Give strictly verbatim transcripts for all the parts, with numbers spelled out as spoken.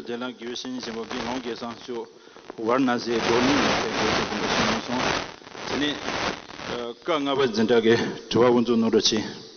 རྗེ་ལ་དགེ་བའི་བཤེས་གཉེན་ཆེན་པོ་དགེ་སློང་སྐལ་བཟང་མཆོག་ཝཱ་ར་ཎ་སིའི་རྡོར་གླིང་ལ་ཕེབས་དགོས་ཞེས་དགོངས་པ་བཞེས་གནང་སོང་། དེ་ནས་ཨ་ཀ་ལྔ་པ་འཛིན་གྲྭ་གི་དྲི་བ་དབུ་འཛུགས་གནང་རོགས་གྱིས།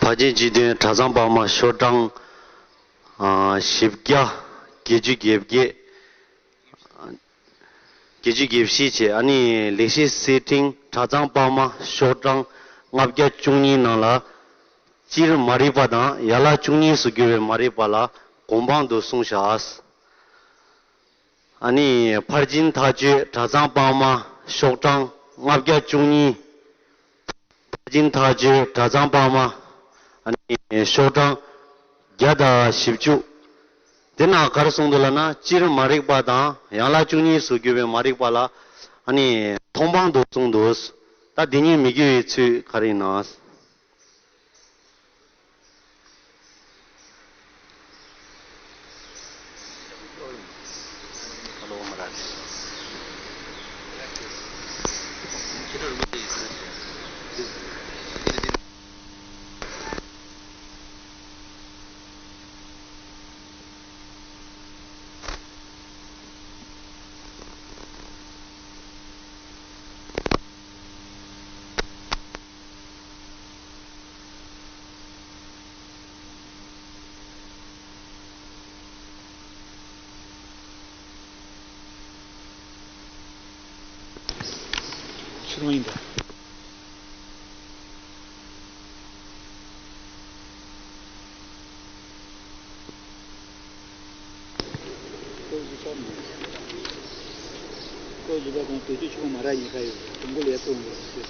ཕར་ཕྱིན་སྤྱི་དོན་གྲྭ་ཚང་པར་མ་ཤོག་གྲངས་ཨ་བཞི་བརྒྱ་བརྒྱད་ཅུ་གྱ་བརྒྱད། བརྒྱད་ཅུ་གྱ་བཞི་བྱས། ཨ་ནི་ལེགས་བཤད་གསེར་ཕྲེང་གྲྭ་ཚང་པར་མ་ཤོག་གྲངས་ལྔ་བརྒྱ་བཅུ་གཉིས་ནང་ལ། སྤྱིར་མ་རིག་པ་དང་ཡན་ལག་བཅུ་གཉིས་སུ་གྱུར་པའི་མ་རིག་པ་ལ་གོ་འཕང་དུ་གསུངས་བཞག། ཨ་ནི་ཕར་ཕྱིན་ཐག་གཅོད་གྲྭ་ཚང་པར་མ་ཤོག་གྲངས་ལྔ་བརྒྱ་བཅུ་གཉིས། ཕར་ཕྱིན་ཐག་གཅོད་གྲྭ་ཚང་པར་མ། ཨ་ནི་ཤོག་གྲངས་བརྒྱ་དང་བཞི་བཅུ། དེ་ནང་ག་རེ་གསུངས་འདུག་ལབ་ན། སྤྱིར་མ་རིག་པ་དང་ཡན་ལག་བཅུ་གཉིས་སུ་གྱུར་པའི་མ་རིག་པ་ལ་ཨ་ནི་མཐོང་སྤང་དུ་གསུངས་འདུག། ད་འདི་གཉིས་མི་དགེ་བའི་ཚུལ་ག་རེ་ཡིན་ན། ཕྱི་ལོགས་ཡིན་པ། སྐོར་བཞི་པ་མ། སྐོར་བཞི་པ་དང་བེད་སྤྱོད་ཆོག་པ་མ་རག་ཉེན་ཁ་ཡོད། དུམ་བུ་ལས་ཐོག་འགོ་ཞེས།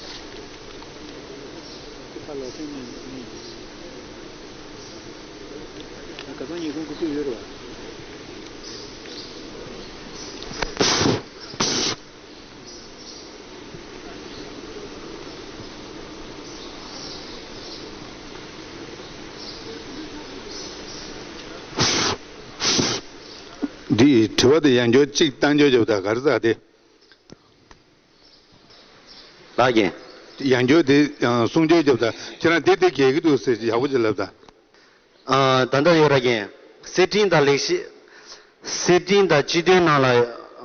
ཁ་ལ་ཐོན་ནས་ནས། ཁ་སང་ཉིན་གུང་གི་དུས་ཡོད་རེད་བ། འདི་དྲི་བ་དེ་ཡང་བསྐྱར་གཅིག་བཏང་བསྐྱར་བརྒྱབ་དང་། ག་རེ་ཟེར་དེ། ལགས་ཀྱིས། ཡང་བསྐྱར་དེ་ཡང་གསུང་བསྐྱར་བརྒྱབ་དང་། ཁྱེད་རང་དེ་དེ་རྒྱལ་གྱི་འདུག་ཟེར་ཡག་པོ་ཅིག་ལབ་དང་། ཨ། ད་ལྟ་ཡོད་ར་གན། གསེར་ཕྲེང་དང་ལེགས་བཤད། གསེར་ཕྲེང་དང་སྤྱི་དོན་ནང་ལ་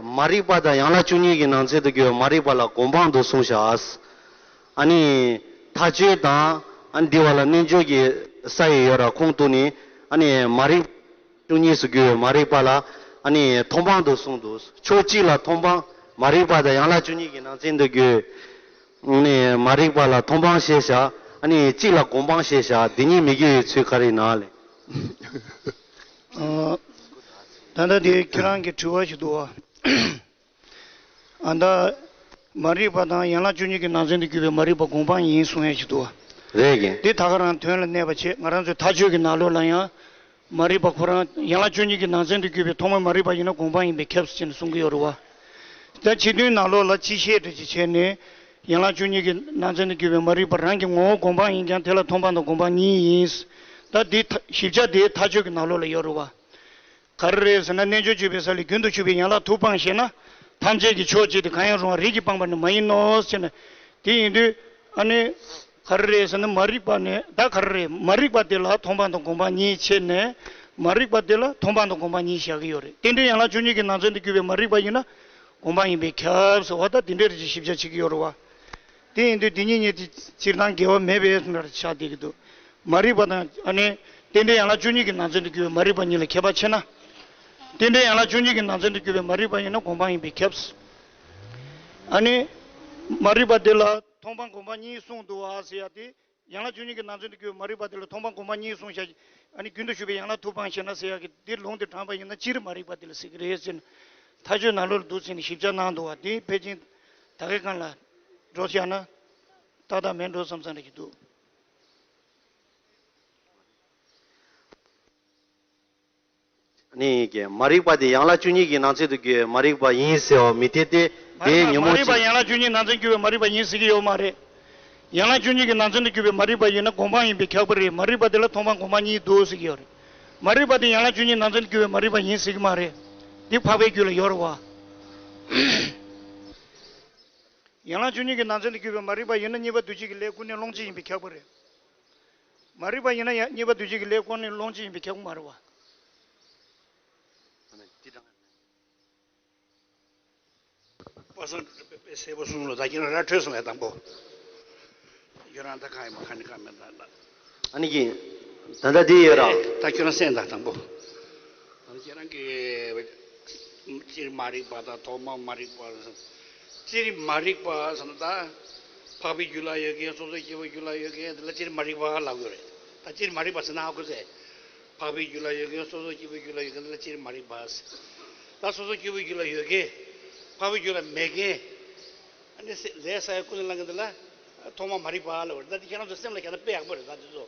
མ་རིག་པ་དང་ཡན་ལག་བཅུ་གཉིས་ཀྱི་ནང་ཚན་དུ་གྱུར་པའི་མ་རིག་པ་ལ་གོ་འཕང་དུ་གསུངས་བཞག། ཨ་ནི་མཐའ་དཔྱོད་དང་ཨ་ནི་འདི་བ་ལ་རྣལ་འབྱོར་གྱི་ས་ཡི་ཡོད་ར། ཁོང་དུ་ནི་ཨ་ནི་མ་རིག་བཅུ་གཉིས་སུ་གྱུར་པའི་མ་རིག་པ་ལ་ཨ་ནི་མཐོང་སྤང་དུ་གསུངས་འདུག། ཕྱོགས་གཅིག་ལ་མཐོང་སྤང་། མ་རིག་པ་དང་ཡན་ལག་བཅུ་གཉིས་ཀྱི་ནང་ཚན་དུ་གྱུར། ནས་མ་རིག་པ་ལ་མཐོང་སྤང་བཤད་བཞག། ཨ་ནི་གཅིག་ལ་གོ་འཕང་བཤད་བཞག། འདི་གཉིས་མི་དགེ་བའི་ཚུལ་ག་རེ་ཡིན་ན་ལེ། ཨ། ད་ལྟ་དེ་ཁྱེད་རང་གི་དྲི་བ་ཞིག་འདུག་བ། ཨ། ད་མ་རིག་པ་དང་ཡན་ལག་བཅུ་གཉིས་ཀྱི་ནང་ཚན་དུ་གྱུར་པའི་མ་རིག་པ་གོ་འཕང་ཡིན་གསུང་ཡ་ཞིག་འདུག་བ། རེད་གན། འདི་ད་ག་རང་དོན་ལ་གནས་པ་བྱས། ང་རང་ཚོའི་མཐའ་དཔྱོད་ཀྱི་ནང་ལོགས་ལ་ཡང་། མ་རིག་པ་ཁོ་རང་ཡན་ལག་བཅུ་གཉིས་ཀྱི་ནང་ཚན་དུ་གྱུར་པའི་ཐོག་མའི་མ་རིག་པ་ཡིན་ན་གོ་འཕང་ཡིན་པས་ཁྱབ་ཟེར་ནས་གསུང་གི་ཡོད་རེད་བ། ད་སྤྱི་དོན་ནང་ལོགས་ལ་སྤྱི་བཤད་འདྲ་ཅིག་བྱས་ནས། ཡན་ལག་བཅུ་གཉིས་ཀྱི་ནང་ཚན་དུ་གྱུར་པའི་མ་རིག་པ་རང་གི་ངོ་བོ་གོ་འཕང་ཡིན་ཀྱང་། དེ་ལ་མཐོང་སྤང་དང་གོ་འཕང་གཉིས་ཡིན། ད་འདི་ཞིབ་ཆ་དེ་མཐའ་དཔྱོད་ཀྱི་ནང་ལོགས་ལ་ཡོད་རེད་བ། ག་རེ་རེད་ཟེར་ན། རྣལ་འབྱོར་སྤྱོད་པའི་ས་ལས་རྒྱུན་དུ་ཞུགས་པའི་ཡན་ལག་ཐུགས་སྤངས་ཞེ་ན། ཐམས་ཅད་ཀྱི་ཕྱོགས་གཅིག་ཏུ་གང་ཡང་རུང་བ་རིགས་ཀྱིས་སྤངས་པ་ནི་མ་ཡིན་ནོ་ཟེར་ནས། དེ་ཡིན་དུས་ཨ་ནི་ག་རེ་རེད་ཟེར་ན། མ་རིག་པ་ནི་ད་ག་རེ་རེད། མ་རིག་པ་དེ་ལ་མཐོང་སྤང་དང་གོ་འཕང་གཉིས་ཕྱེ་ནས། མ་རིག་པ་དེ་ལ་མཐོང་སྤང་དང་གོ་འཕང་གཉིས་བཞག་གི་ཡོད་རེད། རྟེན་འབྲེལ་ཡན་ལག་བཅུ་གཉིས་ཀྱི་ནང་ཚན་དུ་གྱུར་པའི་མ་རིག་པ་ཡིན་ན་གོ་འཕང་ཡིན་པས་ཁྱབ་ཟེར་བ། ད་དེ་འདྲའི་རིགས་ཞིབ་ཆ་བྱེད་ཀྱི་ཡོད་རེད་བ། དེ་ཡིན་དུས་དེ་གཉིས་གཉིས་དེ་སྤྱིར་བཏང་འགལ་བ་མེད་པའི་ཚུལ་ལ་ཆགས་བསྡད་ཀྱི་འདུག། མ་རིག་པ་དང་ཨ་ནི་རྟེན་འབྲེལ་ཡན་ལག་བཅུ་གཉིས་ཀྱི་ནང་ཚན་དུ་གྱུར་པའི་མ་རིག་པ་གཉིས་ལ་ཁྱད་པར་ཕྱེ་ན། རྟེན་འབྲེལ་ཡན་ལག་བཅུ་གཉིས་ཀྱི་ནང་ཚན་དུ་གྱུར་པའི་མ་རིག་པ་ཡིན་ན་གོ་འཕང་ཡིན་པས་ཁྱབ། ཨ་ནི་མ་རིག་པ་དེ་ལ་མཐོང་སྤང་གོ་འཕང་གཉིས་གསུངས་འདུག་ཨ་ཟེར་ཡ་དེ། ཡན་ལག་བཅུ་གཉིས་ཀྱི་ནང་ཚན་དུ་གྱུར་པའི་མ་རིག་པ་དེ་ལ་མཐོང་སྤང་གོ་འཕང་གཉིས་གསུངས་བཞག། ཨ་ནི་རྒྱུན་དུ་ཞུགས་པའི་ཡན་ལག་ཐུགས་སྤངས་ཞེ་ན་ཟེར་ཡ་གི་འདིར་ལུང་དེ་དྲངས་པ་ཡིན་ན་སྤྱིར་མ་རིག་པ་དེ་ལ་ཟེར་གྱི་རེད་ཟེར་ནས། མཐའ་དཔྱོད་ནང་ལོགས་ལ་འདུག་ཟེར་ནས་ཞིབ་ཆ་གནང་འདུག་བ། དེ་ཕལ་ཆེར་ད་གའི་སྒང་ལ་འགྲོ་བཞག་ན་ཏག་ཏག་མེད་འགྲོ་བསམ་བསམ་འདྲ་ཞིག་འདུག། ནི་གི་མ་རིག་པ་དེ་ཡན་ལག་བཅུ་གཉིས་ཀྱི་ནང་ཚན་དུ་གྱུར་པའི་མ་རིག་པ་ཡིན་ཟེར་བ་མི་འཐད་དེ། མ་རིག་དེའི་པ་ཉོན་མ་མོངས་རིག་པ་ཅན། ཡན་ལག་བཅུ་གཉིས་ནང་ཚན་གྱུར་པའི་མ་རིག་པ་ཡིན་ཟེར་གྱི་ཡོད་མ་རེད། ཡན་ལག་བཅུ་གཉིས་ཀྱི་ནང་ཚན་དུ་གྱུར་པའི་མ་རིག་པ་ཡིན་ན་སྒོམ་སྤང་ཡིན་པས་ཁྱབ་པ་རེད། མ་རིག་པ་དེ་ལ་མཐོང་སྤང་སྒོམ་སྤང་གཉིས་འདུག་ཟེར་གྱི་ཡོད་རེད། མ་རིག་པ་དེ་ཡན་ལག་བཅུ་གཉིས་ནང་ཚན་དུ་གྱུར་པའི་མ་རིག་པ་ཡིན་ཟེར་གྱི་མ་རེད། འདི་འཕགས་པའི་རྒྱུད་ལ་ཡོད་རེད་བ། ཡན་ལག་བཅུ་གཉིས་ཀྱི་ནང་ཚན་དུ་གྱུར་པའི་མ་རིག་པ་ཡིན་ན་གཉིས་པ་འདུ་བྱེད་ཀྱི་ལས་ཀུན་ནས་སློང་བྱེད་ཡིན་པས་ཁྱབ་པ་རེད། མ་རིག་པ་ཡིན་ན་ཡང་གཉིས་པ་འདུ་བྱེད་ཀྱི་ལས་ཀུན་ནས་སློང་བྱེད་ཡིན་པས་ཁྱབ་ཀྱི་མ་རེད་བ། པ་སངས་དཔེ་དཔེ་གསལ་པོ་གསུངས་ལ། ད་ཁྱེད་རང་ར་འཕྲོད་སོང་ངས་དང་པོ། ཁྱོད་རང་ད་གང་ཡིན་པ་ག་ནས་གང་མེད་ད་ད། ཨ་ནི་གི། ད་ལྟ་འདི་ཡོད་ར། ད་ཁྱོད་རང་གསན་དང་དང་པོ། ཨ་ནི་ཁྱེད་རང་གི་སྤྱིར་མ་རིག་པ་དང་ཐོག་མ་མ་རིག་པ། སྤྱིར་མ་རིག་པ་ཟེར་ན་ད། འཕགས་པའི་རྒྱུད་ལ་ཡོད་མཁན་སོ་སོ་སྐྱེ་བོའི་རྒྱུད་ལ་ཡོད་མཁན་དེ་ལ་སྤྱིར་མ་རིག་པ་ལབ་དགོས་རེད། ད་སྤྱིར་མ་རིག་པ་ཟེར་ན་ཧ་གོ་ཚེ། འཕགས་པའི་རྒྱུད་ལ་ཡོད་མཁན་སོ་སོ་སྐྱེ་བོའི་རྒྱུད་ལ་ཡོད་མཁན་དེ་ལ་སྤྱིར་མ་རིག་པ་ཟེར། ད་སོ་སོ་སྐྱེ་བོའི་རྒྱུད་ལ་ཡོད་མཁན། འཕགས་པའི་རྒྱུད་ལ་མེད་མཁན། ཨ་ནི་ཟས་ཟ་ཡ་ཀུན་ནས་བསླངས་མཁན་དེ་ལ་ཐོག་མ་མ་རིག་པ་ལབ་པ་རེད། ད་དེ་ཁྱེད་རང་ཚོ་སེམས་ལ་བཞག་ན་དཔེ་ཡག་པོ་རེད། ད་དེ་ཚོ་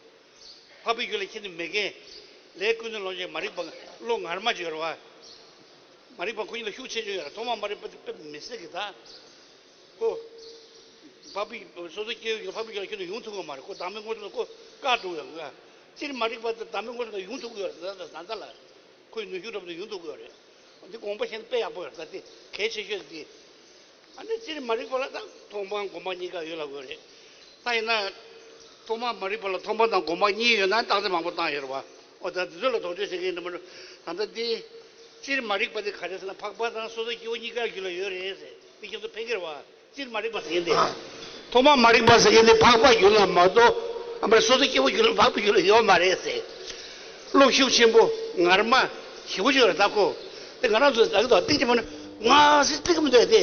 འཕགས་པའི་རྒྱུད་ལ་ཁྱེད་ནི་མེད་མཁན། ལས་ཀུན་ནས་སློང་བྱེད་མ་རིག་པ་བློ་ངར་མ་ཅིག་ཡོད་རེད་བ། མ་རིག་པ་ཁོ་གཉིས་ལ་ཤུགས་ཆེ་ཆེ་ཡོད་རེད། ཐོག་མ་མ་རིག་པ་དེ་དཔེ་མི་སྲིད་ཀྱི་ད། ཁོ། འཕགས་པའི་སོ་སོ་སྐྱེ་བོའི་རྒྱུད་འཕགས་པའི་རྒྱུད་ལ་ཁྱོད་ནི་ཡོང་ཐུབ་ཀྱི་མ་རེད། ཁོ་བདག་མེད་སྔོན་འགྲོ་ལ་ཁོ་བཀག་འགྲོ་ཡོང་གི། སྤྱིར་མ་རིག་པ་དེ་བདག་མེད་སྔོན་འགྲོ་ལ་ཡོང་ཐུབ་ཀྱི་ཡོད་རེད། ད་ད་ད་ལ། ཁོའི་ནུས་ཤུགས་འགྲོ་བ་དེ་ཡོང་ཐུབ་ཀྱི་ཡོད་རེད། འདི་དགོངས་པ་བཞེས་ན་དཔེ་ཡག་པོ་ཡོད་རེད། ད་དེ་གལ་ཆེ་ཤོས་འདི། ཨ་ནི་སྤྱིར་མ་རིག་པ་ལ་ད་མཐོང་སྤང་སྒོམ་སྤང་གཉིས་ཀ་ཡོད་ལབ་དགོས་རེད། ད་ཡིན་ན། ཐོག་མ་མ་རིག་པ་ལ་མཐོང་སྤང་དང་སྒོམ་སྤང་གཉིས་ཡོད་ན་རྟགས་གསལ་མང་པོ་བཏང་ཡོད་རེད་བ། འོ་ད་འདི་ཚོ་ལ་དོགས་གཅོད་བྱེད་མཁན་ཡིན་ན་མ་གཏོགས། ད་ལྟ་འདི། སྤྱིར་མ་རིག་པ་དེ་ག་རེ་ཟེར་ན་འཕགས་པ་དང་སོ་སོ་སྐྱེ་བོ་གཉིས་ཀའི་རྒྱུད་ལ་ཡོད་རེད་ཟེར། འདི་ཁྱེད་ཚོ་ཕན་གྱི་རེད་བ། སྤྱིར་མ་རིག་པ་ཟེར་མཁན་དེ། ཐོག་མ་མ་རིག་པ་ཟེར་མཁན་དེ་འཕགས་པ་རྒྱུད་ལ་མ་གཏོགས། ཨ་མ་རེད། སོ་སོ་སྐྱེ་བོ་རྒྱུད་ལ་འཕགས་པའི་རྒྱུད་ལ་ཡོད་མ་རེད་ཟེར། བློ་ཤུགས་ཆེན་པོ་ངར་མ་ཞེ་པོ་ཅིག་ཡོད་རེད་ད་ཁོ། དེ་ང་རང་ཚོ་ད་གི་ད་ཏིག་ཅིག་མ་ནི་ང་སྲིད་ཏིག་མི་འདུག་དེ།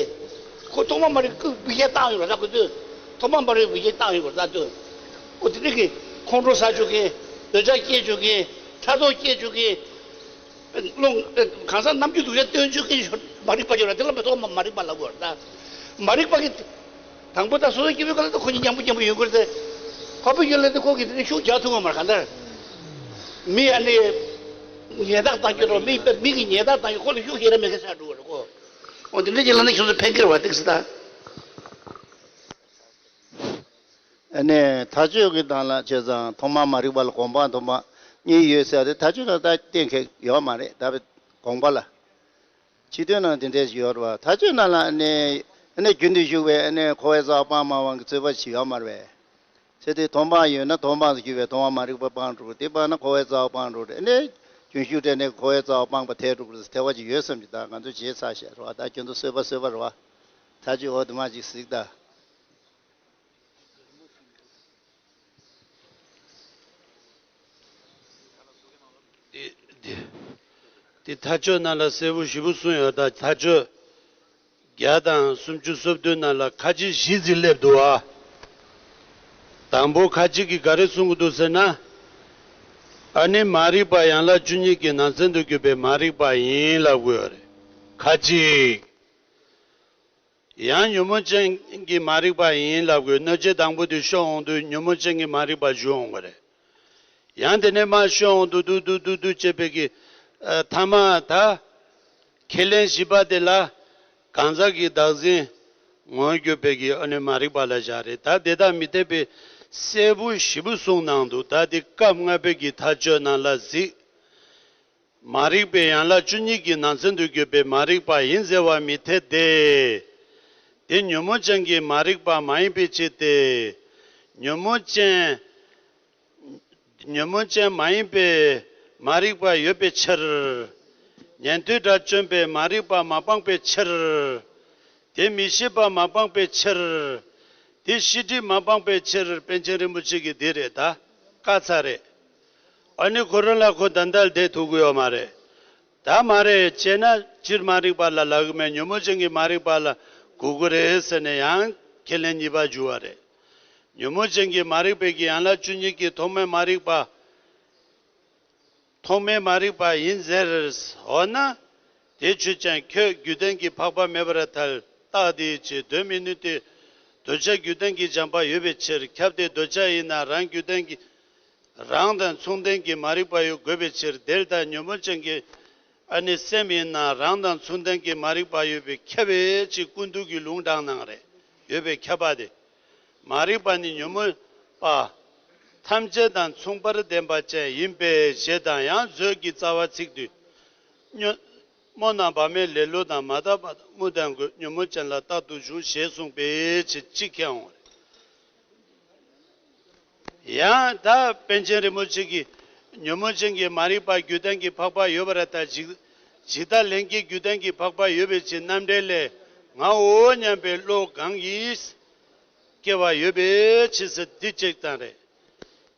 ཁོ་ཐོག་མ་མ་རིག་པའི་རྒྱུད་བཏང་ཡོད་རེད་ད་ཁོ་ཚོས། ཐོག་མ་མ་རིག་པའི་རྒྱུད་བཏང་ཡོད་རེད་ད་དོན། ཨོ་དེ་འདྲ་གི་ཁོང་ཁྲོ་ཟ་བཅུག་གི། འདོད་ཆགས་སྐྱེ་བཅུག་གི། ཕྲག་དོག་སྐྱེ་བཅུག་གི། བློ། གང་ཟག་རྣམ་འགྱུར་སྡུག་བསྔལ་སྟོན་བཅུག་གི། མ་རིག་པ་ཅིག་ཡོད་རེད། དེ་ལ་མི་ཐོག་མ་མ་རིག་པ་ལབ་དགོས་རེད་ད། མ་རིག་པ་གི། དང་པོ་ད་སོ་སོ་སྐྱེ་བོའི་ཁ་ལ་ད་ཁོ་གཉིས་མཉམ་པོ་མཉམ་པོ་ཡོད་དགོས་རེད་དེ། འཕགས་པའི་རྒྱུད་ལ་དེ་ཁོ་གིས་དེ་འདྲ་ཤུགས་རྒྱག་ཐུབ་ཀྱི་མ་རེད་གང་ལྟར། མི་ཨ་ནི། ཉེས་དག་བཏང་རྒྱུ་དང་མི་མི་གི་ཉེས་དག་བཏང་རྒྱུ་ཁོ་ལ་ཤུགས་ཤེས་ར་མེད་མཁན་ཆགས་འགྲོ་གི་རེད་ཁོ། འོ་དེ་འདྲ་ཅིག་ལབ་ན་ཁྱོད་ཚོ་ཕན་གྱི་རེད་བ་ཏིག་ཙི་ད། ཨ་ནི་མཐའ་དཔྱོད་ཀྱི་སྟེང་ལ་བྱས་ཙང་ཐོག་མ་མ་རིག་པ་ལ་སྒོམ་སྤང་ཐོག་མ་གཉིས་ཡོད་ཟེར་ཏེ་མཐའ་དཔྱོད་ནང་ད་གཏན་འཁེལ་ཡོད་མ་རེད། ད་དགོངས་པ་ལ། སྤྱི་དོན་ནང་དེ་འདྲས་ཡོད་རེད་བ། མཐའ་དཔྱོད་ནང་ལ་ཨ་ནི་ཨ་ནི་རྒྱུན་དུ་ཞུགས་པའི་ཨ་ནི་འཁོར་བའི་རྩ་བ་སྤང་མ་སྤང་གི་རྩོད་པ་ཞིག་ཡོད་མ་རེད་པས། ཚེ་འདིའི་མཐོང་སྤང་ཡོད་ན་མཐོང་སྤང་དུ་གྱུར་པའི་མཐོང་སྤང་མ་རིག་པ་སྤངས་འགྲོ་གི། དེ་སྤངས་ན་འཁོར་བའི་རྩ་བ་སྤངས་འགྲོ་གི། ཨ་ནི་རྒྱུན་ཞུགས་སྤྲད་ནས་འཁོར་བའི་རྩ་བ་སྤངས་པ་ཐལ་འགྲོ་གི་ཟེར་ཐལ་བ་ཅིག་ཡོད་བསམ་གྱི། ད་ང་ཚོས་བྱས་ཚར་བཞག་རེད་བ། ད་ཁྱོད་ཚོ་གསོད་པ་གསོད་པ་རེད་བ། མཐའ་དཔྱོད་འོ་དེ་མ་ཅིག་གཟིགས་ད། དེ་དེ་དེ་མཐའ་དཔྱོད་ནང་ལ་གསལ་པོ་ཞེ་པོ་གསུངས་ཡོད། ད་མཐའ་དཔྱོད་བརྒྱ་དང་སུམ་ཅུ་སོ་བདུན་ནང་ལ་ཁ་ཅིག་བཞི་ཟིག་སླེབས་འདུག་ཨ། དང་པོ་ཁ་ཅིག་གིས་ག་རེ་གསུང་གི་འདུག་ཟེར་ན། ཨ་ནི་མ་རིག་པ་ཡན་ལག་བཅུ་གཉིས་ཀྱི་ནང་ཚན་དུ་གྱུར་པའི་མ་རིག་པ་ཡིན་ལབ་དགོས་ཡོད་རེད། ཁ་ཅིག་ཡང་ཉོན་མོངས་ཅན་གྱི་མ་རིག་པ་ཡིན་ལབ་དགོས། གནོད་བྱེད་དང་པོ་དེ་ཤོར་འོང་དུས་ཉོན་མོངས་ཅན་གྱི་མ་རིག་པ་ཞུགས་འོང་གི་རེད། ཡང་དེ་ནས་མར་ཤོར་འོང་དུས་སྡུག་སྡུག་སྡུག་སྡུག་བྱེད་པའི་གི། ཨ། ཐ་མ་ད། ཁས་ལེན་བཞི་པ་དེ་ལ། གང་ཟག་གི་བདག་འཛིན་ངོ་བོར་གྱུར་པའི་གི་ཨ་ནི་མ་རིག་པ་ལ་བཞག་རེད། ད་དེ་དག་མི་འཐད་པའི་གསལ་པོ་ཞེ་པོ་གསུངས་གནང་འདུག་ད་དེ་སྐབས་ལྔ་པའི་གི་མཐའ་དཔྱོད་ནང་ལ་གཟིགས། མ་རིག་པའི་ཡན་ལག་བཅུ་གཉིས་ཀྱི་ནང་ཚན་དུ་གྱུར་པའི་མ་རིག་པ་ཡིན་ཟེར་བ་མི་འཐད་དེ། དེ་ཉོན་མོངས་ཅན་གྱི་མ་རིག་པ་མ་ཡིན་པའི་ཕྱིར་ཏེ། ཉོན་མོངས་ཅན། ཉོན་མོངས་ཅན་མ་ཡིན་པའི་མ་རིག་པ་ཡོད་པའི་ཕྱིར། ཉན་ཐོས་དགྲ་བཅོམ་པའི་མ་རིག་པ་མ་སྤངས་པའི་ཕྱིར། དེ་མི་ཤེས་པ་མ་སྤངས་པའི་ཕྱིར། དེ་ཤེས་སྒྲིབ་མ་སྤངས་པའི་ཕྱིར། པཎ་ཆེན་རིན་པོ་ཆེ་གིས་འདི་རེད་ད། བཀག་ཚར་རེད། ཨ་ནི་ཁོ་རང་ལ་ཁོ་ད་ལྟ་བསྡད་ཐུབ་ཀྱི་ཡོད་མ་རེད། ད་མ་རེད་བྱས་ན་སྤྱིར་མ་རིག་པ་ལ་ལབ་ཀྱི་མེད། ཉོན་མོངས་ཅན་གྱི་མ་རིག་པ་ལ་གོ་གི་རེད་ཟེར་ནས་ཡང་ཁས་ལེན་གཉིས་པ་འཇུག་པ་རེད། ཉོན་མོངས་ཅན་གྱི་མ་རིག་པའི་གི་ཡན་ལག་བཅུ་གཉིས་ཀྱི་ཐོག་མའི་མ་རིག་པ། ཐོག་མའི་མ་རིག་པ་ཡིན་ཟེར། འོ་ན། དེ་ཆོས་ཅན། ཁྱོད་རྒྱུད་ལྡན་གྱི་འཕགས་པ་མེད་པར་ཐལ། རྟགས་འདིའི་ཕྱིར། དོན་མི་ནུས་ཏེ། འདོད་ཆགས་རྒྱུད་ལྡན་གྱི་བྱམས་པ་ཡོད་པའི་ཕྱིར། ཁྱབ་སྟེ་འདོད་ཆགས་ཡིན་ན་རང་རྒྱུད་ལྡན་གྱི། རང་དང་མཚུངས་ལྡན་གྱི་མ་རིག་པ་ཡོད་དགོས་པའི་ཕྱིར། དེ་ལྟར་ཉོན་མོངས་ཅན་གྱི་ ཨ་ནི་སེམས་ཡིན་ན་རང་དང་མཚུངས་ལྡན་གྱི་མ་རིག་པ་ཡོད་པའི་ཁྱབ་པའི་ཕྱིར་ཀུན་བཏུས་ཀྱི་ལུང་དྲངས་གནང་རེད། ཡོད་པའི་ཁྱབ་པ་དེ། མ་རིག་པ་ནི་ཉོན་མོངས་པ་ཐམས་ཅད་དང་མཚུངས་པར་ལྡན་པ་ཅན་ཡིན་པའི་ཞེས་དང་ཡང་མཛོད་ཀྱི་རྩ་བ་ཚིག་བསྡུས། སྨོ་ན་བ་མེད་ལེ་ལོ་དང་མ་དག་པ་དང་དམུ་དང་རྒོད་ཉོན་མོངས་ཅན་ལ་རྟག་ཏུ་ཞུགས་ཞེས་གསུངས་པའི་ཕྱིར་གཅིག་ཁྱེར་འོང་། ཡང་ད་པཎ་ཆེན་རིན་པོ་ཆེ་གིས་ཉོན་མོངས་ཅན་གྱི་མ་རིག་པ་རྒྱུ་ལྡན་གྱི་འཕགས་པ་ཡོད་པར་ལྟ་ཇི། ཇི་ལྟར་ལྷན་སྐྱེས་རྒྱུ་ལྡན་གྱི་འཕགས་པ་ཡོད་པའི་ཕྱིར་རྣམ་འགྲེལ་ལས་ངའོ་སྙམ་པའི་བློ་གང་གིས་སྐྱེ་བ་ཡོད་པའི་ཕྱིར་ཟེར་འདི་གཅིག་ཙམ་རེད།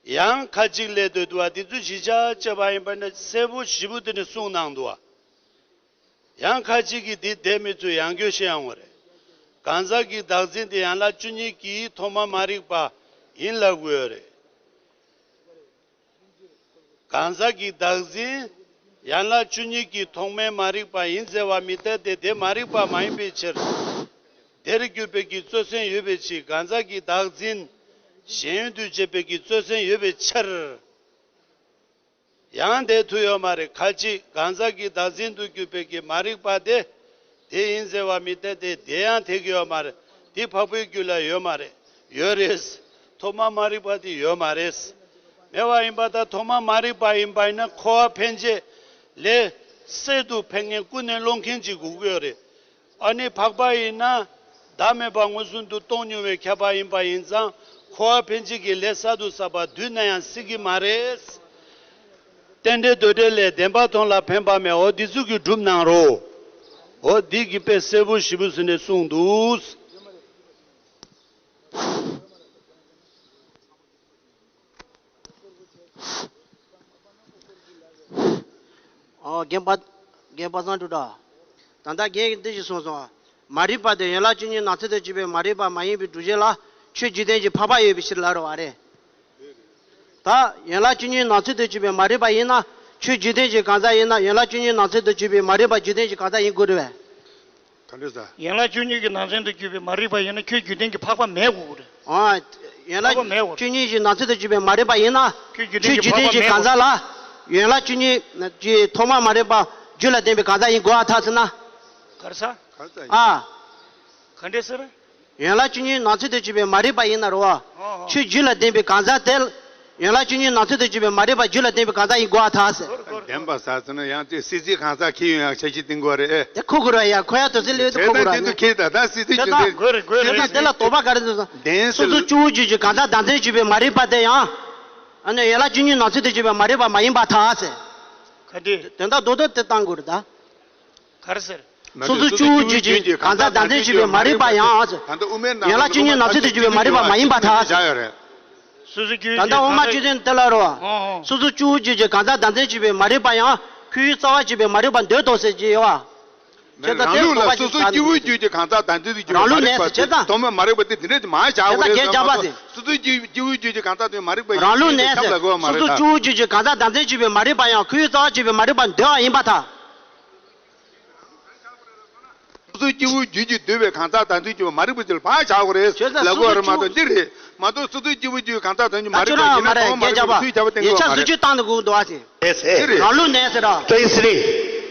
ཡང་ཁ་ཅིག་ལས་འདོད་དུ་བ་འདི་ཚོ་བཞི་ཆ་བཅས་པ་ཡིན་པ་ནི་གསལ་པོ་ཞིབ་པོ་དེ་ནི་གསུངས་གནང་འདུག་བ། ཡང་ཁ་ཅིག་གིས་འདི་བསྡད་མི་ཚུལ་ཡང་སྐྱོན་བཤད་ཡོང་བ་རེད། གང་ཟག་གི་བདག་འཛིན་དེ་ཡན་ལག་བཅུ་གཉིས་ཀྱི་ཐོག་མ་མ་རིག་པ་ཡིན་ལབ་དགོས་རེད། གང་ཟག་གི་བདག་འཛིན་ཡན་ལག་བཅུ་གཉིས་ཀྱི་ཐོག་མའི་མ་རིག་པ་ཡིན་ཟེར་བ་མི་འཐད་དེ་དེ་མ་རིག་པ་མ་ཡིན་པའི་ཕྱིར། དེར་གྱུར་པའི་གི་རྩོད་སེམས་ཡོད་པའི་ཕྱིར་གང་ཟག་གི་བདག་འཛིན་ཞེན་ཡུལ་དུ་བྱེད་པའི་གི་རྩོད་སེམས་ཡོད་པའི་ཕྱིར། ཡང་དེ་ཐུག་ཡོད་མ་རེད། ཁ་ཅིག་གང་ཟག་གི་བདག་འཛིན་དུ་གྱུར་པའི་གི་མ་རིག་པ་དེ་དེ་ཡིན་ཟེར་བ་མི་འཐད་དེ་དེ་ཡང་འཐད་ཀྱི་ཡོད་མ་རེད། དེ་འཕགས་པའི་རྒྱུད་ལ་ཡོད་མ་རེད། ཡོད་རེད། ཐོག་མ་མ་རིག་པ་དེ་ཡོད་མ་རེད། མེད་པ་ཡིན་པ་དང་ཐོག་མ་མ་རིག་པ་ཡིན་པ་ཡིན་ན་འཁོར་བ་འཕེན་བྱེད་ལས་གསར་དུ་འཕེན་མཁན་ཀུན་ནས་སློང་མཁན་ཅིག་དགོས་ཀྱི་ཡོད་རེད། ཨ་ནི་འཕགས་པ་ཡིན་ན་བདག་མེད་པ་མངོན་སུམ་དུ་རྟོགས་མྱོང་བའི་ཁྱབ་པ་ཡིན་པ་ཡིན་ཙང་འཁོར་བ་འཕེན་བྱེད་ཀྱི་ལས་གསར་དུ་བསགས་པ་དུས་ན་ཡང་སྲིད་ཀྱི་མ་རེད། རྟེན་འབྲེལ་འདོད་འབྲེལ་ལས་བདེན་པ་མཐོང་ལ་ཕན་པ་མེད། འོ་འདི་ཚོ་གིས་སྒྲུབ་གནང་རོགས། འོ་འདི་གིས་དཔེ་གསལ་པོ་ཞིབ་པོ་ཟེར་ནས་གསུངས་འདུག་ཨོ་རྒན་པ། རྒན་པ་སངས་སྒྲུབ་དྲ། ད་ལྟ་རྒན་གྱིས་འདི་ཞིག་གསུངས་སོང་། མ་རིག་པ་དེ་ཡན་ལག་བཅུ་གཉིས་ནང་ཚན་དུ་གྱུར་པའི་མ་རིག་པ་མ་ཡིན་པའི་སྒྲུབ་བྱེད་ལ་ཆོས་རྒྱུད་ལྡན་གྱི་འཕགས་པ་ཡོད་པའི་ཕྱིར་ལབ་རེད་བ་རེད། ད་ཡན་ལག་བཅུ་གཉིས་ནང་ཚན་དུ་གྱུར་པའི་མ་རིག་པ་ཡིན་ན་ཆོས་རྒྱུད་ལྡན་གྱི་གང་ཟག་ཡིན་ན་ཡན་ལག་བཅུ་གཉིས་ནང་ཚན་དུ་གྱུར་པའི་མ་རིག་པ་རྒྱུད་ལྡན་གྱི་གང་ཟག་ཡིན་དགོས་རེད་བས། ག་འདྲ་ཟེར། ཡན་ལག་བཅུ་གཉིས་ཀྱི་ནང་ཚན་དུ་གྱུར་པའི་མ་རིག་པ་ཡིན་ན་ཁྱོད་རྒྱུད་ལྡན་གྱི་འཕགས་པ་མེད་དགོས་རེད། ཨ། ཡན་ལག་འཕགས་པ་མེད་དགོས་རེད། བཅུ་གཉིས་ཀྱི་ནང་ཚན་དུ་གྱུར་པའི་མ་རིག་པ་ཡིན་ན་ཁྱོད་རྒྱུད་ལྡན་གྱི་འཕགས་པ་མེད་དགོས་རེད། ཆོས་རྒྱུད་ལྡན་གྱི་གང་ཟག་ལ་ཡན་ལག་བཅུ་གཉིས་ཀྱི་ཐོག་མ་མ་རིག་པ་རྒྱུད་ལ་ལྡན་པའི་གང་ཟག་ཡིན་དགོས་ཨ་ཐག་ཟེར་ན། ག་རེ་ཟེར། ག་རེ་ཟེར། ཨ། ག་འདྲས་ཟེར། ཡན་ལག་བཅུ་གཉིས་ནང་ཚན་དུ་གྱུར་པའི་མ་རིག་པ་ཡིན་ན་རེད་བ། ཨོ་ཨོ། ཆོས་རྒྱུད་ལ་ལྡན་པའི་གང་ཟག་དེ། ཡན་ལག་བཅུ་གཉིས་ནང་ཚན་དུ་གྱུར་པའི་མ་རིག་པ་རྒྱུད་ལ་ལྡན་པའི་གང་ཟག་ཡིན་དགོས་ཨ་ཐག་ཟེར། བདེན་པ་ཟེར་ན་ཡང་དེ་སྲིད་རྩེའི་གང་ཟག་ཁྱེར་ཡོང་ཡང་ཆ་ཤས་བསྟན་དགོས་རེད། དེ་ཁོ་དགོས་རེད་ཡ། ཁོ་ཡ་དོ་ཚིག་ལས་དེ་ཁོ་དགོས་རེད། དེ་དུ་ཁྱེར་ད་ད་སྲིད་རྩེ་རྒྱུད་ལྡན། དགོས་རེད་དགོས་རེད། དེ་ལ་དོགས་པ་ག་རེ་འདུག་ཟེར། བདེན་སོ་སོ་སྐྱེ་བོའི་རྒྱུད་ཀྱི་གང་ཟག་བདག་འཛིན་གྱུར་པའི་མ་རིག་པ་དེ་ཡང་། ཨ་ནི་ཡན་ལག་བཅུ་གཉིས་ནང་ཚན་དུ་གྱུར་པའི་མ་རིག་པ་མ་ཡིན་པ་ཐག་ཟེར། ག་དེ། དོན་དག་རྡོག་རྡོག་དེ་བཏང་དགོས་རེད་ད། ག་རེ་ཟེར། སོ་སོ་སྐྱེ་བོའི་རྒྱུད་ཀྱི་གང་ཟག་བདག་འཛིན་བྱེད་པའི་མ་རིག་པ་ཡང་། ཡན་ལག་བཅུ་གཉིས་ནང་ཚན་དུ་གྱུར་པའི་མ་རིག་པ་མ་ཡིན་པར་ཐལ། སོ་སོ་སྐྱེ་བོའི་རྒྱུད་ཀྱི་གང་ཟག། ད་ལྟ་འོག་མ་བཅུ་བདུན་དེ་ལ་རོ། ཨོ་ཨོ། སོ་སོ་སྐྱེ་བོའི་རྒྱུད་ཀྱི་གང་ཟག་བདག་འཛིན་བྱེད་པའི་མ་རིག་པ་ཡང་ཁོའི་རྩ་བ་བྱེད་པའི་མ་རིག་པ་འདོད་དོ་ཟེར་གྱི་ཡོད་པ། ཁྱེད་ད་རང་ལུགས་ལ་སོ་སོ་སྐྱེ་བོའི་རྒྱུད་ཀྱི་གང་ཟག་བདག་འཛིན་དུ་གྱུར་པའི་མ་རིག་པ་དེ་ཐོག་མའི་མ་རིག་པ་དེ་དེ་འདྲ་དེ་མ་བྱ་བ་རེད་ཟེར་མ་གཏོགས། སོ་སོ་སྐྱེ་བོའི་རྒྱུད་ཀྱི་གང་ཟག་དེ་མ་རིག་པ་ཡིན་པའི་ཁྱབ་ལ་གོ་བ་མ་རེད་ད། རང་ལུགས་ནས་ཟེར། སོ་སོ་སྐྱེ་བོའི་རྒྱུད་ཀྱི་གང་ཟག་བདག་འཛིན་བྱེད་པའི་མ་རིག་པ་ཡང་ཁོའི་རྩ་བ་བྱེད་པའི་མ་རིག་པ་འདོད་པ་ཡིན་པར་ཐལ། སོ་སོ་སྐྱེ་བོའི་རྒྱུད་ཀྱིས་འདོད་པའི་གང་ཟག་དང་དུས་ཀྱི་མ་རིག་པ་ཅིག་ལ་ཕར་བཞག་དགོས་རེད་ལབ་དགོས་རེད་མ་གཏོགས་འདི་རེད་མ་གཏོགས་སོ་སོའི་སྐྱེ་བོའི་རྒྱུད་གང་ཟག་དང་དུས་མ་རིག་པ་ཡིན་ན་ཐོག་མ་མ་རིག་པ་ཡིན་ན་ཐོག་མ་མ་རིག་པ་ཚུལ་ཁྱབ་པ་བསྟན་དགོས་མ་རེད། ཡིག་ཆ་བཟོ་བཅོས་བཏང་དགོས་འདུག་ཨ་ཅེ། རེད་ཟེར། རང་ལུགས་ནས་ཟེར་ར། ཏོག་ཙམ་རེད།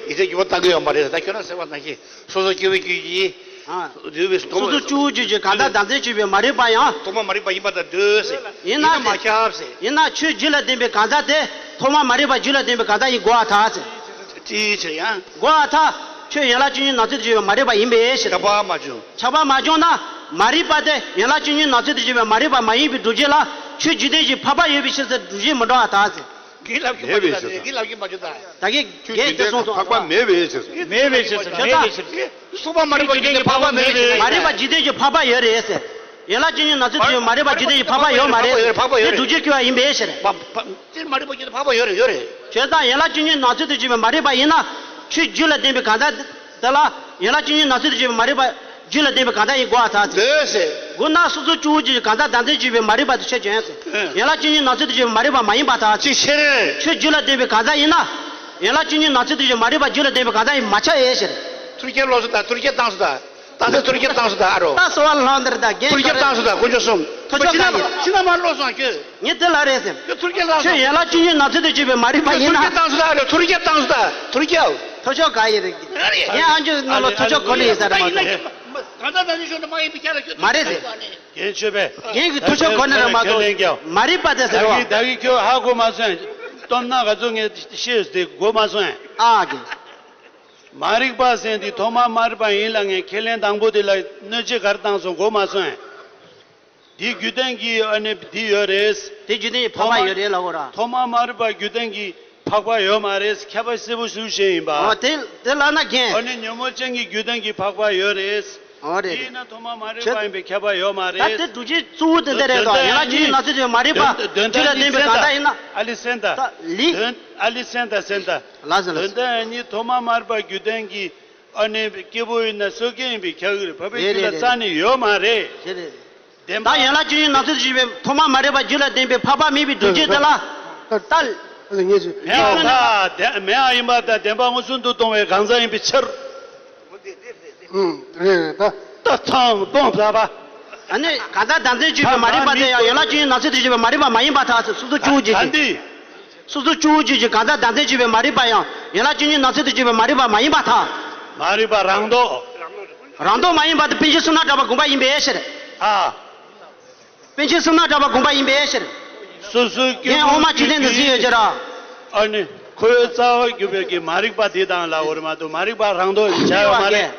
ཡིག་ཆ་ཡོད་པ་བཏང་གི་ཡོད་མ་རེད་ད་ཁྱོད་རང་ཟེར་བ་ནང་བཞིན་སོ་སོ་སྐྱེ་བོའི་རྒྱུད་ཀྱིས། ཨ། འདོད་པའི་སོ་སོ་སྐྱེ་བོའི་རྒྱུད་ཀྱི་གང་ཟག་བདག་འཛིན་བྱེད་པའི་མ་རིག་པ་ཡང་། ཐོག་མ་མ་རིག་པ་ཡིན་པ་དང་འདོད་ཟེར། ཡིན་ན་ཡིན་ན་མ་ཁྱབ་ཟེར། ཡིན་ན་ཆོས་རྒྱུད་ལ་ལྡན་པའི་གང་ཟག་དེ་ཐོག་མ་མ་རིག་པ་རྒྱུད་ལ་ལྡན་པའི་གང་ཟག་ཡིན་དགོས་པར་ཐལ་ཟེར། ཅིའི་ཕྱིར་ཡང་། དགོས་པར་ཐལ། ཁྱོད་ཡན་ལག་བཅུ་གཉིས་ནང་ཚན་དུ་གྱུར་པའི་མ་རིག་པ་ཡིན་པའི་ཕྱིར། ཁྱབ་པ་མ་བྱུང་། ཁྱབ་པ་མ་བྱུང་ན་མ་རིག་པ་དེ་ཡན་ལག་བཅུ་གཉིས་ནང་ཚན་དུ་གྱུར་པའི་མ་རིག་པ་མ་ཡིན་པའི་སྒྲུབ་བྱེད་ལ་ཆོས་རྒྱུད་ལྡན་གྱི་འཕགས་པ་ཡོད་པའི་ཕྱིར་ཟེར་སྒྲུབ་བྱེད་མི་འགྲོ་བར་ཐལ་ཟེར། གིས་ལབ་ཀྱི་མ་བྱུང་ད་ཟེར། གིས་ལབ་ཀྱི་མ་བྱུང་ད། ད་གིས་ཁྱོད་རྒན་དེ་གསུངས་སོང་། འཕགས་པ་མེད་པའི་ཕྱིར་ཟེར། མེད་པའི་ཕྱིར་ཟེར། མེད་པའི་ཕྱིར་ཟེར། སོགས་པ་མ་རིག་པ་རྒྱུད་ལྡན་གྱི་འཕགས་པ་མེད་པའི་ཕྱིར། མ་རིག་པ་རྒྱུད་ལྡན་གྱི་འཕགས་པ་ཡོད་རེད་ཟེར། ཡན་ལག་བཅུ་གཉིས་ནང་ཚན་དུ་གྱུར་པའི་མ་རིག་པ་རྒྱུད་ལྡན་གྱི་འཕགས་པ་ཡོད་མ་རེད། འཕགས་པ་ཡོད་རེད། དེ་སྒྲུབ་བྱེད་ཀྱི་བ་ཡིན་པའི་ཕྱིར། མ་མ་དེ་མ་རིག་པ་རྒྱུད་ལྡན་འཕགས་པ་ཡོད་རེད་ཡོད་རེད། བྱས་ཙང་ཡན་ལག་བཅུ་གཉིས་ནང་ཚན་དུ་གྱུར་པའི་མ་རིག་པ་ཡིན་ན་ཆོས་རྒྱུད་ལ་ལྡན་པའི་གང་ཟག་དེ་ལ་ཡན་ལག་བཅུ་གཉིས་ནང་ཚན་དུ་གྱུར་པའི་མ་རིག་པ་རྒྱུད་ལ་ལྡན་པའི་གང་ཟག་ཡིན་དགོས་པར་ཐལ་ཟེར། འདོད་ཟེར། དགོས་ན་སོ་སོ་སྐྱེ་བོའི་རྒྱུད་ཀྱི་གང་ཟག་བདག་འཛིན་བྱེད་པའི་མ་རིག་པ་དེ་ཆོས་ཅན་ཟེར། ཨེ། ཡན་ལག་བཅུ་གཉིས་ནང་ཚན་དུ་གྱུར་པའི་མ་རིག་པ་མ་ཡིན་པར་ཐལ། ཅི་ཕྱིར། ཆོས་རྒྱུད་ལ་ལྡན་པའི་གང་ཟག་ཡིན་ན། ཡན་ལག་བཅུ་གཉིས་ནང་ཚན་དུ་གྱུར་པའི་མ་རིག་པ་རྒྱུད་ལ་ལྡན་པའི་གང་ཟག་ཡིན་མ་ཁྱབ་ཡོད་ཟེར། ཐུར་རྒྱལ་ལོག་སོང་ད་ཐུར་རྒྱལ་བཏང་སོང་ད། ད་ལྟ་ཐུར་རྒྱལ་བཏང་སོང་ད་ཨ་རོ། ད་སོ་བ་ལྷག་འདིར་ད་རྒན་ཐུར་རྒྱལ་བཏང་སོང་ད་དཀོན་མཆོག་གསུམ། ཐུར་ཕྱོགས་ཕྱི་ནང་ནས་ཕྱི་ནང་མ་ལོག་སོང་ཁྱོད། ངས་དེ་ལ་རེད་ཟེར། ཁྱོད་ཐུར་རྒྱལ་ལ་ཁྱོད་སོང་། ཡན་ལག་བཅུ་གཉིས་ནང་ཚན་དུ་གྱུར་པའི་མ་རིག་པ་ཡིན་ན། ཐུར་རྒྱལ་བཏང་སོང་ད་ཨ་རོ། ཐུར་རྒྱལ་བཏང་སོང་ད་ཐུར་རྒྱལ། ཐོ་ཅོ་ག་ཡི་རེད། ངས་ཨ་མཆོག་ནང་ལ་ཐོ་ཅོ་གོ་ནི་ཡིན་ས་རེད་མ་གཏོགས། གང་ལྟར་ད་ནི་ཤོད་ན་མ་ཡིན་པའི་ཁྱེད་ལ་ཤོད། མ་རེད་ཟེར། རྒན་ཆོས་པས། རྒན་གྱི་ཐོ་ཅོ་གོ་ནི་རེད་མ་གཏོགས། མ་རིག་པ་དེ་ཟེར་བ། ད་གི་ཁྱོད་ཧ་གོ་མ་སོང་། སྟོབས་ན་ག་ཚོད་ངས་ཤེས་དེ་གོ་མ་སོང་། ཨ་གི། མ་རིག་པ་ཟེར་འདི་ཐོག་མ་མ་རིག་པ་ཡིན་ལ། ངས་ཁས་ལེན་དང་པོ་དེ་ལ་གནོད་འཚེ་ག་རེ་བཏང་སོང་གོ་མ་སོང་། འདི་རྒྱུ་ལྡན་གྱི་ཨ་ནི་འདི་ཡོད་རེད། དེ་རྒྱུ་ལྡན་གྱི་འཕགས་པ་ཡོད་རེད་ལབ་དགོས་ར། ཐོག་མ་མ་རིག་པ་རྒྱུ་ལྡན་གྱི་འཕགས་པ་ཡོད་མ་རེད། ཁྱད་པར་གསལ་པོ་ཞུ་བཞིན་ཡིན་པ། ཨོ་དེ་དེ་ལབ་ན་རྒན། ཨ་ནི་ཉོན་མོངས་ཅན་གྱི་རྒྱུ་ལྡན་གྱི་འཕགས་པ་ཡོད་རེད། ཨོ་རེད། དེས་ན་ཐོག་མ་མ་རིག་པ་ཡིན་པའི་ཁྱད་པར་ཡོད་མ་རེད། ད་དེ་སྒྲུབ་བྱེད་གཙོ་བོ་དེ་འདི་རེད་དོ། ཡན་ལག་བཅུ་གཉིས་ནང་ཚན་དེ་མ་རིག་པ་རྒྱུད་ལ་ལྡན་པའི་གང་ཟག་ཡིན་ན། ཨ་ལི་སེན་ད། ད་ལི། ཨ་ལི་སེན་ད་སེན་ད། ལ་ཟེར་ལ་ཟེར། དོན་དག་ནི་ཐོག་མ་མ་རིག་པ་རྒྱུ་ལྡན་གྱི་ཨ་ནི་སྐྱེ་བོ་ཡིན་ན་སོ་སྐྱེ་ཡིན་པའི་ཁྱད་པར་རེད། འཕགས་པའི་རྒྱུད་ལ་རྩ་ནས་ཡོད་མ་རེད། རེད་རེད། བདེན་པ། ད་ཡན་ལག་བཅུ་གཉིས་ནང་ཚན་དུ་བཞུགས་པའི་ཐོག་མ་མ་རིག་པ་རྒྱུད་ལ་ལྡན་པའི་འཕགས་པ་མིན་པའི་སྒྲུབ་བྱེད་དེ་ལ། ད་ངེས་ཀྱི་མེད་པ་ད་མེད་པ་ཡིན་པ་དང་བདེན་པ་མངོན་སུམ་དུ་མཐོང་བའི་གང་ཟག་ཡིན་པའི་ཕྱིར། ཨུམ། རེད་རེད་ད། ད་ཐང་སྟོང་ཟ་བ། ཨ་ནི་གང་ཟག་བདག་འཛིན་བྱེད་པའི་མ་རིག་པ་དེ་ཡང་ཡན་ལག་བཅུ་གཉིས་ནང་ཚན་དུ་བཞུགས་པའི་མ་རིག་པ་མ་ཡིན་པར་ཐལ་ཟེར། སོ་སོ་སྐྱེ་བོ་རྒྱུད་ཀྱི། ག་འདི། སོ་སོ་སྐྱེ་བོ་རྒྱུད་ཀྱི་གང་ཟག་བདག་འཛིན་བྱེད་པའི་མ་རིག་པ་ཡང་ཡན་ལག་བཅུ་གཉིས་ནང་ཚན་དུ་བཞུགས་པའི་མ་རིག་པ་མ་ཡིན་པར་ཐལ། མ་རིག་པ་རང་ལྡོག་རང་ལྡོག་མ་ཡིན་པ་དེ་པཎ་ཆེན་བསོད་ནམས་གྲགས་པ་དགོངས་པ་ཡིན་པའི་ཕྱིར། ཨ། པཎ་ཆེན་བསོད་ནམས་གྲགས་པ་དགོངས་པ་ཡིན་པའི་ཕྱིར། སོ་སོའི་སྐྱེ་བོ། ངས་འོག་མ་བཅུ་ལྡན་དུ་གཟིགས་ཡོད་ཀྱི་ར། ཨ་ནི་ཁོའི་རྩ་བར་གྱུར་པའི་གི་མ་རིག་པ་དེ་དང་ལ་འོར་མ་དུ་མ་རིག་པ་རང་ལྡོག་བྱ་ཡོད་མ་རེད།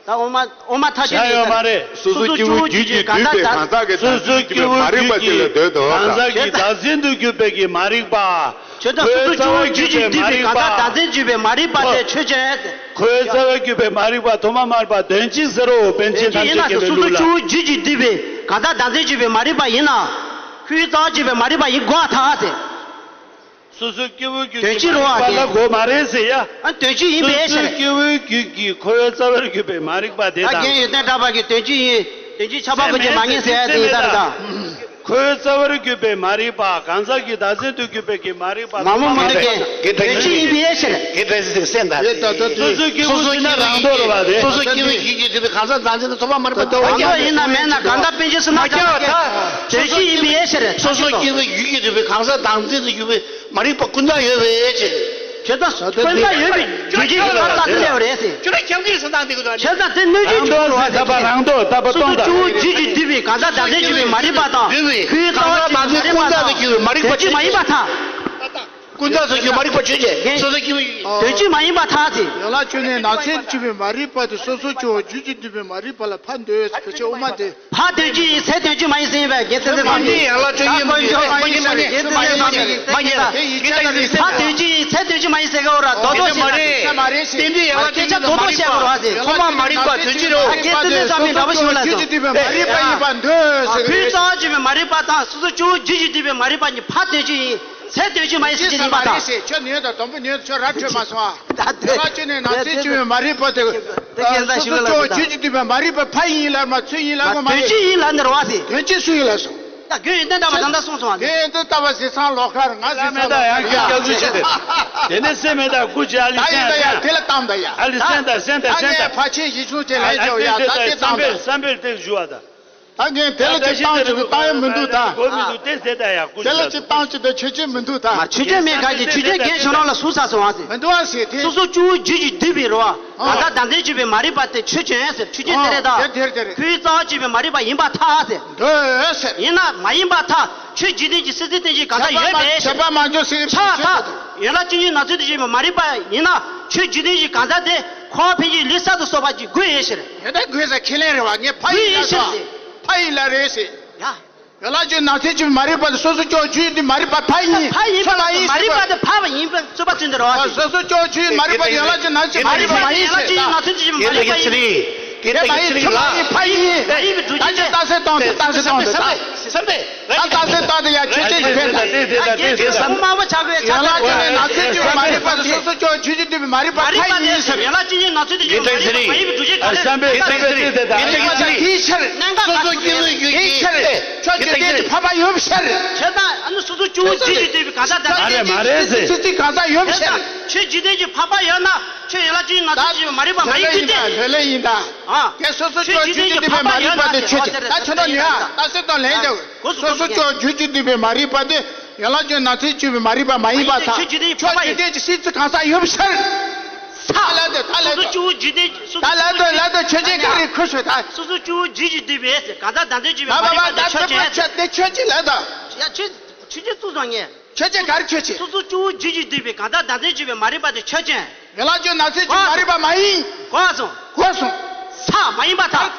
ད་འོག་མ་འོག་མ་ཐ་ཆད་བྱ་ཡོད་མ་རེད། སོ་སོ་སྐྱེ་བོའི་རྒྱུད་ཀྱིས་བསྡུས་པའི་གང་ཟག་གི་སོ་སོའི་སྐྱེ་བོའི་མ་རིག་པ་དེ་ལ་འདོད་དོ། གང་ཟག་གི་བདག་འཛིན་དུ་གྱུར་པའི་གི་མ་རིག་པ། ཆོས་དང་སོ་སོ་སྐྱེ་བོའི་རྒྱུད་ཀྱིས་བསྡུས་པའི་གང་ཟག་བདག་འཛིན་བྱེད་པའི་མ་རིག་པ་དེ་ཆོས་ཅན། ཁོའི་རྩ་བར་གྱུར་པའི་མ་རིག་པ་ཐོག་མ་མ་རིག་པ་དོན་གཅིག་ཟེར་རོ། པཎ་ཆེན་ཐམས་ཅད་མཁྱེན་པའི་ལུགས་ལ། སོ་སོ་སྐྱེ་བོའི་རྒྱུད་ཀྱིས་བསྡུས་པའི་གང་ཟག་བདག་འཛིན་བྱེད་པའི་མ་རིག་པ་ཡིན་ན། ཁོའི་རྩ་བར་གྱུར་པའི་མ་རིག་པ་ཡིན་དགོས་ཐལ་ཟེར། སོ་སོ་སྐྱེ་བོའི་རྒྱུད་ཀྱི་མ་རིག་པ་ལ་དགོས་མ་རེད་ཟེར་ཡ། ཨ་དོན་གཅིག་ཡིན་པའི་ཕྱིར། སོ་སོ་སྐྱེ་བོའི་རྒྱུད་ཀྱི་ཁོའི་རྩ་བར་གྱུར་པའི་མ་རིག་པ་དེ་དང་། ད་རྒན་ཡོན་ཏན་གྲགས་པ་གི་དོན་གཅིག་ཡིན། དོན་གཅིག་ཁྱབ་པ་ཀུན་གྱིས་མ་ངེས་ཟེར་ཡ་དེ་ཡིན་ས་རེད་ད། ཁོའི་རྩ་བར་གྱུར་པའི་མ་རིག་པ་གང་ཟག་གི་བདག་འཛིན་དུ་གྱུར་པའི་གི་མ་རིག་པ་མ་མོ་མ་མོ་དེ་གི་དོན་གཅིག་ཡིན་པའི་ཕྱིར། གི་དོན་གཅིག་སེམས་དང་། སོ་སོ་སྐྱེ་བོ་ཡིན་ན་རང་ལྡོག་རེད་བ་དེ། སོ་སོ་སྐྱེ་བོའི་རྒྱུད་ཀྱིས་བསྡུས་པའི་གང་ཟག་བདག་འཛིན་དུ་ཐོག་མ་མ་རིག་པ་འདོད་པ་ཡིན་ན་མེད་ན་གང་ལྟར་པཎ་ཆེན་བསོད་ནམས་གྲགས་པ་དོན་གཅིག་ཡིན་པའི་ཕྱིར། སོ་སོ་སྐྱེ་བོའི་རྒྱུད་ཀྱིས་བསྡུས་པའི་གང་ཟག་བདག་འཛིན་དུ་གྱུར་པའི་མ་རིག་པ་ཀུན་བཏགས་ཡོད་པའི་ཕྱིར། ཁྱེད་ཚོ་ཀུན་བཏགས་ཡོད་པའི་རྒྱུ་རྐྱེན་ཡོད་པ་རྩ་ཚིག་ལས་པ་རེད་ཟེར། ཁྱོད་རང་ཁྱབ་མཁན་སུ་དང་འདི་གི་དོན་ཁྱེད་ཚོ་དེ་གནོད་བྱེད་ཆུང་རུ་བ་ཟེར། ད་པ་རང་ལྡོག་ད་པ་སོ་སོ་སྟོང་དང་། སྐྱེ་བོའི་རྒྱུད་ཀྱིས་བསྡུས་པའི་གང་ཟག་བདག་འཛིན་བྱེད་པའི་མ་རིག་པ་དང་། བསྡུས་པའི་ཁོའི་རྩ་བ་ཀྱི་མ་རིག་པ་དང་། མ་རིག་པ་ཆོས་ཅན། ཀུན་བཏགས་སོ་སྐྱེ་མ་རིག་པ་ཆོས་ཅན། སོ་སོ་སྐྱེ་བོའི་དོན་གཅིག་མ་ཡིན་པར་ཐལ་ཟེར། ཡན་ལག་བཅུ་གཉིས་ནང་ཚན་དུ་གྱུར་པའི་མ་རིག་པ་དེ་སོ་སོ་སྐྱེ་བོའི་རྒྱུད་ཀྱིས་བསྡུས་པའི་མ་རིག་པ་ལ་ཕར་འདོད་ཟེར་ཁྱེད་དབུ་མ་དེ། ཕ་དོན་གཅིག་ཡིན་ཚེ་དོན་གཅིག་མ་ཡིན་ཟེར་བས་རྒྱལ་མཚན་ཚེ་ཚང་གིས། ཡན་ལག་བཅུ་གཉིས་མ་ཉན་མ་ཉན་མ་ཉན་མ་ཉན་མ་ཉན་མ་ཉན། ཕ་དོན་གཅིག་ཡིན་ཚེ་དོན་གཅིག་མ་ཡིན་ཟེར་གི་འོ་ར་རྡོག་རྡོག་ཟེར་བ་རེད། དེ་འདྲའི་ཡན་ལག་བཅུ་གཉིས་མ་རིག་པ་ཐོག་མ་མ་རིག་པ་དོན་གཅིག་རེད། རྒྱལ་མཚན་ཚེ་ཚང་གིས་འདྲ་པོ་ཞིག་ལ་སོང་། མ་རིག་པ་ཡིན་པ་འདོད་ཟེར་གི་རེད། ཁོའི་རྩ་བར་གྱུར་པའི་མ་རིག་པ་དང་སོ་སོ་སྐྱེ་བོའི་རྒྱུད་ཀྱིས་བསྡུས་པའི་མ་རིག་པ་གཉིས་ཕ་དོན་གཅིག་ཡིན། ཚེ་དོན་གཅིག་མ་ཡིན་ཟེར་གྱི་ཡིན་པ་དང་། ཁྱོད་ཉོན་དང་དང་པོ་ཉོན་ཁྱོད་ར་འཕྲོད་མ་སོང་ཨ། ད་དེ་ཡན་ལག་བཅུ་གཉིས་ནང་ཚན་དུ་གྱུར་པའི་མ་རིག་པ་དེ། དེ་སོ་སོ་སྐྱེ་བོའི་རྒྱུད་ཀྱིས་བསྡུས་པའི་མ་རིག་པ་ཕ་ཡིན་ལབ་མ་ཚུལ་ཡིན་ལབ་མ་མ་རེད། དོན་གཅིག་ཡིན་ལབ་ནི་རེད་བ་ཟེར། དོན་གཅིག་སུ་ཡིན་ལབ་སོང་། ད་རྒྱུན་ཡོན་ཏན་གྲགས་པ་ད་ལྟ་གསུངས་སོང་བ་ཟེར། དེ་ཡོན་ཏན་གྲགས་པ་ཟེར་ཚང་ལོག་ཁར་ང་ཟེར་ཚང་ལོག་ཁར་ཡང་སྐྱབས་འཇུག་བྱེད་དེ། དེ་ནས་སེམས་མེད་ད་དགུ་བྱ་ལི་ད་ཡིན་ད་ཡ་དེ་ལ་བཏང་ད་ཡ། ཨ་ལི་སེམས་ད་སེམས་ད་སེམས་ད། ཕར་ཕྱིན་ཞི་ཆུང་བྱེད་ལས་ཀྱང་ཡ་ད་དེ་བཏང་ད། བསམ་པས་བསམ་པས་དེ་ཞུ་བ་ད། ད་ངས་དེ་ལ་ཅིག་བཏང་ཅིག་ཏུ་བཏང་ཡ་མི་འདུག་ད། དེ་ལ་ཅིག་བཏང་ཅིག་ཏུ་ཆོས་ཅན་མི་འདུག་ད། མ་ཆོས་ཅན་མེད་ག་ཅིག་ཆོས་ཅན་རྒན་ཆོས་རང་ལ་ཟུག་ས་སོང་བ་ཟེར། མི་འདུག་ཨ་ཟེར་དེ། སོ་སོ་སྐྱེ་བོའི་རྒྱུད་ཀྱིས་བསྡུས་པའི་རེད་བ། ད་ལྟ་བདག་འཛིན་བྱེད་པའི་མ་རིག་པ་དེ་ཆོས་ཅན་ཟེར། ཆོས་ཅན་དེ་རེད་ད། དེ་དེ་རེད་དེ་རེད། ཁོའི་རྩ་བར་གྱུར་པའི་མ་རིག་པ་ཡིན་པར་ཐལ་ཟེར། འདོད་ཟེར། ཡིན་ན་མ་ཡིན་པར་ཐལ། ཆོས་འཇིག་རྟེན་གྱི་སྲིད་རྩེ་རྟེན་གྱི་གང་ཟག་ཡོད་པའི་ཕྱིར། ཁྱབ་པ་མ་འཇོག་ཟེར། ཆགས་ཐལ། ཡན་ལག་བཅུ་གཉིས་ནང་ཚན་དུ་བྱེད་པའི་མ་རིག་པ་ཡིན་ན་ཆོས་འཇིག་རྟེན་གྱི་གང་ཟག་དེ་འཁོར་བ་འཕེན་བྱེད་ཀྱི་ལུས་གསར་དུ་གསོག་པ་གྱི་དགོས་ཡོད་ཕྱིར། ཡོད་ད་དགོས་ཟེར་ཁས་ལེན་རེད་བ། ངས་ཕ་ཡིན་ལ་རེད་ཟེར། ཕ་ཡིན་ལ་རེད་ཟེར། ཡ། ཡན་ལག་བཅུ་ནང་ཚན་གྱི་མ་རིག་པ་དེ་སོ་སོ་སྐྱེ་བོ་རྒྱུད་དེ་མ་རིག་པ་ཕ་ཡིན། ཕ་ཡིན་པ་མ་རིག་པ་དེ་ཕ་བ་ཡིན་པའི་རྩོད་པ་བཙུགས་འདི་རེད་བ། སོ་སོ་སྐྱེ་བོ་རྒྱུད་མ་རིག་པ་ཡན་ལག་བཅུ་ནང་ཚན་མ་རིག་པ་མ་ཡིན་ཟེར་ད། ཡན་ལག་བཅུ་ནང་ཚན་གྱི་མ་རིག་པ་ཡིན། ཕ་ཡིན། ཕ་ཡིན་ཕ་ཡིན་ཕ་ཡིན། ད་ཅི་རྟགས་གསལ་གཏོང་དེ་རྟགས་གསལ་གཏོང་དེ་ད། ད་རྟགས་གསལ་གཏོང་དེ་ཡ་ཆོས་ཅན་གྱི་ཕན་ད། ཡན་ལག་བཅུ་ནང་ཚན་གྱི་མ་རིག་པ་དེ་སོ་སོ་སྐྱེ་བོ་རྒྱུད་དེ་མ་རིག་པ་ཕ་ཡིན་ཟེར། ཡན་ལག་བཅུ་གཉིས་ནང་ཚན་གྱི་མ་རིག་པ་མ་ཡིན་པའི་སྒྲུབ་བྱེད་ག་རེ་ཟེར། དེའི་ཕྱིར་སོ་སོ་སྐྱེ་བོའི་རྒྱུད་ཀྱི་ཆོས་ཅན་གྱི་ཕན་པ་ཡོད་ཕྱིར། ཁྱེད་ད་ཨ་ནི་སོ་སོ་སྐྱེ་བོ་རྒྱུད་ཀྱི་བསྡུས་པའི་གང་ཟག་དང་ཆོས་ཅན་གྱི་ཚིག་གང་ཟག་ཡོད་ཕྱིར། ཁྱེད་ད་ཆོས་འཇིག་རྟེན་གྱི་ཕན་པ་ཡོད་ན་ཆོས་ཡན་ལག་བཅུ་གཉིས་ནང་ཚན་གྱི་མ་རིག་པ་མ་ཡིན་རྒྱུ་དེ། ལོས་ལས་ཡིན་ད། ཨ། ཁྱེད་སོ་སོ་སྐྱེ་བོ་རྒྱུད་ཀྱི་བསྡུས་པའི་མ་རིག་པ་དེ་ཆོས་ཅན། ད་ཁྱོད་ད་ཉོན་ཨ་ད་སེ་ད་ལན་རྒྱག་སོ་སོ་སྐྱེ་བོ་རྒྱུད་ཀྱི་བསྡུས་པའི་མ་རིག་པ་དེ་ཡན་ལག་བཅུ་ནང་ཚན་གྱི་མ་རིག་པ་མ་ཡིན་པར་ཐལ། ཆོས་འཇིག་རྟེན་གྱི་སྲིད་རྩེ་གང་ཟག་ཡོད་ཕྱིར། ད་ལ་འདི་ད་ལ་སོ་སོ་འདི་སྐྱེ་བོ་འཇིག་རྟེན་སོ་ད་ལ་འདི་ལ་འདི་ཆོས་ཅན་ག་རེ་ཁུ་ཤོད་ད། སོ་སོ་སྐྱེ་བོ་འཇིག་ཅིང་འདུལ་བའི་གང་ཟག་བདག་འཛིན་གཅིག་པའི་མ་རིག་པ་དེ་ཆོས་ཅན། ཆོས་ཅན་ལ་ད། ཡ་ཆོས་ཆོས་ཅན་བཙུགས་སོང་ངས། ཆོས་ཅན་ག་རེ་ཆོས་ཅན། སོ་སོ་སྐྱེ་བོ་འཇིག་ཅིང་འདུལ་བའི་གང་ཟག་བདག་འཛིན་གཅིག་པའི་མ་རིག་པ་དེ་ཆོས་ཅན། ཡན་ལག་བཅུ་ནང་ཚན་བཅུ་མ་རིག་པ་མ་ཡིན། གོ་སོང་། གོ་སོང་། ས་མ་ཡིན་པར་ཐལ།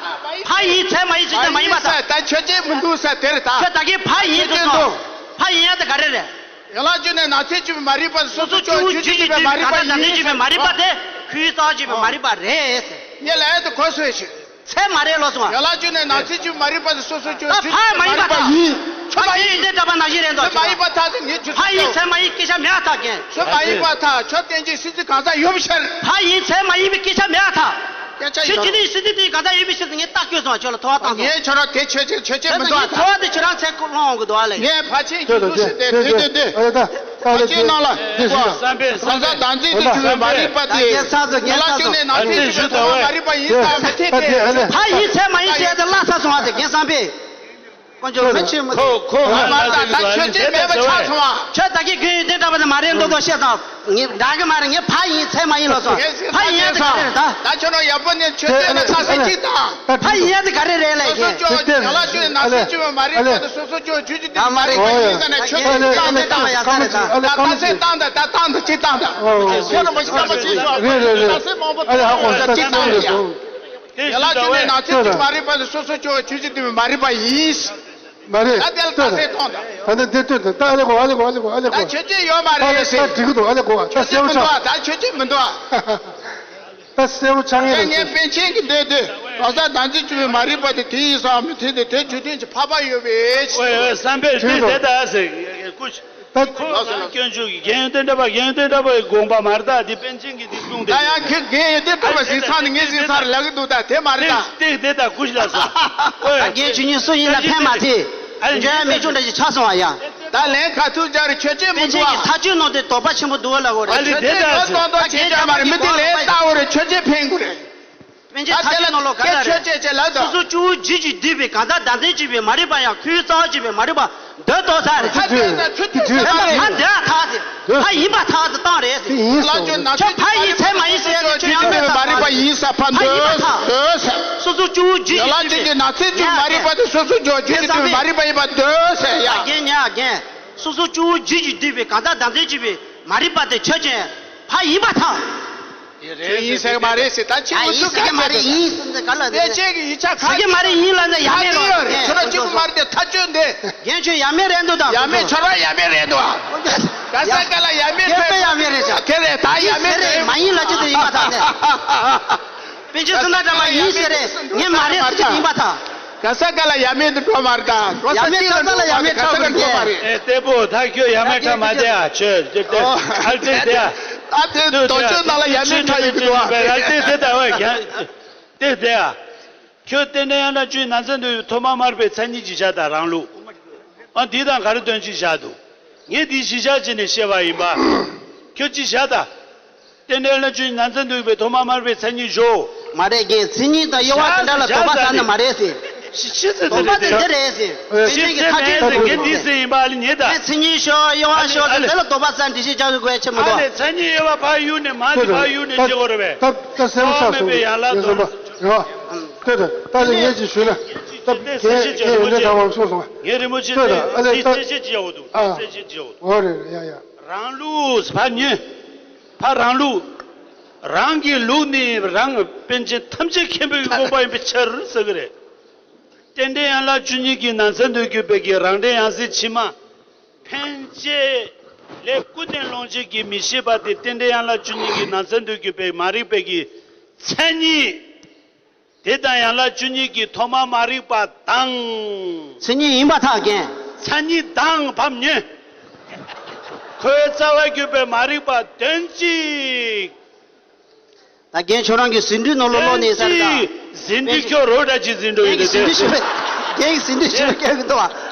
ཕ་ཡིན་ཚད་མ་ཡིན་ཚད་ཅན་མ་ཡིན་པར་ཐལ། ད་ཆོས་ཅན་མི་འདུག་ས་དེར་ད། ཁྱོད་ད་གིན་ཕ་ཡིན་ཆོས་ཅན་འདུག་སོང་། ཕ་ཡིན་ཡ་དེ་ག་རེ་རེད། ཡན་ལག་བཅུ་ནས་ནང་ཚན་བཅུ་པའི་མ་རིག་པ་སོ་སོ་སྐྱེ་བོ་འཇིག་ཅིང་འདུལ་བའི་མ་རིག་པ་དེ། ཁུ་ཡི་རྩ་བ་བདག་འཛིན་གཅིག་པའི་མ་རིག་པ་དེ་ཁུ་ཡི་རྩ་བ་གཅིག་པའི་མ་རིག་པ་རེད། ངས་ལབ་ཡ་དེ་གོ་སོང་ཞིག་ཚད་མ་རེད་ལོ་སོང་། ཡན་ལག་བཅུ་ནས་ནང་ཚན་བཅུ་མ་རིག་པ་དེ་སོ་སོ་སྐྱེ་བོ་ད་འཇིག་ཅིང་འདུལ་མ་རིག་པ་ཡིན། ཁྱོད་མ་ཡིན་དེ་འདྲ་པ་ནང་བཞིན་རེད་འདུག་ཁྱོད་མ་ཡིན་པ་ཐག་དེ་ངས་ཁྱོད་ཕ་ཡིན་ཚད་མ་ཡིན་སྐད་ཆ་མེད་ཐག་གན། ཁྱོད་མ་ཡིན་པ་ཐག་ཁྱོད་བསྟན་བཅོས་སྲིད་རྩིས་གང་ཟག་ཡོད་པའི་ཕྱིར། ཕ་ཡིན་ཚད་མ་ཡིན་པའི་སྐད་ཆ་མེད་ཐག་ཁྱོད་ཅི་ནས་སྲིད་རྩིས་དེའི་གང་ཟག་ཡོད་པའི་ཕྱིར་དུ་ངས་རྟགས་བཀོད་སོང་ཁྱོད་ལ་ཐོ་བ་བཏང་སོང་། ངས་ཁྱོད་རང་དེ་ཆོས་ཅན་ཆོས་ཅན་མི་འདུག་ཨ་ད། ངས་ཐོ་བ་དེ་ཁྱོད་རང་ཚད་སྐོར་སློང་འོང་གི་འདུག་ཨ་ལས། ངས་ཕལ་ཆེར་ཡིན་འདུག་ཟེར་ཏེ་དེ་དེ་དེ་ཨ་ལས་ད་ད་ལས་ཕལ་ཆེར་ནང་ལ་བསམ་པས་བསམ་པས་གང་ཟག་བདག་འཛིན་དུ་གྱུར་པའི་མ་རིག་པ་དེ་ད་ངས་ཚར་སོང་ངས་ཚར་སོང་། ནང་ཚན་བཅུ་པའི་ཐོག་མ་མ་རིག་པ་ཡིན་ཙང་མི་འཐད་དེ། ཕ་ཡིན་ཚད་མ་ཡིན་ཟེར་ཏེ་བརླག་ཚར་སོང་ཨ་དེ་རྒན་བསམ་པས། དཀོན་མཆོག་ལྷ་ཆེན་མོ་ཁོ་ཁོ་ང་ལ་ད་ད་ཆོས་ཅན་མེད་པ་ཆགས་སོང་ཨ། ཁྱོད་ད་གིན་རྒན་ཡོད་དེ་འདྲ་པ་ནི་མ་རེད་མདོག་མདོག་བཤད་ཙང་ངས་འདྲ་གི་མ་རེད། ངས་ཕ་ཡིན་ཚད་མ་ཡིན་ལོ་སོང་། ཕ་ཡིན་ཡ་དེ་ག་རེ་རེད་ད། ད་ཁྱོད་རང་ཡག་པོ་ནས་ཆོས་ཅན་ནས་ས་ས་གཅིག་དང་། ཕ་ཡིན་ཡ་དེ་ག་རེ་རེད་ལས་ཀྱི། སོ་སོ་ཡ་ལ་ཆོས་ནང་སེམས་བཅུ་པའི་མ་རིག་པ་དེ་སོ་སོ་ཅོ་ཇུ་ཇུ་དེ་མ་རིག་པ་ཡིན་ཟེར་ནས་ཆོས་ཅན་བཏང་དེ་བཏང་ཡ་ས་རེད་ད། ད་ད་སེམས་བཏང་དང་ད་བཏང་དང་གཅིག་བཏང་དང་། ཁྱོད་རང་མ་ཤི་ད་མ་ཤི་ཤོག་ད་སེམས་མང་པོ་བཏང་དང་གཅིག་བཏང་དང་ཡ། ཡ་ལ་ཆོས་ནས་ནང་སེམས་བཅུ་མ་རིག་པ་དེ་སོ་སོ་ཅོ་ཇུ་ཇུ་དེ་མ་རིག་པ་ཡིན། མ་རེད། ད་དེ་ལ་ད་སེམས་བཏང་དང་། ད་ནི་འདི་ལྟོས་དང་ད་ཨ་ལེ་གོ་ཨ་ལེ་གོ་ཨ་ལེ་གོ་ཨ་ལེ་གོ་ད་ཆོས་ཅན་ཡོད་མ་རེད་ཟེར། ད་འགྲིག་གི་འདུག་ཨ་ལེ་གོ་ད་ཆོས་ཅན་གསལ་པོ་མི་འདུག་ཆགས། ད་ཆོས་ཅན་མི་འདུག་ད་གསལ་པོ་ཆགས་ངེས་རེད། ངས་པཎ་ཆེན་གྱི་འདོད་དོན་གང་ཟག་བདག་འཛིན་བཅུ་པའི་མ་རིག་པ་དེ་དེ་ཡིན་སོགས་མི་མཐུན་ཏེ་དེ་བརྗོད་དོན་གྱི་འཕགས་པ་ཡོད་པའི། ཨོ་ཡ་བསམ་པས་དེ་དེ་ལྟ་ཟེར་སྐུ་ད་ཁོ་ལ་སྐྱོན་བརྗོད་ཀྱི་རྒན་ཡོན་ཏན་གྲགས་པ་རྒན་ཡོན་ཏན་གྲགས་པ་ཡི་དགོངས་པ་མ་རེད་ད་དེ་པཎ་ཆེན་གྱིས་དེ་གསུངས་ད་ཏེ། ཡང་ཁྱེད་རྒན་ཡོན་ཏན་གྲགས་པ་ཟིན་ཚར་ནས་ངས་ཟིན་ཚར་ལབ་གི་འདུག་ད་དེ་མ་རེད་ད། ཏེ་ཏེ་ད་ཀུ་ཤི་ལ་སོང་། ཨོ་ད་རྒན་ཁྱེད་གཉིས་སུ་ཡིན་ལ་ཕན་མ་ཐེ། འཇོན་ཡ་མེད་ཅུང་འདྲ་ཞིག་ཆགས་སོང་བ་ཡ། ད་ལན་ཁ་ཐུག་སྦྱར་ཆོས་ཅན་མི་པཎ་ཆེན་འདུག་གྱི་ཨ། ཐག་གཅོད་ནང་དེ་དོགས་པ་ཆེན་པོ་འདུག་ལ་གོ་རེད། ཨ་ལི་ཆོས་ཅན་ཡོད་སྟོང་དོ་ཆེ་ཆ་མ་རེད་མི་དེ་ལན་ལྟ་འོ་རེད་ཆོས་ཅན་ཕན་གི་རེད། པཎ་ཆེན་ད་ཐག་དེ་ལ་གཅོད་ནོར་ལོ་ག་ཁྱེད་ལ་ཆོས་རེད། ཅན་ཅན་ལ་སོ་དང་། སོ་སོ་སྐྱེ་བོ་འཇིག་ཅིང་འདུལ་བའི་གང་ཟག་བདག་འཛིན་གཅིག་པའི་མ་རིག་པ་ཡང་ཁོའི་རྩ་བ་གཅིག་པའི་མ་རིག་པ་འདོད་དོ་ས་རེད། ད་དེ་ན་ཆོས་ཅན་ཆོས་ཅན་ལ་ཕ་འདོད་ཐག་ཟེར། ཕ་ཡིན་པ་ཐག་ཟེར་བཏང་རེད་ཟེར། ལ་ཅོ་ན་ཁྱོད་ཕ་ཡིན་ཚད་མ་ཡིན་ཟེར་ཡ་དེ་ཁྱོད་ཡང་མེད་ས་མ་རེད། ཕ་ཡིན་པ་ཐག་ཟེར། སོ་སོ་སྐྱེ་བོ་འཇིག་ཅིང་འདུལ་བའི་ན་ཚེ་གཅིག་མ་རིག་པ་དེ་སོ་སོ་སྐྱེ་བོ་འཇིག་ཅིང་འདུལ་བའི་མ་རིག་པ་ཡིན་པ་འདོད་ཟེར་ཡ། རྒན་ཉག་རྒན། སོ་སོ་སྐྱེ་བོ་འཇིག་ཅིང་འདུལ་བའི་གང་ཟག་བདག་འཛིན་གཅིག་པའི་མ་རིག་པ་དེ་ཆོས་ཅན། ཕ་ཡིན་པ་ཐག་ཆོས་ཡིན་ཟེར་གི་མ་རེད་ཟེར་ད་ཁྱེད་ཨ་ཡིན་ཟེར་གི་མ་རེད་ཡིན་ཟེར་ནས་ག་ལ་ཟེར། ཁྱེད་ཀྱི་ཡིག་ཆ་ཁ་ཟེར་གི་མ་རེད་ཡིན་ལ་ནས་ཡ་མེད་རོ། ཁྱོད་རང་གཅིག་པུ་མ་རེད་དེ་ཐག་གཅོད་འདི། རྒན་ཁྱོད་ཡ་མེད་རེད་འདུག་ད་ཡ་མེད་ཁྱོད་རང་ཡ་མེད་རེད་འདུག་ཨ། ག་ས་ག་ལ་ཡ་མེད་ཁྱོད་དཔེ་ཡ་མེད་རེད་ཤག་དེ་རེད་ད་ཡ་མེད་རེད། མ་ཡིན་ལ་ཅི་ཟེར་ཡིན་པ་ཐག་ནས། པཎ་ཆེན་བསོད་ནམས་གྲགས་པ་ཡིན་ཟེར་རེད། ངས་མ་རེད་ཟེར་གྱི་ཡིན་པ་ཐག་ག་ས་ག་ལ་ཡ་མེད་དུ་འགྲོ་མ་རེད་ད། འགྲོ་ས་ཡ་མེད་གཅིག་ལ་འགྲོ་མ་རེད། ག་ས་ག་འགྲོ་མ་རེད། ཨེ་ལྟད་པོ་ད་ཁྱོད་ཡ་མེད་ཁྲ་མ་བསྡད་ཨ་ཁྱོད་ཨ་ལྟད་བསྡད་ཨ། ཨ་དེ་དོ་ཅོ་ནང་ལ་ཡ་མེད་ཁྲ་ཡོད་ཀྱི་འདུག་ཨ། ཨ་ལྟད་བསྡད་ད་བས་ཀྱང་ལྟད་བསྡད་ཨ། ཁྱོད་རྟེན་འབྲེལ་དབྱངས་སྒྲ་བཅུའི་ནང་ཚན་འདུས་ཐོག་མ་དམར་པོའི་མཚན་ཉིད་ཅིག་བཞག་དང་རང་ལུགས། ཨ་འདི་དང་ག་རེ་དོན་གཅིག་བཞག་འདུག་ངས་འདི་གཞི་བཞག་བྱས་ནས་བཤད་པ་ཡིན་པ། ཁྱོད་ཅིག་བཞག་དང་། རྟེན་འབྲེལ་དབྱངས་སྒྲ་བཅུའི་ནང་ཚན་འདུས་པའི་ཐོག་མ་དམར་པོའི་མཚན་ཉིད་བཞོ། མ་རེད་རྒན་མཚན་ཉིད་དང་དབྱེ་བ་དེ་འདྲ་ལ་དོགས་པ་ཟ་ནི་མ་རེད་ཟེར། ཤི་ཤི་ཟེར་དོགས་པ་དེ་འདི་རེད་ཟེར། པཎ་ཆེན་གྱི་ཐག་གཅོད་ཟེར་གི་འདི་ཟེར་ཡིན་པ་ཨ་ལི་ཉེ་ད། མཚན་ཉིད་ཤོག་དབྱེ་བ་ཤོག་ཟེར་དེ་ལ་དོགས་པ་ཟ་འདི་ཤེས་བྱ་གི་དགོས་ཆེ་མི་འདུག་ཨ་ལས་མཚན་ཉིད་དབྱེ་བ་ཕར་གཡུག་ནས་མ་འདི་ཕར་གཡུག་ནས་ཤེས་དགོས་རེད་པས། ད་ད་གསལ་པོ་ཆགས་སོང་། ཡང་ལ་དོ། རེད་བ། ལྟོས་དང་ད་ལས་ངས་ཅིག་ཞུས་ན་ད་ངས་ཡོན་ཏན་གྲགས་པ་གསུངས་སོང་ང་། ངས་རི་མོ་ཆེ་ལྟོས་དང་ཨ་ལས་ད་གསལ་བཤད་ཅིག་ཡག་པོ་འདུག་ཨ་གསལ་བཤད་ཅིག་ཡག་པོ་འདུག་འོ་རེད་རེད་ཡ་ཡ། རང་ལུགས་ཕར་ཉོན། ཕར་རང་ལུགས། རང་གི་ལུགས་ནི་རང་པཎ་ཆེན་ཐམས་ཅད་མཁྱེན་པའི་དགོངས་པ་ཡིན་པའི་ཕྱིར་ཟེར་གི་རེད། རྟེན་འབྲེལ་དབྱངས་ལ་བཅུ་གཉིས་ཀྱི་ནང་ཚན་དུ་གྱུར་པའི་གི་རང་འབྲེལ་ཡང་སྲིད་ཕྱི་མ། ཕན་བྱེད་ལས་ཀུན་ནས་སློང་བྱེད་ཀྱི་མི་ཤེས་པ་དེ་རྟེན་འབྲེལ་དབྱངས་ལ་བཅུ་གཉིས་ཀྱི་ནང་ཚན་དུ་གྱུར་པའི་མ་རིག་པའི་གི་མཚན་ཉིད། དེ་དང་ཡན་ལག་བཅུ་གཉིས་ཀྱི་ཐོག་མ་མ་རིག་པ་དང་། མཚན་ཉིད་ཡིན་པར་ཐལ་རྒན། མཚན་ཉིད་དང་ཕམ་ཉེ། ཁོའི་རྩ་བར་གྱུར་པའི་མ་རིག་པ་དོན་གཅིག་ད་རྒན་ཁྱོད་རང་གི་ཟིན་བྲིས་ནང་ལོགས་ལོག་ནས་ས་རེད་ད། ཟིན་བྲིས་ཁྱོད་རོ་འདྲ་ཅིག་ཟིན་འགྲོ་ཡོད་དེ། ཟིན་བྲིས་ཞུ་བས་རྒན་གྱི་ཟིན་བྲིས་ཞུ་བས་སྐད་གི་འདུག་བ།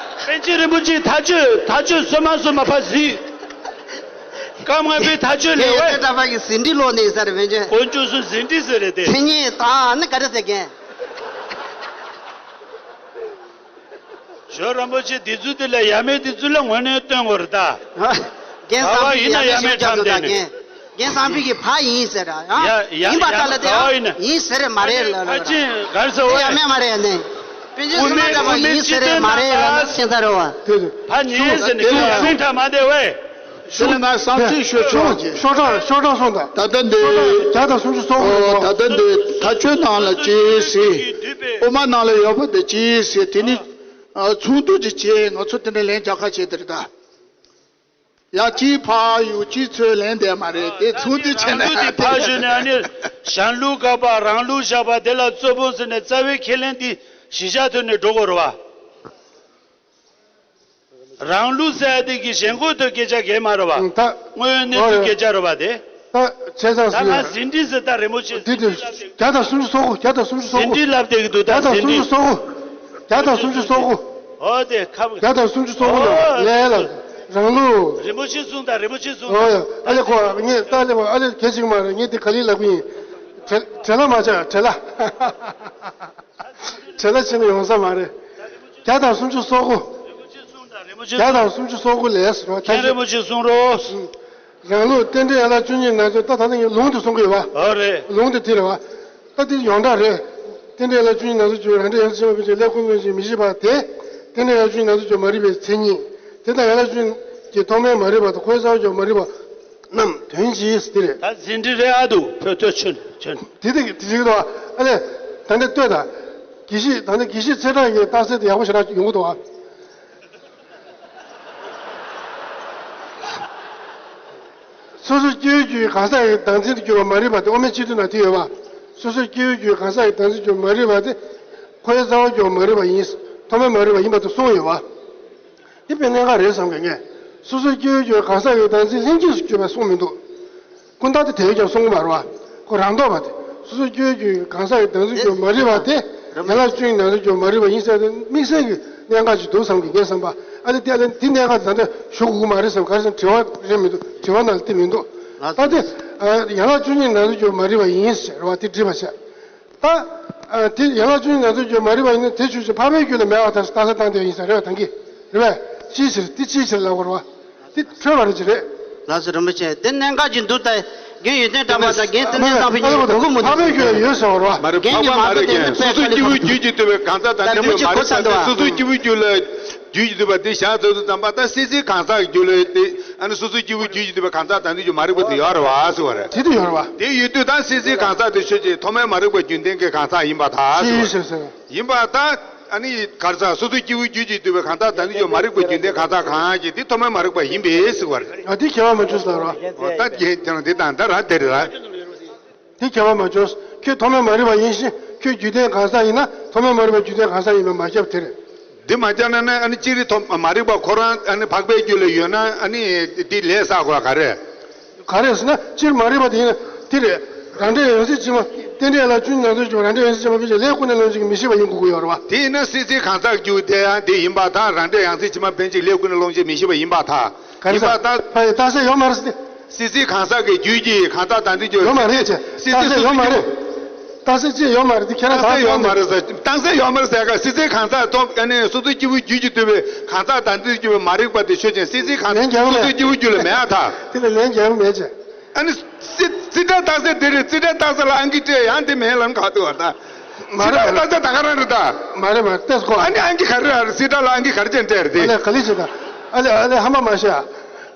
པཎ་ཆེན་རིན་པོ་ཆེའི་ཐག་གཅོད་ཐག་གཅོད་སོ་མ་སོ་མ་ཕར་ཟིན། སྐབས་ལྔ་པའི་ཐག་གཅོད་ལས་རྒན་ཡོན་ཏན་གྲགས་པ་གི་ཟིན་བྲིས་ལོག་ནས་ས་རེད་པཎ་ཆེན། དཀོན་མཆོག་གསུམ་ཟིན་བྲིས་ཟེར་རེད་དེ། མཚན་ཉིད་དང་ནི་ག་རེ་ཟེར་རྒན། ཇོ་རིན་པོ་ཆེ་འདི་ཚོ་འདི་ལ་ཡ་མེད་འདི་ཚོ་ལ་ངོས་ནས་སྟོན་དགོས་རེད་ད། རྒན་བསམ་ཡིན་ན་ཡ་མེད་ཁྲམ་བསྡད་ནས། རྒན་བསམ་འཕེལ་གྱི་ཕ་ཡིན་ཟེར་ར། ཡ་ཡ་ཡིན་པ་ཡ་ལྟར་ལ་དེ་ག་བ་ཡིན་ན། ཡིན་ཟེར་རེད་མ་རེད་ལ་ལ། ཕ་ཆེན་གར་ས་དེ་ཡ་བས། མེད་མ་རེད་ནས། དཔེ་ཆ་དབུ་སུ་མ་མེད་ལྟ་བ་དབུ་མེད་ཡིན་ཟེར་རེད་མ་རེད་ལ་ལ་སེམས་ཐག་རེད་བ། དེ་རེད། ཕ་ཉིན་ཟེར་ནས་ཁྱོད་སེམས་ཐག་མ་བདེ་བས། དེ་ལ་ང་བསམ་ཚུལ་ཤོད་ཆོག་གི། ཤོག་གྲངས་ཤོག་གྲངས་སོང་ད། ད་ལྟ་འདི། བརྒྱ་དང་སུམ་ཅུ་སོ་དགུ་ཨོ་རེད་ད་ལྟ་འདི་ཐག་གཅོད་ནང་ལ་ཅི་ཟེར། དབུ་མ་ནང་ལ་ཡོད་པ་དེ་ཅི་ཟེར་དེ་ནི། ཨ་ཚོགས་འདུ་ཅིག་བྱས་ང་ཚོ་དེ་འདྲ་ལན་རྒྱག་ཁ་བྱས་དེ་རེད་ད། ཡ་གཅིག་ཕར་གཡུག་གཅིག་ཚུར་ལན་འདེབས་མ་རེད་དེ་ཚུར་དེ་བྱས་ན། རང་ལུགས་དེ་ཕར་ཞོན་ནས་ཨ་ནི་གཞན་ལུགས་བཀག་པ་རང་ལུགས་བཞག་པ་དེ་ལ་རྩོད་པོ་ཟེར་ནས་རྩ་བའི་ཁས་ལེན་དེ་གཞི་བཞག་ཐོག་ནས་འགྲོ་དགོས་རེད་བ། རང་ལུགས་ཟེར་ཡ་དེ་གི་ཞེན་ཁོག་ཏུ་སྐད་ཆ་གས་མ་རེད་བ། ད་དངོས་ཡོད་གནས་ཚུལ་སྐད་ཆ་རེད་བ་དེ། ད་བྱས་ཙང་ད་ང་ཟིན་བྲིས་ཟེར་ད་རི་མོ་ཆེ་དེ་ཟིན་དེ་བྲིས་ལབ་དེ། བརྒྱ་དང་སུམ་ཅུ་སོ་དགུ་བརྒྱ་དང་སུམ་ཅུ་སོ་དགུ། ཟིན་བྲིས་ལབ་དེ་གི་འདུག་ད་བརྒྱ་དང་ཟིན་སུམ་ཅུ་བྲིས། སོ་དགུ། བརྒྱ་དང་སུམ་ཅུ་སོ་དགུ། ཨོ་དེ་ཁབ། བརྒྱ་དང་སུམ་ཅུ་སོ་དགུ་ལ་ཨོ་ལས་ལ་རང་ལུགས། རི་མོ་ཆེ་གསུང་དང་རི་མོ་ཆེ་གསུང་། ཨོ་ཡ་ཨ་ལེ་ཁོ་ངས་ལྟ་ལེ་བ་ཨ་ལེ་གལ་ཆེ་གི་མ་རེད། ངས་དེ་ག་ལེ་ལབ་གི་ཡིན། བྲེལ་བྲེལ་ལ་མ་ཆགས་བྲེལ་ལ། བྲེལ་ལ་ཕྱིན་ན་ཡོང་ས་མ་རེད། བརྒྱ་དང་སུམ་ཅུ་སོ་དགུ། རི་མོ་ཆེ་བརྒྱ་དང་སུམ་ཅུ་སོ་དགུ་ལས་རོ་ཁྱེད་རི་མོ་ཆེ་གསུང་རོགས། རང་ལུགས་རྟེན་འབྲེལ་ཡན་ལག་བཅུ་གཉིས་ནང་ཚུད་ད་ད་ནི་ལུང་དུ་གསུང་གི་ཡོད་བ། ཨོ་རེད། ལུང་དུ་དེ་རེད་བ། ད་དེ་ཡོངས་གྲགས་རེད། རྟེན་འབྲེལ་ཡན་ལག་བཅུ་གཉིས་ནང་ཚུད་ཀྱི་རང་འབྲས་ཡང་ཕྱིན་པ་ཕྱིན་ལས་ཀུན་ལོན་ཞིང་མི་ཤེས་པ་དེ། རྟེན་འབྲེལ་ཡན་ལག་བཅུ་གཉིས་ནང་ཚུད་ཀྱི་མ་རིག་པའི་མཚན་ཉིད། དེ་དང་ཡན་ལག་བཅུ་གཉིས་ཀྱི་ཐོག་མའི་མ་རིག་པ་དང་འཁོར་བའི་རྩ་བ་ཀྱི་མ་རིག་པ་རྣམས་དོན་གྱིས་དེ་རེད། ད་ཟིན་བྲིས་རེད་ཨ་འདུག་བོད་ཐོས་ཆོན་ཆོན། དེ་དེ་དེ་ཞིག་འདུག་ཨ་ལས། ད་འདི་ལྟོས་དང་། དགེ་བཤེས་ད་འདི་དགེ་བཤེས་ཚེ་བཀྲ་གི་རྟགས་གསལ་དེ་ཡག་པོ་ཞེ་དྲག་ཡོང་གི་འདུག་ཨ། སོ་སོ་སྐྱེ་བོའི་རྒྱུད་གང་ཟག་གི་བདག་འཛིན་དུ་གྱུར་པ་མ་རིག་པ་དེ་དབུ་མའི་སྤྱི་དོན་ནང་དེ་ཡོད་པ། སོ་སོ་སྐྱེ་བོའི་རྒྱུད་གང་ཟག་གི་བདག་འཛིན་གྱུར་པ་མ་རིག་པ་དེ། འཁོར་བའི་རྩ་བ་གྱུར་པ་མ་རིག་པ་ཡིན། ཐོག་མའི་མ་རིག་པ་ཡིན་པ་དེ་གསུངས་ཡོད་པ། དེ་དཔེ་གནད་འགག་རེད་བསམ་གི་ངས། སོ་སོ་སྐྱེ་བོའི་རྒྱུད་གང་ཟག་གི་བདག་འཛིན་ལྷན་སྐྱེས་སུ་གྱུར་པ་གསུངས་མི་འདུག་ཀུན་བཏགས་དེ་དེ་བས་ཀྱང་གསུང་གི་མ་རེད་བ། ཁོ་རང་ལྡོག་པ་དེ། སོ་སོ་སྐྱེ་བོའི་རྒྱུད་གང་ཟག་གི་བདག་འཛིན་གྱུར་མ་རིག་པ་དེ། ཡན་ལག་བཅུ་གཉིས་ནང་དུ་གྱུར་མ་རིག་པ་ཡིན་ཟེར་ཏེ་དམིགས་བསལ་གྱི་གནད་འགག་ཅིག་འདུག་བསམ་གི་ངས་བསམ་པ། ཨ་ལེ་དེ་ཨ་ལེ་དེ་གནད་འགག་ད་ལྟ་ཞུ་དགོས་ཀྱི་མ་རེད་བསམ། ག་རེ་ཟེར་ན་དྲི་བ་རེད་མི་འདུག་དྲི་བ་ནང་ལ་དེ་མི་འདུག་ད་དེ་ཡན་ལག་བཅུ་གཉིས་ནང་དུ་གྱུར་མ་རིག་པ་ཡིན་ཟེར་བ་དེ་འགྲིག་པ་བྱས། ད་ཨ་དེ་ཡན་ལག་བཅུ་གཉིས་ནང་དུ་གྱུར་མ་རིག་པ་ཡིན་ན་དེ་ཆོས་ཅན། འཕགས་པའི་རྒྱུད་ལ་མེད་པར་ཐལ་ཟེར་རྟགས་གསལ་བཏང་དེ་ཡིན་ས་རེད་བ། ད་གིན་རེད་བས། ཅིའི་ཕྱིར་དེ་ཅིའི་ཕྱིར་ལབ་དགོས་རེད་བ། དེ་འཕྲོས་པ་རེད་ཅི་རེད། ལགས་སོ་རིན་པོ་ཆེ། དེ་གནད་འགག་ཅིག་འདུག་ད་རྒན་ཡོན་ཏན་གྲགས་པ་དང་རྒན་ཚེ་བརྟན་བཟང་པོ་གཉིས་ཀྱི་གོ་གོ་མོ་འདུག་འཕགས་པའི་རྒྱུད་ལ་ཡོད་ཟེར་བ་རེད་བ། མ་རེད། རྒན་གྱི་འཕགས་པ་མ་མ་རེད། དེ་རྒན་ནི་སོ་སོའི་སྐྱེ་བོའི་རྒྱུད་ཀྱིས་བསྡུས་པའི་གང་ཟག་དང་ལྡན་རྒྱུ་མ་རེད་ཟེར་ཏེ། སོ་སོའི་སྐྱེ་བོའི་རྒྱུད་ལ་རྒྱུད་ཀྱིས་བསྡུས་པ་དེ་བཞག་ཚར་དུས་ཙམ་པ་ད་སྲིད་རྩེའི་གང་ཟག་གི་རྒྱུད་ལ་དེ་ཨ་ནི་སོ་སོའི་སྐྱེ་བོའི་རྒྱུད་ཀྱིས་བསྡུས་པའི་གང་ཟག་དང་ལྡན་རྒྱུ་མ་རིག་པ་དེ་ཡོད་རེད་བ་ཟེར་བ་རེད། དེ་དུ་ཡོད་རེད་བ། དེ་ཡོད་དུས་ད་སྲིད་རྩེའི་གང་ཟག་དེ་ཆོས་ཅན། ཐོག་མའི་མ་རིག་པ་རྒྱུན་ལྡན་གྱི་གང་ཟག་ཡིན་པར་ཐལ་ཟེར་བ་རེད། ཡིན་པ་ད། ཨ་ནི་གར་ས་སོ་སོའི་སྐྱེ་བོའི་རྒྱུད་ཀྱིས་བསྡུས་པའི་གང་ཟག་དང་ནི་ཡོད་མ་རིག་པའི་རྒྱུན་ལྡན་གང་ཟག་གང་ཞིག་དེ་ཐོག་མའི་མ་རིག་པ་ཡིན་པས་ཟེར་བ་རེད། ཨ་དེ་ཁྱད་པར་མ་བྱུང་ཟེར་རོ། ད་རྒྱན་དེ་རང་དེ་དང་ད་ར་དེ་རེད་ལ། དེ་ཁྱད་པར་མ་བྱུང་། ཁྱོད་ཐོག་མའི་མ་རིག་པ་ཡིན་ཞིང་ཁྱོད་རྒྱུད་ལྡན་གང་ཟག་ཡིན་ན་ཐོག་མའི་མ་རིག་པ་རྒྱུད་ལྡན་གང་ཟག་ཡིན་པ་མ་ཁྱབ་དེ་རེད། འདི་མ་ཁྱབ་ན་ནི་ཨ་ནི་སྤྱིར་ཐོག་མ་རིག་པ་ཁོ་རང་ཨ་ནི་འཕགས་པའི་རྒྱུད་ལ་ཡོད་ན་ཨ་ནི་དེ་ལས་བསགས་དགོས་ག་རེ། ག་རེ་ཟེར་ན་སྤྱིར་མ་རིག་པ་དེ་ཡིན་ན་དེ་རེད། རང་འབྲས་ཡང་སྲིད་ཕྱི་མ། རྟེན་འབྲེལ་ཡན་ལག་བཅུ་གཉིས་ནང་དུ་གྱུར་རང་འབྲས་ཡང་སྲིད་ཕྱི་མ་ཕན་ཆད་ལས་ཀུན་ནས་སློང་བྱེད་ཀྱི་མི་ཤེས་པ་ཡིན་དགོས་ཀྱི་ཡོད་རེད་བ། དེ་ཡིན་ན་སྲིད་རྩེའི་གང་ཟག་རྒྱུད་དེ་ཡང་དེ་ཡིན་པར་ཐལ། རང་འབྲས་ཡང་སྲིད་ཕྱི་མ་ཕན་ཆད་ལས་ཀུན་ནས་སློང་བྱེད་མི་ཤེས་པ་ཡིན་པར་ཐལ། ག་རེ་ཡིན་པར་ཟེར། ཐལ། ཕ་ཡི་རྟགས་གསལ་ཡོད་མ་རེད་ཟེར་ཏེ། སྲིད་རྩེའི་གང་ཟག་གི་རྒྱུད་ཀྱི་གང་ཟག་དང་དེ་རྒྱུད་ཡོད་མ་རེད་ཅེས། སྲིད་རྩེ་རྟགས་གསལ་ཡོད་མ་རེད། རྟགས་གསལ་ཅིག་ཡོད་མ་རེད་དེ་ཁྱེད་རང་རྟགས་གསལ་ཡོད་མ་རེད་ཟེར། རྟགས་གསལ་ཡོད་མ་རེད་ཟེར་ག་སྲིད་རྩེའི་གང་ཟག་ཐོབ་ཨ་ནི་སོ་སོའི་སྐྱེ་བོའི་རྒྱུད་ཀྱིས་བསྡུས་པའི་གང་ཟག་དང་དེ་རྒྱུད་པའི་མ་རིག་པ་དེ་ཆོས་ཅན། སྲིད་རྩེའི་གང་ཟག་ལན་རྒྱག་སོ་སོའི་སྐྱེ་བོའི་རྒྱུད་ལ་མེད་ཨ་ཐལ། དེ་ལ་ལན་རྒྱག་མེད་ཅེས། ཨ་ནི། རྩིས་རྩིས་ཁྲ་རྟགས་གསལ་དེ་རེད། རྩིས་ཁྲ་རྟགས་གསལ་ལ་ཨང་ཀི་སྤྲད་ཡང་དེ་མེད་ལབ་ག་འདུག་བ་ད། མ་རེད། རྩིས་ཁྲ་རྟགས་གསལ་ད་ག་རང་རེད་ད། མ་རེད་མ་རེད། ལྟས་སོ་ཁོ། ཨ་ནི་ཨང་ཀི་ག་རེ་ར་རེད། རྩིས་ཁྲ་ལ་ཨང་ཀི་ག་རེ་ཅན་སྤྲད་རེད་དེ། ཨ་ལས་ག་ལི་ཅི་ད། ཨ་ལས་ཨ་ལས་ཧམ་པ་མ་བཤད་ཨ།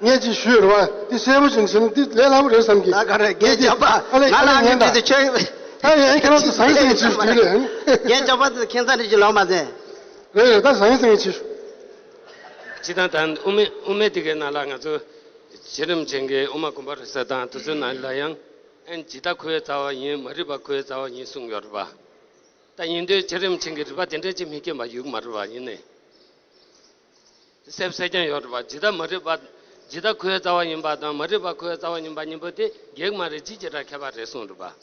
ངས་ཅིག་ཞུས་རེད་བ། འདི་གསལ་པོ་ཅིག་བྱས་ན་འདི་ལས་སླ་པོ་རེད་བསམ་གི། ད་ག་རེ་རྒན་ཅག་པ་ང་ལ་ཨང་ཀི་སྤྲད་དེ་ཁྱོད། ད་ཡང་ཁྱེད་རང་ཚོ་ཟང་ཟིང་ཅིག་ཞུས་རེད། རྒན་ཅག་པ་དེ་ཁྱད་མཚར་རེ་ཅིག་ལོག་མ་ཟད། རེད་རེད། ད་ཟང་ཟིང་ཅིག་ཞུ། སྤྱིར་བཏང་ད་དབུ་མའི་དབུ་མའི་དེ་གའི་ནང་ལ་ང་ཚོ་བྱེད་རིམ་ཅན་གྱི་དབུ་མ་དགོངས་པ་རབ་གསལ་དང་དེ་ཚོའི་ནང་ལ་ཡང་ཨན་ཇི་ལྟར་འཁོར་བའི་རྩ་བ་ཡིན། མ་རིག་པ་འཁོར་བའི་རྩ་བ་ཡིན་གསུངས་ཡོད་རེད་པ། ད་ཡིན་དུས་བྱེད་རིམ་ཅན་གྱི་རིགས་པ་དེ་འདྲ་ཅིག་མི་སྐྱེ་བ་ཡོད་མ་རེད་པ། ཡིན་ནའི་གསལ་གསལ་རྐྱང་ཡོད་རེད་པ། ཇི་ལྟར་མ་རིག་པ་ཇི་ལྟར་འཁོར་བའི་རྩ་བ་ཡིན་པ་དང་མ་རིག་པ་འཁོར་བའི་རྩ་བ་ཡིན་པ་གཉིས་པོ་དེ་གེགས་མ་རེད། ཅིའི་ཕྱིར་ཁྱད་པར་རེད་གསུངས་རེད་པ། བྱས་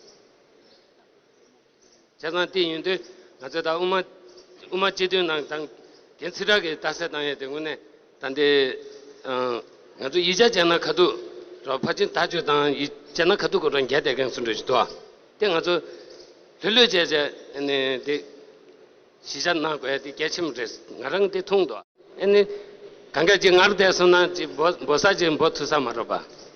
ཙང་དེ་ཡིན་དུས་ང་ཚོས་ད་དབུ་མ་དབུ་མ་སྤྱི་དོན་ནང་དང་དེ་ཚིག་གྲགས་ཀྱི་རྟགས་གསལ་བཏང་ཡས་དེ་དངོས་གནས་ད་འདི་ང་ཚོ་ཡིག་ཆ་བྱས་ན་ཁ་ཐུག་རོ་ཕལ་ཆེར་དག་བཅོས་དང་ཡིག་བྱས་ན་ཁ་ཐུག་གོ་རོ་འགལ་བསྡད་མཁན་སུ་འགྲོ་ཞིག་འདུག་ཨ། དེ་ང་ཚོ་ལྷོད་ལྷོད་བྱས་བྱས་ནས་དེ་གཞི་བཞག་གནང་དགོས་ཡས་དེ་གལ་ཆེན་པོ་རེད། ང་རང་དེ་མཐོང་འདུག་ཨ། ཨ་ནི་གང་ག་ཅིག་ངར་བསྡད་སོང་ན་ཅིག་འབོ་འབོ་ས་ཅིག་འབོ་ཐུབ་ས་མ་རེད་པ།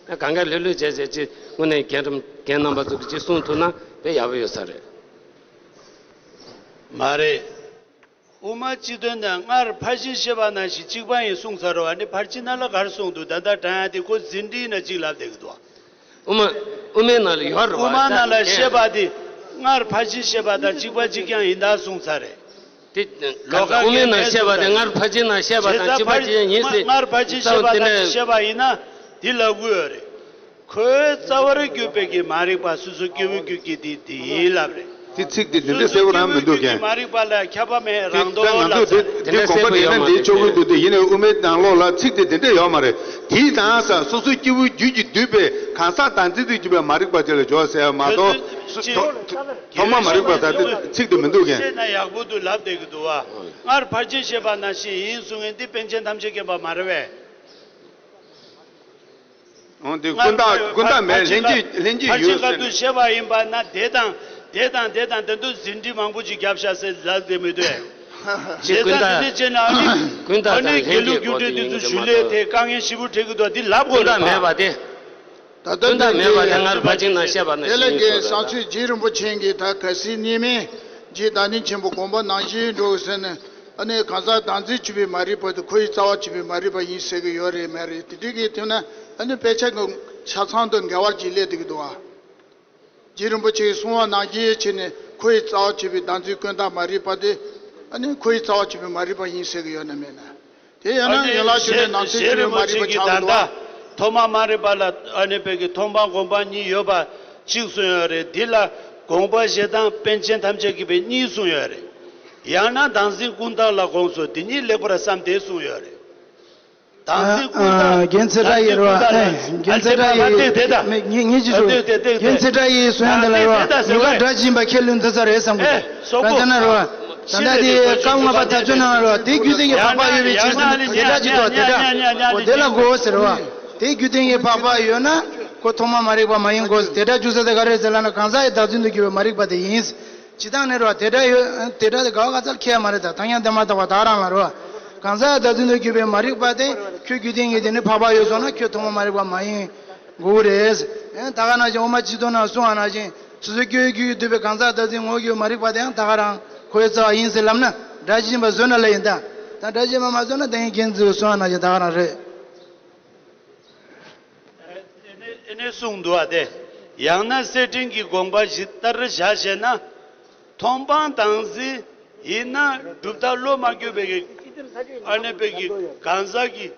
གང་ག་ལྷོད་ལྷོད་བྱས་བྱས་ཅིག་དངོས་གནས་རྒན་རིན་རྒན་རྣམ་པ་ཚོ་གིས་ཅིག་གསུང་ཐུབ་ན་དཔེ་ཡག་པོ་ཡོད་ས་རེད། མ་རེད། དབུ་མ་སྤྱི་དོན་དང་སྔར་ཕར་ཕྱིན་བཤད་པ་ནང་བཞིན་གཅིག་པ་ཡིན་གསུངས་ཚར་རོ། ཨ་ནི་ཕར་ཕྱིན་ནང་ལ་ག་རེ་གསུངས་འདུག་ད་ལྟ་དྲན་ཡ་དེ་ཁོ་ཟིན་བྲིས་ནང་གཅིག་ལབ་བསྡད་ཀྱི་འདུག་དབུ་མ་དབུ་མའི་ནང་ལ་ཡོད་རེད་བ། དབུ་མ་ནང་ལ་བཤད་པ་དེ་སྔར་ཕར་ཕྱིན་བཤད་པ་དང་གཅིག་པ་གཅིག་རྐྱང་ཡིན་ད་གསུངས་ཚར་རེད། དེ་ལོགས་ཀ་དབུ་མའི་ནང་བཤད་པ་དེ་སྔར་ཕར་ཕྱིན་ནང་བཤད་པ་དང་གཅིག་པ་གཅིག་རྐྱང་ཡིན་ཟེར། སྔར་ཕར་ཕྱིན་བཤད་པ་དང་བཤད་པ་ཡིན་ན་དེ་ལབ་དགོས་ཡོད་རེད། ཁོའི་རྩ་བར་གྱུར་པའི་གི་མ་རིག་པ་སོ་སོ་སྐྱེ་བོའི་རྒྱུད་ཀྱི་དེ་དེ་ཡིན་ལབ་རེད། དེ་ཚིག་དེ་དེ་འདྲ་གསལ་པོ་རང་མི་འདུག་གས། མ་རིག་པ་ལ་ཁྱབ་པ་མེད་རང་དོ་ལ་དེ་ང་ཚོ་དེ་དེ་དགོངས་པ་དེ་འདྲ་འདི་ཆོག་གི་འདུག་དེ་ཡིན་ནའི་དབུ་མའི་ནང་ལོགས་ལ་ཚིག་དེ་དེ་འདྲ་ཡོད་མ་རེད། དེའི་དང་ས་སོ་སོའི་སྐྱེ་བོའི་རྒྱུད་ཀྱིས་བསྡུས་པའི་གང་ཟག་བདག་འཛིན་དུ་གྱུར་པའི་མ་རིག་པ་དེ་ལ་སྦྱོར་ཟེར་ཡ་མ་གཏོགས་ཐོག་མ་མ་རིག་པ་ཟེར་དེ་ཚིག་དེ་མི་འདུག་གས། བཤད་ན་ཡག་པོ་འདུག་ལབ་བསྡད་ཀྱི་འདུག་བ། སྔར་ཕར་ཕྱིན་བཤད་པ་ནང་བཞིན་ཡིན་གསུང་མཁན་འདི་པཎ་ཆེན་ཐམས་ཅད་མཁྱེན་པ་མ་རེད་པས། འོ་འདི་ཀུན་བརྟགས་ཀུན་བརྟགས་མེད་ལྷན་སྐྱེས་ལྷན་སྐྱེས་ཕར་ཕྱིན་ཡོད་སྐབས་སུ་ཟེར། བཤད་པ་ཡིན་པ་ན་དེ་དང་དེ་དང་དེ་དང་དེ་ཚོ་ཟིན་བྲིས་མང་པོ་ཅིག་བརྒྱབ་ཤག་ཟེར་ལབ་བསྡད་མི་འདུག་ཨེ། ཅེས་བྱས་ཀུན་ཙང་དེ་བརྟགས་འདྲ་བྱས་ན་ཨ་ནི་ཀུན་བརྟགས་ཨ་ནི་དང་ལྷན་དགེ་ལུགས་སྐྱོན་བྲལ་དེ་ཚོ་ཞུ་ལས་དེ་དཀའ་ངལ་ཞེ་པོ་འཕྲད་ཀྱི་འདུག་དེ་ལབ་དགོས་རེད་ད། ཀུན་བརྟགས་མེད་པ་དེ། ད་ལྟ་ཀུན་བརྟགས་མེད་པ་དེ་སྔར་ཕར་ཕྱིན་ནང་བཤད་པ་ནང་བཞིན་ཡིན་ཟེར་བ་རེད། དེ་ལ་རྒན་བཟང་ཚུལ་རྗེ་རིན་པོ་ཆེ་གིས་ད་གལ་སྲིད་གཉིས་མེད་རྗེ་བདག་ཉིད་ཆེན་པོ་དགོངས་པ་ནང་བཞིན་འགྲོ་ཟེར་ནས། ཨ་ནི་གང་ཟག་བདག་འཛིན་བྱེད་པའི་མ་རིག་པ་དེ་ཁོ་ཡི་རྩ་བ་བྱེད་པའི་མ་རིག་པ་ཡིན་ཟེར་གྱི་ཡོད་རེད་མ་རེད། དེ་འདྲའི་གི་དོན་ན་ཨ་ནི་དཔེ་ཆ་གི་ཆ་ཚང་དང་འགལ་བ་ཅིག་སླེབས་བསྡད་ཀྱི་འདུག་ཨ། རྗེ་རིན་པོ་ཆེས་གསུངས་པ་ནང་བཞིན་བྱས་ནས་ཁོ་ཡི་རྩ་བ་བྱེད་པའི་བདག་འཛིན་ཀུན་བརྟགས་མ་རིག་པ་དེ་ཨ་ནི་ཁོ་ཡི་རྩ་བ་བྱེད་པའི་མ་རིག་པ་ཡིན་ཟེར་གྱི་ཡོད་ན་མེད་ན། དེ་ཡང་ན་ཡན་ལག་བཅུ་གནས་ནང་ཚན་བཅུ་པའི་མ་རིག་པ་ཆགས་འདུག་བ། ཐོག་མ་མ་རིག་པ་ལ་ཨ་ནི་དཔེ་གི་མཐོང་སྤང་སྒོམ་སྤང་གཉིས་ཡོད་པ་གཅིག་གསུངས་ཡོད་རེད། འདི་ལ་དགོངས་པ་བཞེས་སྟངས་པཎ་ཆེན་ཐམས་ཅད་མཁྱེན་པས་གཉིས་གསུངས་ཡོད་རེད། ཡང་ན་བདག་འཛིན་ཀུན་བརྟགས་ལ་དགོངས་སོ། འདི་གཉིས་ལེགས་པར་བསམ་སྟེ་གསུངས་ཡོད་རེད། བདག་འཛིན་ཀུན་བརྟགས། རྒན་ཚེ་བཀྲ་ཡིས་རེད་བ། རྒན་ཚེ་བཀྲ་ཡིས་ངེད་ཀྱི་ཞུ། རྒན་ཚེ་བཀྲ་ཡིས་གསུང་ཡ་འདི་ལ་རེད་བ། ཉི་མ་སྒྲ་འབྱིན་པ་ཁས་ལེན་འདི་ཚ་རེད་བསམ་གི་འདུག་ད་ལྟ་ན་རེད་བ། ད་ལྟ་དེ་སྐབས་ལྔ་པ་དག་བཅོས་ནང་རེད་བ། དེ་རྒྱུ་མཚན་གྱི་བག་ཆགས་ཡོད་པའི་ཕྱིར་ཟེར་ན་དེ་སྒྲ་ཅིག་འདུག་དེ་སྒྲ་འོ་དེ་ལ་གོ་ཟེར་བ། དེ་རྒྱུ་མཚན་གྱི་བག་ཆགས་ཡོད་ན་ཁོ་ཐོག་མ་མ་རིག་པ་མ་ཡིན་གོ་ཟེར། དེ་སྒྲ་འཇུག་ས་དེ་ག་རེ་ཟེར་ལབ་ན་གང་ཟག་གི་བདག་འཛིན་དུ་གྱུར་པའི་མ་རིག་པ་དེ་ཡིན། ཇི་ལྟར་ནི་རེད་བ། དེ་སྒྲ་ཡོད། དེ་སྒྲ་དེ་ག་བ་ག་ཚར་ཁས་མ་རེད། ད་ཐ་སྙད་དེ་མ་དག་པ་ད་རང་ལ་རེད་བ། གང་ཟག་བདག་འཛིན་དུ་གྱུར་པའི་མ་རིག་པ་དེ་ཁྱོད་རྒྱུ་རྐྱེན་གྱིས་དེ་ནི་བག་ཆགས་ཡོད་སོང་ན་ཁྱོད་ཐོག་མ་མ་རིག་པ་མ་ཡིན་དགོས་རེད། ད་ག་ནང་བཞིན་དབུ་མ་སྤྱི་དོན་ནང་གསུངས་པ་ནང་བཞིན་སོ་སོའི་སྐྱེ་བོའི་རྒྱུད་ཀྱིས་བསྡུས་པའི་གང་ཟག་བདག་འཛིན་ངོ་བོ་གྱུར་པའི་མ་རིག་པ་དེ་ཡང་ད་ག་རང་ཁོ་ཡི་རྩ་བ་ཡིན་ཟེར་ལབ་ན་སྒྲ་འབྱིན་པ་བཟོས་ན་ལ་ཡིན་ད། ད་སྒྲ་འབྱིན་པ་མ་བཟོས་ན་དེ་ཡིན་རྒྱན་ཚུལ་གསུངས་པ་ནང་བཞིན་ད་ག་རང་རེད། ཨེ་ནས་གསུངས་འདུག་བ་དེ། ཡང་ན་གསེར་ཕྲེང་གི་དགོངས་པ་ཇི་ལྟར་བཞག་ཞེ་ན། མཐོང་སྤང་བདག་འཛིན་ཡིན་ན་གྲུབ་མཐའ་བློ་མ་འགྱུར་བའི་གི་ཨ་ནི་པའི་གི་གང་ཟག་གི་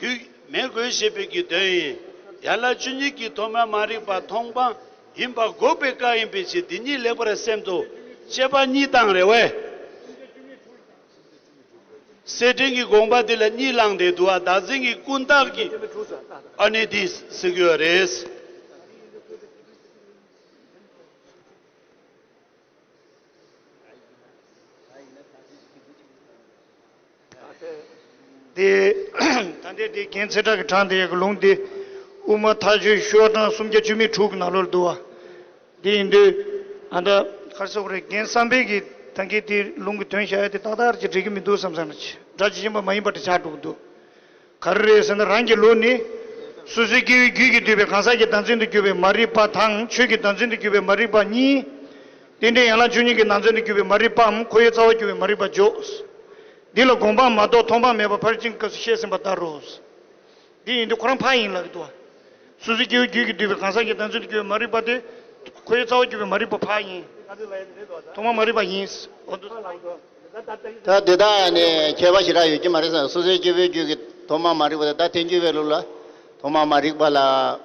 རྒྱུད་མེད་དགོས་ཞེས་པའི་གི་དོན་ཡིན། ཡན་ལག་བཅུ་གཉིས་ཀྱི་ཐོག་མ་མ་རིག་པ་མཐོང་སྤང་ཡིན་པ་འགོག་པའི་བཀའ་ཡིན་པའི་ཕྱིར་འདི་ཉིད་ལེགས་པར་སེམས་སོ། དཔྱད་པ་གཉིས་བཏང་རེད་བས། གསེར་ཕྲེང་གི་དགོངས་པ་འདི་ལ་གཉིས་བླངས་ཏེ་འདུག་བ། བདག་འཛིན་གྱི་ཀུན་བརྟགས་ཀྱི་ཨ་ནི་འདི་ཟེར་གྱི་ཡོད་རེད། དེ་ད་ལྟའི་དེ་རྒན་ཚེ་བཀྲ་གིས་དྲངས་དེ་ཡག་གི་ལུང་དེ་དབུ་མ་མཐའ་དཔྱོད་ཤོག་གྲངས་སུམ་བརྒྱ་བཅུ་མེད་དྲུག་གི་ནང་ལོགས་འདུག་བ། དེ་ཡིན་དུས་ཨ་ད་ག་རེ་ཟེར་དགོས་རེད། རྒན་བསམ་འཕེལ་གྱིས་ད་གིན་དེ་ལུང་གི་དོན་བཞག་ཡ་དེ་ཏག་ཏག་ཅིག་འགྲིག་གི་མི་འདུག་བསམ་བསམ་ན་ཅི་སྒྲ་ཇི་བཞིན་པ་མ་ཡིན་པ་དེ་ཆགས་འགྲོ་གི་འདུག་ག་རེ་རེད་ཟེར་ན་རང་གི་ལུགས་ནི། སོ་སོའི་སྐྱེ་བོའི་རྒྱུད་ཀྱིས་བསྡུས་པའི་གང་ཟག་གི་བདག་འཛིན་དུ་གྱུར་པའི་མ་རིག་པ་དང་ཆོས་ཀྱི་བདག་འཛིན་དུ་གྱུར་པའི་མ་རིག་པ་གཉིས། རྟེན་འབྲེལ་ཡན་ལག་བཅུ་གཉིས་ཀྱི་ནང་ཚན་དུ་གྱུར་པའི་མ་རིག་པའམ་ཁོ་བོའི་རྩ་བར་གྱུར་པའི་མ་རིག་པ་འཇོག་འདི་ལ་དགོངས་པ་མ་རྟོགས་མཐོང་སྤང་མེད་པ་ཕར་ཕྱིན་སྐབས་སུ་བཤད་ཟིན་པ་ལྟར་རོ། འདི་ཡིན་དུས་ཁོ་རང་ཕ་ཡིན་ལབ་ཀྱི་འདུག་བ། སོ་སོའི་སྐྱེ་བོའི་རྒྱུད་ཀྱིས་བསྡུས་པའི་གང་ཟག་གི་བདག་འཛིན་དུ་གྱུར་པའི་མ་རིག་པ་དེ། ཁོ་བོའི་རྩ་བར་གྱུར་པའི་མ་རིག་པ་ཕ་ཡིན། ཐོག་མ་མ་རིག་པ་ཡིན། འོ་འདུག་ད་འདི་དག་ནི་ཁྱད་པར་ཞེ་དྲག་ཡོད་ཀྱི་མ་རེད་བསམ། སོ་སོའི་སྐྱེ་བོའི་རྒྱུད་ཀྱི་ཐོག་མ་མ་རིག་པ་དེ་ད་ཐལ་འགྱུར་བའི་ལུགས་ལ་ཐོག་མ་མ་རིག་པ་ལ་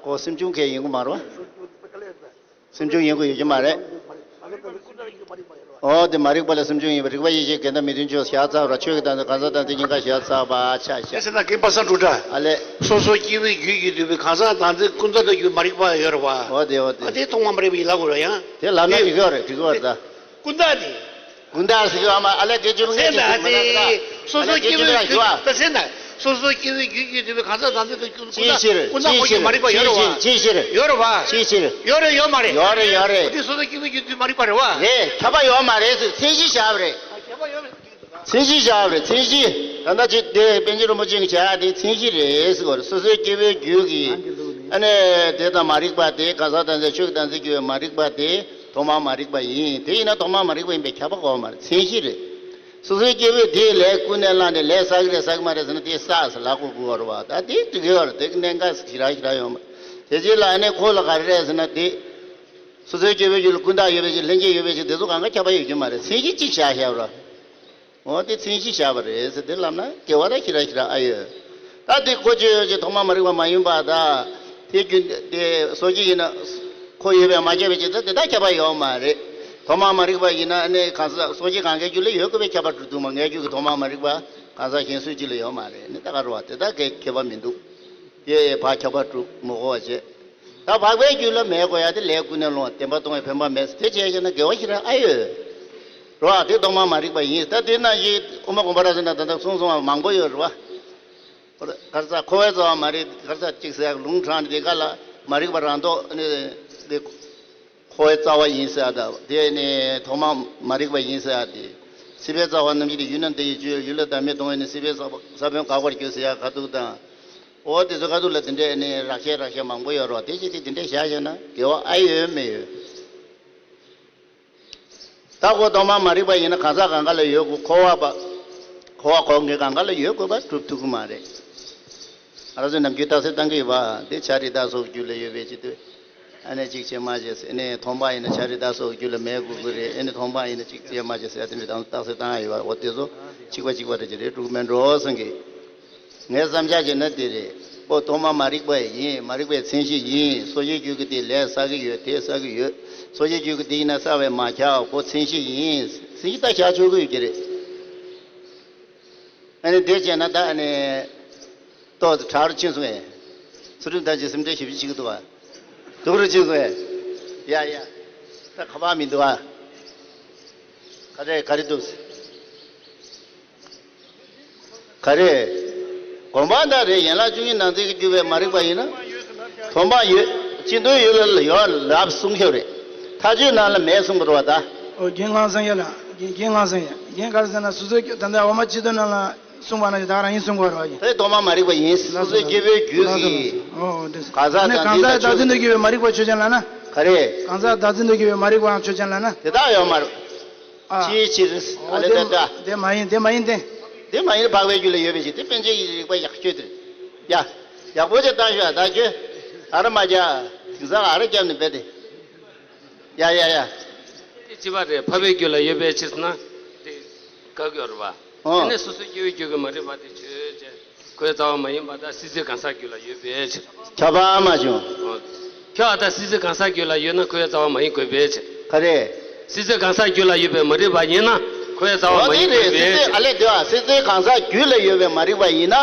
ཁོ་སེམས་བྱུང་གལ་ཡིན་གྱི་མ་རེད། སེམས་བྱུང་ཡིན་དགོས་ཡོད་ཀྱི་མ་རེད། འོ་དེ་མ་རིག་པ་ལ་སེམས་བྱུང་ཡིན་པ། རིག་པ་ཡེ་ཤེས་དགེ་འདུན་མི་མཐུན་ཕྱོགས་བཞག་ཚར་བ། ཆོས་ཀྱི་བདག་འཛིན་གང་ཟག་བདག་འཛིན་གཉིས་ཀ་བཞག་ཚར་བ། ཆ་བཞག་དེ་ཟེར་ན་རྒན་པ་སངས་འགྲོ་འདྲ། ཨ་ལས། སོ་སོ་སྐྱེ་བོའི་རྒྱུད་ཀྱིས་བསྡུས་པའི་གང་ཟག་བདག་འཛིན་ཀུན་བརྟགས་དུ་གྱུར་མ་རིག་པ་ཡོད་རེད་བ། འོ་དེ་འོ་དེ། ཨ་དེ་ཐོག་མ་མ་རིག་པ་ཡིན་ལབ་དགོས་རེད་ཡང་། དེ་ལབ་ན་འགྲིག་གི་རེད། འགྲིག་གི་རེད་ད། ཀུན་བརྟགས་དེ། ཀུན་བརྟགས་ཟེར་གྱི་ཡོད་མ་ཨ་ལས་དེ་ཆུ་ལུང་ཟེར་ན་ཡེ་ཤེས་མི་ནག་ལ། སོ་སོ་དེ་ཆུ་ལུང་ལ་ཞུ་བ། ད་ཟེར་ན། སོ་སོ་སྐྱེ་བོའི་རྒྱུད་ཀྱིས་བསྡུས་པའི་གང་ཟག་བདག་འཛིན་དུ་གྱུར་ཀུན་བརྟགས་ཀུན་བརྟགས་ཁོ་ཡི་མ་རིག་པ་ཡོད་རེད་བ། ཅི་ཕྱིར། ཡོད་རེད་བ། ཅི་ཕྱིར། ཡོད་རེད་ཡོད་མ་རེད། ཡོད་རེད་ཡོད་རེད། དེ་སོ་སོ་སྐྱེ་བོའི་རྒྱུད་ཀྱི་མ་རིག་པ་རེད་བ། རེད། ཁྱབ་པ་ཡོད་མ་རེད་ཟེར། མཚན་གཞི་བཞག་པ་རེད། ཁྱབ་པ་ཡོད་མ་རེད། མཚན་གཞི་བཞག་པ་རེད། མཚན་གཞི། ད་ལྟ་ཅིག་དེ་པཎ་ཆེན་རིན་པོ་ཆེ་གིས་བྱ་ཡ་དེ་མཚན་གཞི་རེད་ཟེར་གོ་རེད། སོ་སོའི་སྐྱེ་བོའི་རྒྱུད་ཀྱིས་ ཨ་ནི་དེ་དང་མ་རིག་པ་དེ་གང་ཟག་བདག་འཛིན་ཆོས་ཀྱི་བདག་འཛིན་གྱུར་པའི་མ་རིག་པ་དེ་ཐོག་མར་མ་རིག་པ་ཡིན། དེ་ཡིན་ན་ཐོག་མར་མ་རིག་པ་ཡིན་པས་ཁྱབ་པ་གོ་བ་མ་རེད། མཚན་གཞི་རེད། སོ་སོའི་སྐྱེ་བོས་དེའི་ལས་ཀུན་ནས་བསླངས་ཏེ་ལས་བསགས་ཀྱི་རེད་བསགས་ཀྱི་མ་རེད་ཟེར་ན་དེ་བསགས་ཟེར་ལབ་དགོས་དགོས་པ་རེད་བ། ད་དེ་འགྲིག་གི་ཡོད་རེད། དེ་གི་གནད་འགག་ཞེ་དྲག་ཞེ་དྲག་ཡོད་མ་རེད། དེ་རྗེས་ལ་ཨ་ནི་ཁོ་ལ་ག་རེ་རེད་ཟེར་ན་དེ། སོ་སོའི་སྐྱེ་བོའི་རྒྱུད་ལ་ཀུན་བཏགས་ཡོད་པའི་ཕྱིར་ལྷན་སྐྱེས་ཡོད་པའི་ཕྱིར་དེ་ཚོ་གང་ག་ཁྱབ་པ་ཡོད་རྒྱུ་མ་རེད། མཚན་གཞི་གཅིག་བཞག་བཞག་ར། འོ་དེ་མཚན་གཞི་བཞག་པ་རེད་ཟེར་དེ་ལབ་ན་དགེ་བ་ད་ཞེ་དྲག་ཞེ་དྲག་ཨ་ཡོད། ད་དེ་ཁོ་ཆོས་ཡོད་ཅེས་ཐོག་མ་མ་རིག་པ་མ་ཡིན་པ་ད། དེ་རྒྱུ་དེ་སོ་སྐྱེ་ཡིན་ན་ཁོ་ཡོད་པས་མ་ཁྱབ་པའི་ཕྱིར་ད་དེ་ད་ཁྱབ་པ་ཡོད་མ་རེད། ཐོག་མ་མ་རིག་པ་ཡིན་ན་ཨ་ནི་གང་ཟག་སོ་སྐྱེ་གང་གའི་རྒྱུད་ལ་ཡོད་དགོས་པའི་ཁྱབ་པ་གྲུབ་འདུག་མ། ངའི་རྒྱུད་ཀྱི་ཐོག་མ་མ་རིག་པ་གང་ཟག་གཞན་སུ་གཅིག་ལ་ཡོད་མ་རེད། ནི་ད་ག་རེ་བ་དེ་ད་གའི་ཁྱད་པར་མི་འདུག་དེ་ཕར་ཁྱབ་པ་གྲུབ་མི་དགོས་པ་བྱས། ད་འཕགས་པའི་རྒྱུད་ལ་མེད་དགོས་ཡ་དེ་ལས་ཀུན་ནས་བསླངས་བདེན་པ་མཐོང་བའི་ཕན་པ་མེད་ཟེར་དེ་བྱས་བྱས་ན་དགེ་བ་ཞེ་དྲག་ཨ་ཡོད། རོ་ཨ་དེ་ཐོག་མ་མ་རིག་པ་ཡིན། ད་དེ་ནང་བཞིན་དབུ་མ་དགོངས་པ་རབ་གསལ་ན་ད་ལྟ་གསུངས་སོང་བ་མང་པོ་ཡོད་རེད་བ། ག་རེ་ཟ་འཁོར་བའི་རྩ་བ་མ་རིག་ག་རེ་ཟ་གཅིག་ཟེར་ཡ་ལུང་དྲངས་ནས་དེ་ག་ལ་མ་རིག་པ་རང་ལྡོག་ནས་དེ། འཁོར་བའི་རྩ་བ་ཡིན་ཟེར་ཡ་ད་དེ་ནི་ཐོག་མ་མ་རིག་པ་ཡིན་ཟེར་ཡ་དེ། སྲིད་པའི་རྩ་བ་རྣམ་བཞི་དེ་ཡུལ་ན་འདི་ཡི་སྤྱོད་ཡུལ་ལ་བདག་མེད་མཐོང་བས་ནི་སྲིད་པའི་ས་ས་བོན་འགག་པར་འགྱུར་ཟེར་ཡ་ཁ་ཐུག་དང་། འོ་དེ་ཚོ་ཁ་ཐུག་ལ་དེ་འདྲས་ནི་རགས་བཤད་རགས་བཤད་མང་པོ་ཡོད་རོགས་དེ་བཞིན་དེ་དེ་འདྲས་བཞག་བཞག་ན་དགེ་བ་ཨ་ཡོད་མེད་ཡོད། ད་ཁོ་ཐོག་མ་མ་རིག་པ་ཡིན་ན་གང་ཟག་གང་ག་ལ་ཡོད་དགོས། འཁོར་བ་པ། འཁོར་བ་འཁོར་མཁན་གང་ག་ལ་ཡོད་དགོས་པ་གྲུབ་ཐུབ་ཀྱི་མ་རེད། ང་རང་ཚོས་ནམ་རྒྱུན་རྟགས་གསལ་བཏང་གི་ཡོད་པ་དེ་བྱ་རིགས་བདག་སོགས་རྒྱུད་ལ་ཡོད་པའི་ཕྱིར་དུ། ཨ་ནི་གཅིག་བྱེད་མ་བྱེད་ཟེར་ཨ་ནི་ཐོག་མ་ཡིན་ན་བྱ་རིགས་བདག་སོགས་རྒྱུད་ལ་མེད་དགོས་ཀྱི་རེད། ཨ་ནི་ཐོག་མ་ཡིན་ན་གཅིག་བྱེད་མ་བྱེད་ཟེར་དེ་འདྲ་དང་རྟགས་གསལ་བཏང་ཡ་ཡོད་པ་འོ་དེ་ཚོ་གཅིག་པ་གཅིག་པ་རེད་ཅེས་རེད་དྲུག་མེད་འགྲོ་སོང་གི། ངས་བསམ་འཆར་བྱས་ན་དེ་རེད། ཨོ་ཐོག་མ་མ་རིག་པ་ཡིན། མ་རིག་པའི་མཚན་གཞི་ཡིན། སོ་སྐྱེའི་རྒྱུད་ཀྱི་དེ་ལས་བསགས་ཀྱི་ཡོད། དེ་བསགས་ཀྱི་ཡོད། སོ་སྐྱེའི་རྒྱུད་ཀྱི་དེ་ཡིན་ན་བསགས་པས་མ་ཁྱབ་ཁོ་མཚན་གཞི་ཡིན། མཚན་གཞི་ད་བཞག་ཆོག་གི་ཡོད་ཀྱི་རེད། ཨ་ནི་དེ་བྱས་ན་ད་ཨ་ནི་ཏོག་ཙམ་དྲག་རུ་ཕྱིན་སོང་ངས། ཚུལ་ཁྲིམས་དང་ཅི་སེམས་ཁྲལ་ཞེ་པོ་ཅིག་འདུག་ཨ། སྡུག་རུ་ཕྱིན་སོང་ངས། ཡ་ཡ། ད་ཁ་པར་མི་འདུག་ཨ། ག་རེ་ག་རེ་འདུག་ག་རེ། དགོངས་པ་ལྟར་རེད། ཡན་ལག་བཅུ་གཉིས་ནང་ཚན་གྱིས་བསྒྱུར་བའི་མ་རིག་པ་ཡིན་ན། ཐོག་མ་ཡོད། སྤྱི་དོན་ཡོད་ལ་ཡོད་ལབ་གསུང་ཤོག་རེད། མཐའ་དཔྱོད་ནང་ལ་མེད་གསུང་གི་རེད་བ་ད། ཨོ་རྒན་ལྷ་བཟང་ཡ་ལ་རྒན་རྒན་ལྷ་བཟང་ཡ་རྒན་ག་རེ་ཟེར་ན་སོ་སོའི་ད་ལྟ་འོ་མ་སྤྱི་དོན་ནང་ལ་གསུངས་པ་ན་ད་ག་རང་ཡིན་གསུང་གི་རེད་བ་ཡིན། དེ་ཐོག་མ་མ་རིག་པ་ཡིན། སོ་སོའི་སྐྱེ་བོའི་རྒྱུད་ཀྱི་ཨོ་འདི་གང་ཟག་ཨ་ནི་དང་གང་ཟག་བདག་འཛིན་དུ་གྱུར་པའི་མ་རིག་པ་ཆོས་ཅན་ལབ་ན། ག་རེ། གང་ཟག་བདག་འཛིན་དུ་གྱུར་པའི་མ་རིག་པའང་ཆོས་ཅན་ལབ་ན། དེ་དག་ཡོད་མ་རེད། ཨ། ཅིའི་ཕྱིར། ཨ་ཨོ་ལེ་དེ་ད་ད། དེ་མ་ཡིན་དེ་མ་ཡིན་ཏེ། དེ་མ་ཡིན་འཕགས་པའི་རྒྱུད་ལ་ཡོད་པའི་ཕྱིར་དེ་པཎ་ཆེན་གྱི་རིགས་པ་ཡག་ཤོས་དེ་རེད། ཡ། ཡག་པོ་ཅིག་བཏང་ཤོག་ད་ཁྱོད། ཨ་ར་མ་རྒྱག་དེང་སང་ཨ་ར་རྒྱབ་ནས་བེད་དེ། ཡ་ཡ་ཡ། དེ་ཅི་བ་རེད། འཕགས་པའི་རྒྱུད་ལ་ཡོད་པའི་ཕྱིར་ན། དེ། དགག་ཡོད་རེད་པ། ཨོ། དེ་ནས་སོ་སོའི་སྐྱེ་བོའི་རྒྱུད་ཀྱི་མ་རིག་པ་དེ་ཆོས་ཅན། ཁོའི་རྩ་བ་མ་ཡིན་པ་དང་སྲིད་རྩེའི་གང་ཟག་རྒྱུད་ལ་ཡོད་པའི་ཕྱིར། ཁྱབ་པ་མ་བྱུང་། ཨོ། ཁྱོད་ཨ་ད་སྲིད་རྩེའི་གང་ཟག་རྒྱུད་ལ་ཡོད་ན་ཁོའི་རྩ་བ་མ་ཡིན་དགོས་པའི་ཕྱིར། ག་རེ། སྲིད་རྩེའི་གང་ཟག་རྒྱུད་ལ་ཡོད་པའི་མ་རིག་པ་ཡིན་ན་ཁོའི་རྩ་བ་ཨོ་མ་དེ་ཡིན་རེད། དགོས་པའི་ཕྱིར། སྲིད་རྩེ་ཨ་ལས་དེ་བ་སྲིད་རྩེའི་གང་ཟག་རྒྱུད་ལ་ཡོད་པའི་མ་རིག་པ་ཡིན་ན།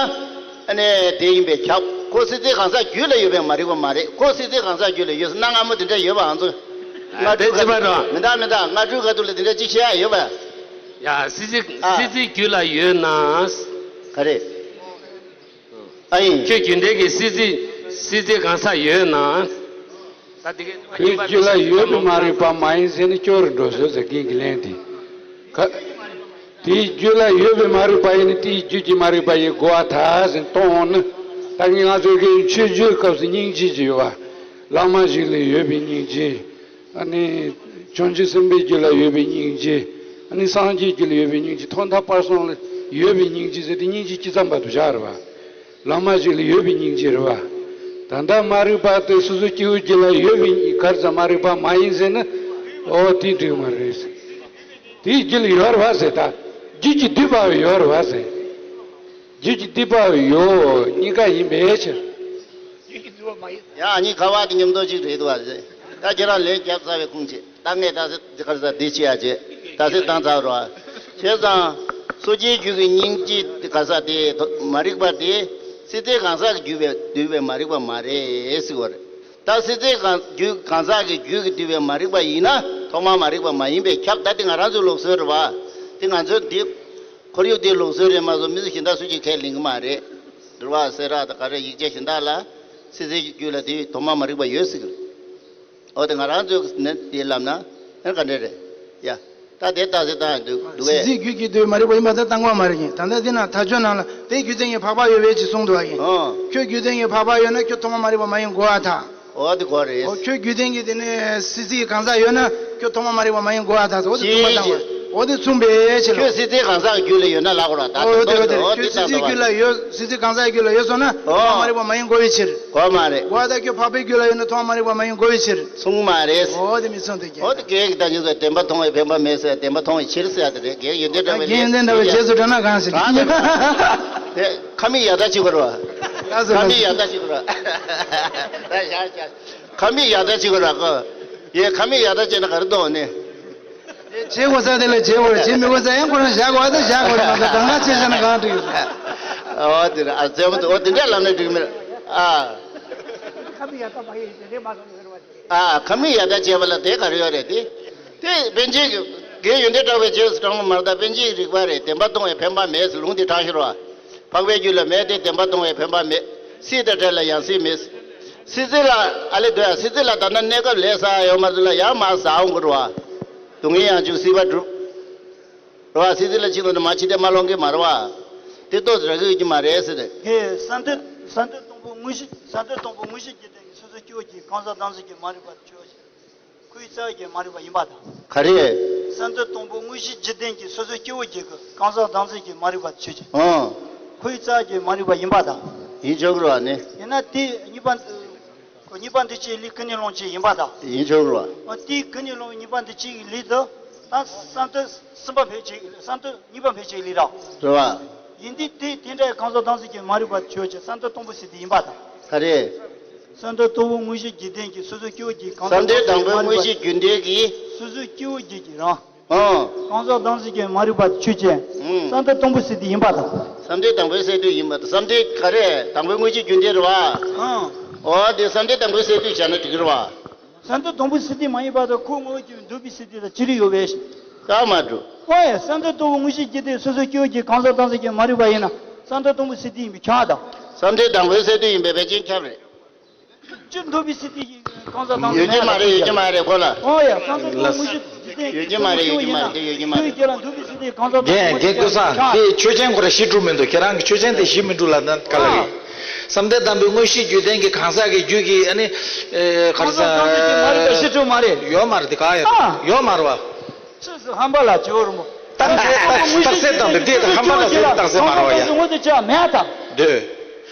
ཨ་ནི་དེ་ཡིན་པས་ཁྱབ། ཁོ་སྲིད་རྩེའི་གང་ཟག་རྒྱུད་ལ་ཡོད་པའི་མ་རིག་པ་མ་རེད། ཁོ་སྲིད་རྩེའི་གང་ཟག་རྒྱུད་ལ་ཡོད་ཟེར་གནའ་སྔ་མོ་དེ་འདྲ་ཡོད་པ་ང་ཚོ། ཨ་ང་དེ་ཅི་མ་རེད། མི་འདུག་མི་འདུག་ང་ཚོའི་ཁ་ཐུག་ལ་དེ་འདྲ་ཅིག་བཤད་ཡ་ཡོད་པ། ཡ་སྲིད་རྩེ་ཨ། སྲིད་རྩེ་རྒྱུད་ལ་ཡོད་ན། ག་རེ། ཨ་ཡིན། ཁྱོད་རྒྱུད་འདྲེན་གྱི་སྲིད་རྩེ་སྲིད་རྩེ་གང་ཟག་ཡོད་ན། ད་དེ་གའི་ཁོའི་རྒྱུད་ལ་ཡོད་པའི་མ་རིག་པ་མ་ཡིན་ཟེར་ནས་སྐྱོ་རུ་འགྲོ་བཟོད་ཟེར་རྒན་གྱི་ལན་དེ། ག་དེའི་རྒྱུད་ལ་ཡོད་པའི་མ་རིག་པ་ཡིན་ན་དེའི་རྒྱུད་ཀྱི་མ་རིག་པ་ཡི་གོ་བ་ད་ཟེར་གཏོང་འོང་ན། ད་ངས་ང་ཚོའི་གི་མཆོད་བརྗོད་སྐབས་སུ་སྙིང་རྗེ་ཅིག་ཡོད་པ། བླ་མ་ཞིག་ལ་ཡོད་པའི་སྙིང་རྗེ། ཨ་ནི། བྱང་ཆུབ་སེམས་དཔའི་རྒྱུད་ལ་ཡོད་པའི་སྙིང་རྗེ། ཨ་ནི་སངས་རྒྱས་རྒྱུད་ལ་ཡོད་པའི་སྙིང་རྗེ། ཐོག་མཐའ་བར་གསུམ་ལ་ཡོད་པའི་སྙིང་རྗེ་ཟེར་ཏེ་སྙིང་རྗེ་སྤྱི་ཙམ་པ་དུ་བཞག་རེད་བ། བླ་མ་ཞིག་ལ་ཡོད་པའི་སྙིང་རྗེ་རེད་བ། ད་ལྟ་མ་རིག་པ་དེ་སོ་སོའི་སྐྱེ་བོའི་རྒྱུད་ལ་ཡོད་པའི་གར་ཙམ་མ་རིག་པ་མ་ཡིན་ཟེར་ན། ཨོ་དེ་འགྲིག་མ་རེད་ཟེར། དེའི་རྒྱུད་ལ་ཡོད་རེད་བ་ཟེར་ད། རྒྱུད་ཀྱི་སྡུད་པ་ཡོད་རེད་བ་ཟེར། རྒྱུད་ཀྱི་སྡུད་པ་ཡོད་གཉིས་ཀ་ཡིན་པའི་ཕྱིར། ཡང་གཉིས་ཀ་བ་དེ་མཉམ་དུ་གཅིག་རེད་འདུག་བ་ཟེར། ད་ཁྱེད་རང་ལན་རྒྱབ་ཚར་བའི་ཁུངས་བྱེད། ད་ངས་ད་ཟེར་ག་ཟེར་འདི་ཅི་ཡ་བྱེད། ད་ཟེར་བཏང་ཚར་རོ། བྱས་ཙང་། སོ་སྐྱེའི་རྒྱུད་ཀྱི་སྙིང་རྗེ་དེ་ག་ཟེར་དེ་མ་རིག་པ་དེ། སྲིད་རྩེའི་གང་ཟག་གིས་བསྡུས་པའི་བསྡུས་པའི་མ་རིག་པ་མ་རེད་ཟེར་བ་རེད། ད་སྲིད་རྩེའི་གང་རྒྱུད་གང་ཟག་གི་རྒྱུད་ཀྱིས་བསྡུས་པའི་མ་རིག་པ་ཡིན་ན་ཐོག་མར་མ་རིག་པ་མ་ཡིན་པས་ཁྱབ། ད་དེ་ང་རང་ཚོའི་ལུགས་སྲོལ་རེད་བ། དེ་ང་ཚོའི་འདི། ཁོར་ཡུག་དེའི་ལུགས་སྲོལ་རེད་མ་གཏོགས་མི་ཚོ་གཞན་དག་སུ་གཅིག་ཁས་ལེན་གྱི་མ་རེད། འགྲུལ་བ་སེ་ར་དང་ག་རེ་ཡིག་ཆ་གཞན་དག་ལ། སྲིད་རྩེའི་རྒྱུད་ལ་དེ་ཐོག་མར་མ་རིག་པ་ཡོད་ཟེར་གྱི་རེད། འོ་དེ་ང་རང་ཚོའི་ནི་དེ་ལབ་ན་ཨེ་ག་འདྲ་རེད། ཡ། ད་དེ་ལྟ་ཟེར་བཏང་འདུག་འདུག་གས། གཟི་བརྗིད་རྒྱུད་ཀྱི་དུས་མ་རིག་པ་ཡིན་པ་ད་བཏང་བ་མ་རེད་ཀྱི། ད་ལྟ་འདི་ན་ཐག་ཆོད་ནང་ལ་དེ་རྒྱུད་ལྡན་གྱི་འཕགས་པ་ཡོད་པའི་ཅིག་གསུངས་འདུག་བ་ཀྱི། ཨོ། ཁྱོད་རྒྱུད་ལྡན་གྱི་འཕགས་པ་ཡོད་ན་ཁྱོད་ཐོག་མ་མ་རིག་པ་མ་ཡིན་གོ་བ་ད། ཨོ་དེ་གོ་རེད། ཨོ་ཁྱོད་རྒྱུད་ལྡན་གྱི་དེ་ནས་སྲིད་རྩེའི་གང་ཟག་ཡོད་ན་ཁྱོད་ཐོག་མ་མ་རིག་པ་མ་ཡིན་གོ་བ་ད། ཨོ་དེ་མཚུངས་པ་བཏང་བ། ཨོ་དེ་མཚུངས་པའི་ཕྱིར་ལ། ཁྱོད་སྲིད་རྩེའི་གང་ཟག་རྒྱུད་ལ་ཡོད་ན་ལབ་དགོས་ར་ད། ཨོ་དེ་ཨོ་དེ་ཨོ་དེ་ཨོ་ཁྱོད་དེ་སྲིད་རྩེའི་རྒྱུད་ལ་ཡོད། སྲིད་རྩེའི་གང་ཟག་རྒྱུད་ལ་ཡོད་སོང་ན་ཐོག་མ་མ་རིག་པ་མ་ཡིན་གོ་བའི་ཕྱིར། གོ་མ་རེད། གོ་བ་ད་ཁྱོད་འཕགས་པའི་རྒྱུད་ལ་ཡོད་ན་ཐོག་མ་མ་རིག་པ་མ་ཡིན་གོ་བའི་ཕྱིར། མཚུངས་མ་རེད། ཨོ་དེ་མི་མཚུངས་དེ་ཀྱེ། ཨོ་དེ་སྐད་ཀྱི་ད་ཉིད་ཀྱི་བདེན་པ་མཐོང་བའི་བདེན་པ་མེད་ཟེར་ཡ་བདེན་པ་མཐོང་བའི་ཕྱིར་ཟེར་ཡ་དེ་རེད། ཀྱེ་ཡོན་ཏན་བྲལ་བའི་ལན། ཡོན་ཏན་བྲལ་བའི་རྗེས་སུ་འགྲོ་ན་གང་ཞིག་གང་དེ་དེ་ཁ་མིག་ཡར་ལྟ་བྱེད་དགོས་རེད་བ། ལགས་སོ་ཁ་མིག་ལགས་ཡར་ལྟ་བྱེད་དགོས་རེད་བ། ད་བཞག་བཞག་ཁ་མིག་ཡར་ལྟ་བྱེད་དགོས་རེད་བ། ཡེ་ཁ་མིག་ཡར་ལྟ་བྱས་ན་ག་རེ་གཏོང་ནི། བྱེད་དགོས་ས་དེ་ལ་བྱེད་དགོས་རེད། བྱེད་མི་དགོས་ས་ཡང་ཁོ་རང་བཞག་དགོས་ཨ་ད་བཞག་དགོས་རེད། མ་གཏོགས་གང་ག་བྱས་བཞག་ན་གང་འགྲིག་ཡོད་རེད། ཨོ་དེ་རེད་ཨ་རྩེ་མོ་དེ་ཨོ་དེ་འདྲ་ལབ་ན་འགྲིག་མི་རེད་ཨ། ཁ་མིག་ཡར་ལྟ་མ་ཡེ་རེད་མ་སོང་ཟེར་བ་དེ། ཨ། ཁ་མིག་ཡར་ལྟ་བྱས་པ་ལ་དེ་ག་རེ་ཡོད་རེད་དེ། དེ་པཎ་ཆེན་གྱི་རྒན་ཡོན་ཏན་བྲལ་བའི་རྗེས་སུ་འབྲང་བ་མ་རེད་ད། པཎ་ཆེན་གྱི་རིགས་པ་རེད། བདེན་པ་མཐོང་བའི་འཕེན་པ་མེད་ཟེར་ལུང་དེ་དྲངས་ཤོར་བ། འཕགས་པའི་རྒྱུད་ལ་མེད་དེ་བདེན་པ་མཐོང་བའི་འཕེན་པ་མེད། སྲིད་དང་བྲལ་ལ་ཡང་སྲིད་མེད། སྲིད་རྩེ་ལ་ཨ་ལེ་འདོད་ཡ་སྲིད་རྩེ་ལ་ད་ལྟ་གནས་སྐབས་ལས་ཟ་ཡ་ཡོད་མ་རེད་ལ་ཡང་མ་ཟ་འོང་གི་རེད་བ། སྡུག་བསྔལ་ཡང་བྱུང་སྲིད་པ་འགྲུབ། རེད་བ། སྲིད་རྩེ་ལ་ཕྱིན་ནས་མ་ཕྱི་བདེ་མ་ལོང་གི་མ་རེད་བ། དེ་ཏོག་ཙམ་རག་གི་ཡོད་ཀྱི་མ་རེད་ཟེར་ཏེ། ངས་བསམ་གཏན་བསམ་གཏན་སྟོང་པོ་དངོས་གཞི་བསམ་གཏན་སྟོང་པོ་དངོས་གཞི་རྒྱུད་ལྡན་གྱི་སོ་སོའི་སྐྱེ་བོ་གྱི་གང་ཟག་བདག་འཛིན་གྱི་མ་རིག་པ་ཆོས་ཅན། ཁོའི་རྩ་བའི་རྒྱུད་མ་རིག་པ་ཡིན་པ་དང་། ག་རེ། བསམ་གཏན་སྟོང་པོ་དངོས་གཞི་རྒྱུད་ལྡན་གྱི་སོ་སོའི་སྐྱེ་བོ་གྱི་གང་ཟག་བདག་འཛིན་གྱི་མ་རིག་པ་ཆོས་ཅན། ཨང་། ཁོའི་རྩ་བའི་རྒྱུད་མ་རིག་པ་ཡིན་པ་དང་། ཡིན་ཆོག་གི་རེད་བ་ནི། ཡིན་ན་དེ་གཉིས་པ། ཁོ་གཉིས་པ་འདི་ཕྱིའི་ལས་ཀུན་ནས་བསླངས་བྱས་ཡིན་པ་དང་། ཡིན་ཆོག་རེད་བ། འོ་དེའི་ཀུན་ནས་བསླངས་གཉིས་པ་འདི་ཕྱིའི་ལས་དུ་ད་བསམ་གཏན་གསུམ་པ་ཕལ་ཆེར་བསམ་གཏན་གཉིས་པ་ཕལ་ཆེར་ལས་རེད། རེད་བ། ཡིན་དུས་དེ་དེ་འདྲའི་གང་ཟག་བདག་འཛིན་གྱི་མ་རིག་པ་ཆོས་ཅན། བསམ་གཏན་སྟོང་པོ་ཟེར་དེ་ཡིན་པ་དང་། ག་རེ། བསམ་གཏན་སྟོང་པོ་དངོས་གཞི་རྒྱུད་ལྡན་གྱི་སོ་སོའི་སྐྱེ་བོ་གྱི་གང་ཟག་བསམ་གཏན་དང་པོའི་དངོས་གཞི་རྒྱུད་ལྡན་གྱི། སོ་སོའི་སྐྱེ་བོ་རྒྱུད་ཀྱི་རང་། ཨང་། གང་ཟག་བདག་འཛིན་གྱི་མ་རིག་པ་ཆོས་ཅན། ཨང་། བསམ་གཏན་སྟོང་པོ་ཟེར་དུས་ཡིན་པ་དང་། བསམ་གཏན་དང་པོའི་སས་བསྡུས་ཡིན་པ་དང་། བསམ་གཏན་ག་རེ། དང་པོའི་དངོས་གཞི་རྒྱུད་ལྡན་རེད་བ། ཨང་། འོ་དེ་བསམ་གཏན་དང་པོའི་སས་བསྡུས་བྱས་ན་འགྲིག་གི་རེད་བ། བསམ་གཏན་སྟོང་པོའི་སས་བསྡུས་མ་ཡིན་པ་དང་ཁོ་དངོས་ཀྱི་འདུས་པའི་སས་བསྡུས་དང་ཅི་རིགས་ཡོད་པས། ད་མ་འགྲོ། ཨོ་ཡ། བསམ་གཏན་སྟོང་པོ་དངོས་གཞི་རྒྱུད་ལྡན་སོ་སོའི་སྐྱེ་བོ་གྱི་གང་ཟག་བདག་འཛིན་གྱི་མ་རིག་པ་ཡིན་ན་བསམ་གཏན་སྟོང་པོའི་སས་བསྡུས་ཡིན་པས་ཁྱབ་དང་། བསམ་གཏན་དང་པོའི་སས་བསྡུས་ཡིན་པས་བེད་སྤྱོད་ཁྱབ་རེད། སྤྱིར་འདུས་པའི་སས་བསྡུས་ཀྱི་གང་ཟག་དང་ཡོད་ཀྱི་མ་རེད། ཡོད་ཀྱི་མ་རེད་གོ་ལ། ཨོ་ཡ། བསམ་གཏན་སྟོང་པོ་དངོས་གཞི་རྒྱུད་ལྡན་ཡོད་ཀྱི་མ་རེད། ཡོད་ཀྱི་མ་རེད། ཁྱོད་ཀྱི་ལ་འདུས་པའི་སས་བསྡུས་གང་ཟག་དང་རྒན་རྒན་ཀུན་བཟང་དེ་ཆོས་ཅན་ཁོ་ར་གཞི་གྲུབ་མི་འདུག་ཁྱེད་རང་གི་ཆོས་ཅན་དེ་གཞི་མི་གྲུབ་ལ་ན་ག་ལ་རེད། བསམ་གཏན་དང་པོའི་དངོས་གཞི་རྒྱུད་ལྡན་གྱི་གང་ཟག་གི་རྒྱུད་ཀྱི་ཨ་ནི། ག་རེ་ཟ། གཞི་གྲུབ་མ་རེད། ཡོད་མ་རེད་དེ་ག་ཡོད་ཡོད་མ་རེད་བ། ཕྱིས་སུ་ཧམ་པ་ལ་བྱེད་འོ་རུ་མོ། རྟགས་གསལ་རྟགས་གསལ་དང་དེ་དེ་དང་ཧམ་པ་ལ་དེ་རྟགས་གསལ་མ་རེད་བ་ཡ། དངོས་དེ་ཆ་མེད་དང་། འདོད།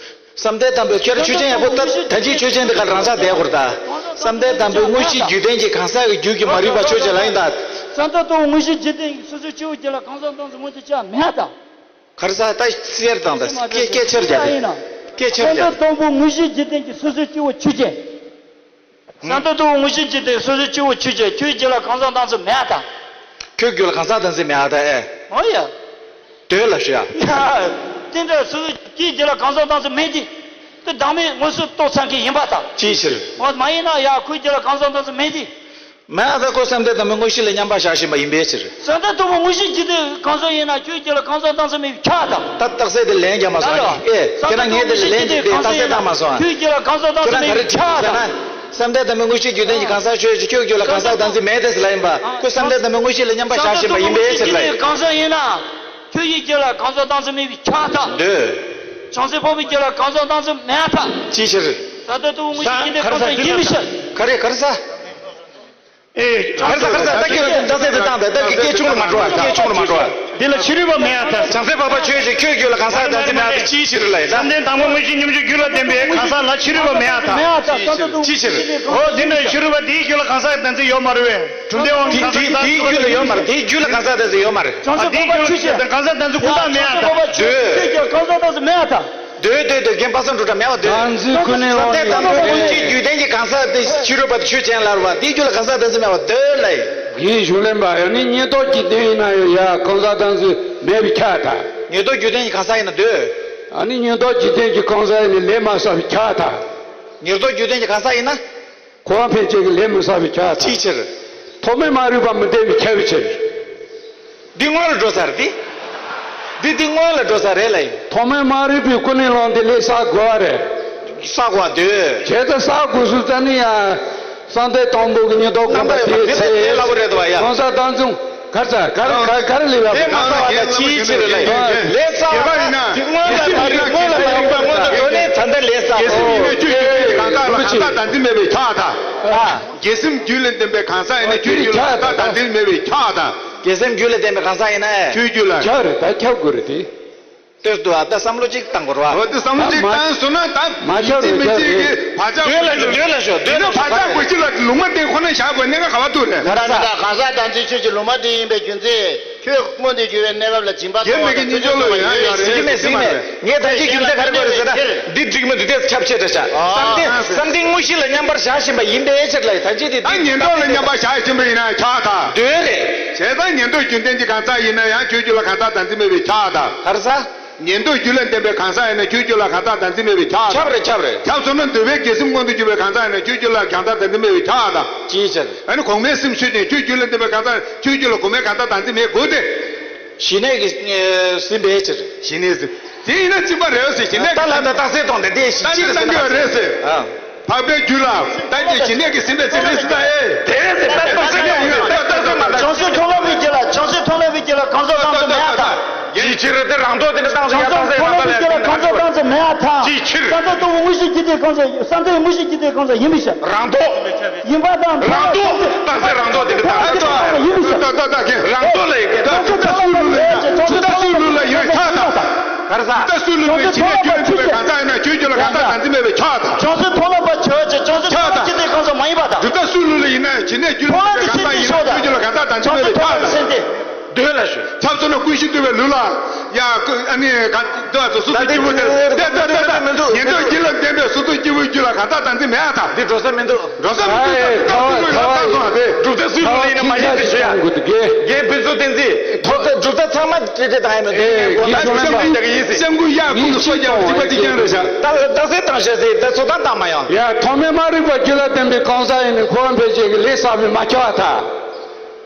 བསམ་གཏན་དང་པོའི་ཁྱེད་ཆོས་ཅན་ཡག་པོ་ལྟ། ད་ཅིའི་ཆོས་ཅན་དེ་ག་རང་ས་བསྡད་དགོས་རེད་ད། བསམ་གཏན་དང་པོའི་དངོས་གཞི་རྒྱུད་ལྡན་གྱི་གང་ཟག་གི་རྒྱུད་ཀྱི་མ་རིག་པ་ཆོས་ཅན་ལ་ཡིན་ད། བསམ་གཏན་དང་པོ་དངོས་གཞི་རྒྱུད་ལྡན་གྱི་སོ་སོའི་སྐྱེ་བོ་རྒྱུད་ལ་གང་ཟག་དང་དངོས་དེ་ཆ་མེད་དང་། ག་རེ་ཟ། ད་གསེར་དང་ད་སྐད་སྐད་ཆེར་རྒྱག་རེད། སྐད་ཆེར་རྒྱག་རེད། བསམ་གཏན་དང་པོ་དངོས་གཞི་རྒྱུད་ལྡན་གྱི་སོ་སོའི་སྐྱེ་བོ་ཆོས་ཅན། བསམ་གཏན་དང་པོ་དངོས་གཞི་རྒྱུད་ལྡན་སོ་སོའི་སྐྱེ་བོ་ཆོས་ཅན། ཁྱོད་རྒྱུད་ལ་གང་ཟག་བདག་འཛིན་མེད་དང་། ཁྱོད་རྒྱུད་ལ་གང་ཟག་བདག་འཛིན་མེད་ཨ་ད་ཨེ། འོ་ཡ། འདོད་ལ་ཞུ་ཡ། དེ་འདྲ་སོ་སོའི་རྒྱུད་ལ་གང་ཟག་བདག་འཛིན་མེད་དེ། དེ་བདག་མེད་དངོས་སུ་རྟོགས་ཚར་མཁན་ཡིན་པ་དང་། ཅིའི་ཕྱིར། འོ་མ་ཡིན་ན་ཡ་ཁོའི་རྒྱུད་ལ་གང་ཟག་བདག་འཛིན་མེད་དེ། མེད་ཨ་ད་ཁོ་བསམ་གཏན་དང་པོའི་དངོས་གཞི་ལ་མཉམ་པར་བཞག་བཞིན་པ་ཡིན་པའི་ཕྱིར། བསམ་གཏན་དང་པོ་དངོས་གཞི་རྒྱུད་ལྡན་གང་ཟག་ཡིན་ན་ཁྱོད་རྒྱུད་ལ་གང་ཟག་བདག་འཛིན་མེད་པའི་ཆ་དང་། ད་རྟགས་གསལ་དེ་ལན་རྒྱག་མ་སོང་ཨ། ཨེ་ཁྱེད་རང་ངས་དེ་ལན་དེ་རྟགས་གསལ་བཏང་མ་སོང་ཨ། ཁྱོད་རྒྱུད་ལ་གང་ཟག་བདག་འཛིན་མེད་པའི་ཆ་དང་། བསམ་གཏན་དང་པོའི་དངོས་གཞི་རྒྱུད་ལྡན་གྱི་གང་ཟག་ཆོས་ཅན། ཁྱོད་རྒྱུད་ལ་གང་ཟག་བདག་འཛིན་མེད་དེ་ཟེར་ལ་ཡིན་པ། ཁོ་བསམ་གཏན་དང་པོའི་དངོས་གཞི་ལ་མཉམ་པར་བཞག་བཞིན་པ་ཡིན་པའི་ཕྱིར་ལ། བསམ་གཏན་དང་པོའི་དངོས་གཞི་རྒྱུད་ལྡན་གང་ཟག་ཡིན་ན། ཁྱོད་ཀྱི་རྒྱུད་ལ་གང་ཟག་བདག་འཛིན་མེད་པའི་ཆ་དང་། འདོད། བྱང་སེམས་འཕགས་པའི་རྒྱུད་ལ་གང་ཟག་བདག་འཛིན་མེད་དང་། ཅིའི་ཕྱིར། བསམ་གཏན་དང་པོའི་དངོས་གཞི་རྒྱུད་ལྡན་གང་ཟག་ཡིན་མི་ཤེས། ག་རེ་ག་རེ་ཟ། ཨེ། ག་རེ་ཟ་ག་རེ་ཟ། ད་ཁྱེད་ཀྱི་ལྕགས་ཟེར་དེ་བཏང་དང་ད་ཀྱི་སྐད་ཆུང་རུ་མ་འགྲོ་བ། སྐད་ཆུང་རུ་མ་འགྲོ་བ། འདི་ལ་ཕྱི་རོལ་པ་མེད་ཨ་ད། བྱང་སེམས་འཕགས་པ་ཆོས་ཅན། ཁྱོད་རྒྱུད་ལ་གང་ཟག་བདག་འཛིན་མེད་ཨ་ད། ཅིའི་ཕྱིར་ལ་ཡིན་ད། བསམ་གཏན་དང་པོ་དངོས་གཞི་སྙོམས་འཇུག་རྒྱུད་ལ་ལྡན་པའི་གང་ཟག་ལ་ཕྱི་རོལ་པ་མེད་ཨ་ད། མེད་ཨ་ད། བསམ་གཏན་དང་པོ་ཅིའི་ཕྱིར། འོ་འདི་འདྲའི་ཕྱི་རོལ་པ་དེའི་རྒྱུད་ལ་གང་ཟག་བདག་འཛིན་ཡོད་མ་རེད་བས། གྲུབ་མཐའི་དབང་གིས་གང་ཟག་དེའི་རྒྱུད་ལ་ཡོད་མ་རེད། དེའི་རྒྱུད་ལ་གང་ཟག་བདག་འཛིན་ཡོད་མ་རེད། བྱང་སེམས་འཕགས་པ་ཆོས་ཅན། གང་ཟག་བདག་འཛིན་ཁུངས་དག་མེད་ཨ་ད། ཁྱོད་ཀྱི་གང་ཟག་བདག་འཛིན་མེད་ཨ་ད། འདོད་འདོད་འདོད། རྒན་པ་སངས་འགྲོ་གྲྭ་མེད་པ་འདོད། བདག་འཛིན་ཀུན་ནས་བསླངས་ནས། བསམ་གཏན་དང་པོ་དངོས་གཞི་རྒྱུད་ལྡན་གྱི་གང་ཟག་དེ་ཕྱི་རོལ་པ་དེ་ཆོས་ཅན་ལ་རེད་བ། དེའི་རྒྱུད་ལ་གང་ཟག་བདག་འཛིན་མེད་པ་འདོད་ལ་ཡིན། རྒན་ཞུ་ལེན་པ་ཡང་ནི་ཉེར་བསྡོགས་རྒྱུད་ལྡན་ཡིན་ན་ཡང་ཡ་གང་ཟག་བདག་འཛིན་མེད་པའི་ཆ་དང་། ཉེར་བསྡོགས་རྒྱུད་ལྡན་གྱི་གང་ཟག་ཡིན་ན་འདོད། ཨ་ནི་ཉེར་བསྡོགས་རྒྱུད་ལྡན་གྱི་གང་ཟག་ཡིན་ན་ལས་མ་བསགས་པའི་ཆ་དང་། ཉེར་བསྡོགས་རྒྱུད་ལྡན་གྱི་གང་ཟག་ཡིན་ན། འཁོར་བ་འཕེན་བྱེད་ཀྱི་ལས་མི་བསགས་པའི་ཆ་དང་། ཅིའི་ཕྱིར། ཐོག་མའི་མ་རིག་པ་མི་ལྡན་པའི་ཆ་བའི་ཕྱིར། འདི་སྔོན་ལ་འགྲོ་ས་རེད་དེ། འདི་འདི་སྔོན་ལ་འགྲོ་ས་རེད་ལ་ཡིན། ཐོག་མའི་མ་རིག་པའི་ཀུན་ནས་བསླངས་ཏེ་ལས་བསགས་དགོས་པ་རེད། བསགས་དགོས་པ་འདོད། བྱས་ཙང་བསགས་དགོས་སུ་ཙ་ནི་ཡང་། བསམ་གཏན་དང་པོ་གི་ཉེར་བསྡོགས་རྣམ་པ་དེའི་ཚེ། རྣམ་པ་ཡོད་པ་དེ་ལྟར་ལབ་པ་རེད་དོ་བ་ཡ། གང་ཟག་བདག་འཛིན་ གར་ས་གར་གར་གར་ལས་ལ། དེ་མ་ལ་དེ་ཅིའི་ཕྱིར་ལ་ཡིན། ལས་ས་བ་ན་དེ་སྔོན་ལ་མ་རིག་སྔོན་ལ་མ་རིག་པ་སྔོན་དུ་འགྲོ་ནས་ད་ལྟ་ལས་ས། རྒྱལ་སྲས་ཡིན་ན་ཆོས་ཀྱི་གང་ཟག་ལ་གང་ཟག་བདག་འཛིན་མེད་པའི་ཆགས་དང་། རྒྱལ་སེམས་རྒྱུད་ལ་ལྡན་པའི་གང་ཟག་ཡིན་ན་ཆོས་རྒྱུད་ལ་གང་ཟག་བདག་འཛིན་མེད་པའི་ཆགས་དང་། རྒྱལ་སེམས་རྒྱུད་ལ་ལྡན་པའི་གང་ཟག་ཡིན་ན། ཆོས་རྒྱུད་ལ་ཆགས་རེད། ད་ཁྱབ་དགོས་རེད་དེ། ལྟོས་དུ་ཨ་ད་བསམ་བློ་གཅིག་བཏང་དགོས་རེད་བ། འོ་དེ་བསམ་བློ་གཅིག་བཏང་སོང་ན་ད་མ་ཁྱབ་མི་རེད། གཅིག་གི་བག་ཆགས་སྡོད་ལ་ཞོག་སྡོད་ལ་ཞོག་སྡོད་ལ་ཞོག་བག་ཆགས་དགོས་གཅིག་ལ་ལུང་མ་བསྟན་ཁོ་ན་བཞག་དགོས་གནད་འགག་ག་བ་འདུག་རེད། ད་ད་གང་ཟག་དང་ཚེ་ཆོས་ཀྱི་ལུང་མ་བསྟན་ཡིན་པའི་རྒྱུ་མཚན་ཁྱོད་སྔོན་དུ་གྱུར་བའི་གནས་སྐབས་ལ་སྦྱིན་པ་གཏོང་བ་དང་ཐུགས་རྗེ་གཏོང་བ་ཡོད་ཡོད་ཟེར་གྱི་མེད་ཟེར་གྱི་མེད། ངས་ད་ཅི་རྒྱུ་མཚན་ག་རེ་བརྗོད་རེད་ཟེར་ན་འདི་འགྲིག་མི་འདུག་དེ་ཁྱབ་ཆེ་དྲགས་ཤག་བསམ་གཏན་བསམ་གཏན་དངོས་གཞི་ལ་མཉམ་པར་བཞག་བཞིན་པ་ཡིན་པའི་ཕྱིར་ལ་ད་ཅི་དེ་ད་ཉན་ཐོས་ལ་མཉམ་པར་བཞག་བཞིན་པ་ཡིན་ན་ཆགས་དང་། འདོད་རེད། བྱས་ཙང་ཉན་ཐོས་རྒྱུ་ལྡན་གྱི་གང་ཟག་ཡིན་ན་ཡང་ཆོས་རྒྱུད་ལ་གང་ཟག་བདག་འཛིན་མེད་པའི་ཆགས་དང་། ག་རེ་ཟ། ཉན་ཐོས་རྒྱུད་ལ་ལྡན་པའི་གང་ཟག་ཡིན་ན་ཆོས་རྒྱུད་ལ་གང་ཟག་བདག་འཛིན་མེད་པའི་ཆགས་དང་། ཁྱབ་རེད་ཁྱབ་རེད། ཁྱབ་སོང་ན་འདོད་པའི་དགེ་སེམས་མངོན་དུ་གྱུར་པའི་གང་ཟག་ཡིན་ན་ཆོས་རྒྱུད་ལ་གང་ཟག་བདག་འཛིན་མེད་པའི་ཆགས་དང་། ཅིའི་ཕྱིར། ཨ་ནི་གོང་མའི་སེམས་ཆོས་ཅན་ཆོས་རྒྱུད་ལ་ལྡན་པའི་གང་ཟག་ཆོས་རྒྱུད་ལ་གོང་མའི་གང་ཟག་བདག་འཛིན་མེད་དགོས་ཏེ། ཞི་གནས་ཀྱིས་ཟིན་པའི་ཕྱིར། ཞི་གནས་ཟིན། དེ་ཡིན་ན་གཅིག་པ་རེད་ཟེར་ཞི་གནས་ཀྱིས་ཟིན། རྟ་ལ་ད་རྟགས་གསལ་གཏོང་དེ་དེ་ཞི་གནས་ཀྱིས་ཟིན་པ་རེད་ཟེར། འཕགས་པའི་རྒྱུད་ལ་ལྟ་ཅི་ཞི་གནས་ཀྱིས་ཟིན་པའི་ཚིག་རེད་ཟེར་ད་ཨེ། དེ་རེད་ཟེར་ད་རྟགས་གསལ་གཏོང་དེ་རྟགས་གསལ་མ་ལ། བྱང་སེམས་མཐོང་ལམ་པའི་རྒྱུད་ལ་བྱང་སེམས་མཐོང་ལམ་པའི་རྒྱུད་ལ་གང་ཟག་དང་དུ་མེད་ཨ་ད། ཅིའི་ཕྱིར་དེ་རང་ལྡོག་དེ་ནི་བཏང་སོང་ཡང་བཏང་སའི་རྣམ་པ་ལས་ཀུན་ལ་གང་ཟག་བཏང་ཚེ་མེད་ཨ་ཐལ། ཅིའི་ཕྱིར། བསམ་གཏན་སྟོང་པ་དངོས་གཞི་རྒྱུད་ལྡན་གང་ཟག་བསམ་གཏན་དངོས་གཞི་རྒྱུད་ལྡན་གང་ཟག་ཡིན་པའི་ཕྱིར། རང་ལྡོག་ཡིན་པ་དང་རང་ལྡོག་བཏང་སའི་རང་ལྡོག་དེ་ནི་བཏང་སའི་རྣམ་པ་ལས་ཡིན་པའི་ཕྱིར། ད་ད་ད་གིན་རང་ལྡོག་ལ་ཡི་གེ་ད་ད་སུའི་ལུགས་ལ་ཡོད་ད་ད་སུའི་ལུགས་ལ་ཡོད་ཆགས་ད། ག་རེ་ཟ། ད་སུའི་ལུགས་ལ་ཡོད་ཇི་སྙེད་རྒྱུད་ལ་ཐུག་པའི་གང་ཟག་ཡིན་ན་ཆོས་རྒྱུད་ལ་གང་ཟག་བདག་འཛིན་མེད་པའི་ཆགས་ད། བྱང་སེམས་མཐོང་ལམ་པ་ཆོས་ཅན་བྱང་སེམས་མཐོང་ལམ་སྐྱེ་ཚེ་གང་ཟག་མ་ཡིན་པ་དང་། སྒྲུབ་རྟགས་སུའི་ལུགས་ལ་ཡིན་ན་ཇི་སྙེད་རྒྱུད་ལ་ཐུག་པའི་གང་ཟག་ཡིན་ན་ཆོས་རྒྱུད་ལ་གང་ཟག་བདག་འཛིན་མེད་པའི་ཆགས་ད། འདོད་ལ་ཞུ། ཆབ་སོ་ན་ཀུན་ཤེས་འདུལ་བའི་ལུགས་ལ་ཡ་ཀུན་ཨ་ནི་ག་འདོད་སོ་སོ་སྐྱེ་བོ་དེ་ལྟ་ལྟ་ལྟ་ལྟ་ཉན་ཐོས་རྒྱུད་ལ་ལྡན་པའི་སོ་སོ་སྐྱེ་བོའི་རྒྱུད་ལ་གང་ཟག་བདག་འཛིན་མེད་ཨ་ད། འདི་འགྲོ་ས་མི་འདུག་འགྲོ་ས་མི་འདུག་ད་ཀུན་ཤེས་ལ་བཏང་སོང་ཨ་དེ། སྒྲུབ་རྟགས་སུའི་ལུགས་ལ་ཡིན་ན་མ་ཡིན་ཟེར་ཞུ་ཡ། རྒན་ཕུན་ཚོགས་བསྟན་འཛིན། སྒྲུབ་རྟགས་སྒྲུབ་རྟགས་ཚང་མ་འདི་འདྲ་བཏང་ཡ་མི་འདུག་ངས་གོ་ད་ཅི་ཤོད་མ་རྒྱག་གི་ཡིན་ཟེར། སྤྱང་ཀུ་ཡ་ཀུན་སོ་རྒྱག་གཅིག་པ་གཅིག་རྐྱང་རེད་ཤག་ད་རྟགས་གསལ་བཏང་ཤག་ཟེར་ད་ཚོ་ཐང་བཏང་མ་ཡོང་། ཡ་ཐོགས་མེད་མ་རིག་པ་རྒྱུད་ལ་ལྡན་པའི་གང་ཟག་ཡིན་ན་འཁོར་བ་འཕེལ་བྱེད་ཀྱི་ལས་བསགས་པས་མ་ཁྱབ་པར་ཐལ།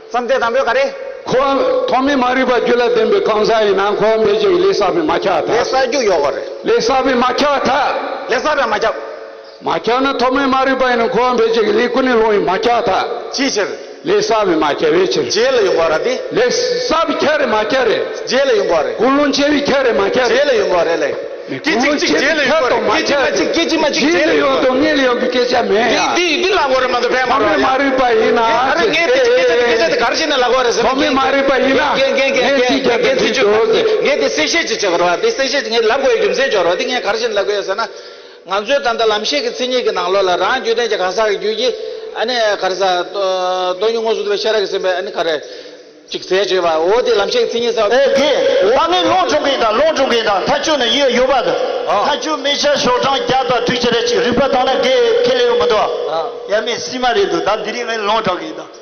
བསམ་གཏན་དང་པོའི་ག་རེ། འཁོར་བ་ཐོགས་མེད་མ་རིག་པ་རྒྱུད་ལ་ལྡན་པའི་གང་ཟག་ཡིན་ན་འཁོར་བ་འཕེལ་བྱེད་ཀྱི་ལས་བསགས་པས་མ་ཁྱབ་པར་ཐལ། ལས་བསགས་རྒྱུ་ཡོད་གོ་རེད། ལས་བསགས་པས་མ་ཁྱབ་པར་ཐལ། ལས་བསགས་པས་མ་ཁྱབ། མ་ཁྱབ་ན་ཐོགས་མེད་མ་རིག་པ་ཡིན་ན་འཁོར་བ་འཕེལ་བྱེད་ཀྱི་ལས་ཀུན་ནས་བསླངས་པས་མ་ཁྱབ་པར་ཐལ། ཅིའི་ཕྱིར། ལས་བསགས་པས་མ་ཁྱབ་པའི་ཕྱིར། རྗེས་ལ་ཡོང་གོ་ར་དེ། ལས་བསགས་པས་ཁྱབ་རེད་མ་ཁྱབ་རེད། རྗེས་ལ་ཡོང་གོ་རེད། ཀུན་སློང་ཆེ་བས་ཁྱབ་རེད་མ་ཁྱབ་རེད། རྗེས་ལ་ཡོང་གོ་རེད་ལས། སྐད་ཅིག་གཅིག་རྗེས་ལ་ཡོང་གོ་རེད། སྐད་ཅིག་མ་གཅིག་སྐད་ཅིག་མ་གཅིག་རྗེས་ལ་ཡོང་དང་སྔོན་ལ་ཡོང་གི་སྐད་ཆ་མེད་ཡ། འདི་འདི་འདི་ལབ་དགོས་རེད་མ་གཏོགས་ཕན་མ་རོགས་ཡ། ཐོགས་མེད་མ་རིག་པ་ཡིན་ན། ཨ་རེ་ངས་དེ་སྐད་ཆ་དེ་སྐད་ཆ་དེ་ག་རེ་བྱས་ནས་ལབ་དགོས་རེད་ཟེར་ན། ཐོགས་མེད་མ་རིག་པ་ཡིན་ན། ངས་ངས་དེ་གསལ་བཤད་ཅིག་བྱེད་དགོས་རེད་བ། དེ་གསལ་བཤད་ངས་ལབ་དགོས་ཡ་རྒྱུ་མཚན་ཅིག་ཡོད་རེད་བ། དེ་གསལ་བཤད་ངས་ལབ་དགོས་ཡ་རྒྱུ་མཚན་ཅིག་ཡོད་རེད་བ། དེ་ངས་ག་རེ་བྱས་ནས་ལབ་དགོས་ཡ་ཟེར་ན། ང་ཚོའི་ད་ལྟ་ལམ་ཤེས་ཀྱི་མཚན་ཉིད་ཀྱི་ནང་ལོགས་ལ་རང་རྒྱུད་ལྡན་གྱི་གང་ཟག་གི་རྒྱུད་ཀྱི་ཨ་ནི་ག་རེ་ཟ། སྟོང་ཉིད་མངོན་སུམ་དུ་བའི་ཤེས་རབ་ཀྱི་སེམས་དཔའི་ཨ་ནི་ག་རེ། ཅིག་ཟེར་བྱས་པ་འོ་དེ་ལམ་ཤེས་ཀྱི་མཚན་ཉིད་ཟེར་བ། ཨེ་དགེ། ད་ངས་ལུང་སྒྲུང་གིན་དང་ལུང་སྒྲུང་གིན་དང་མཐའ་མཇུག་ནས་ཡོད་ཡོད་པ་དང་། ཨ། མཐའ་མཇུག་དམིགས་བྱ་ཤོག་གྲངས་བརྒྱ་དང་དྲུག་ཅུ་རེ་གཅིག་རིག་པ་དང་ན་དགེ་ཁས་ལེན་ཡོད་མི་འདུག་ཨ། ཡ་མེད་སྲིད་མ་རེད་འདུག་ད་འདི་རིང་ངས་ལུང་དྲངས་གིན་དང་།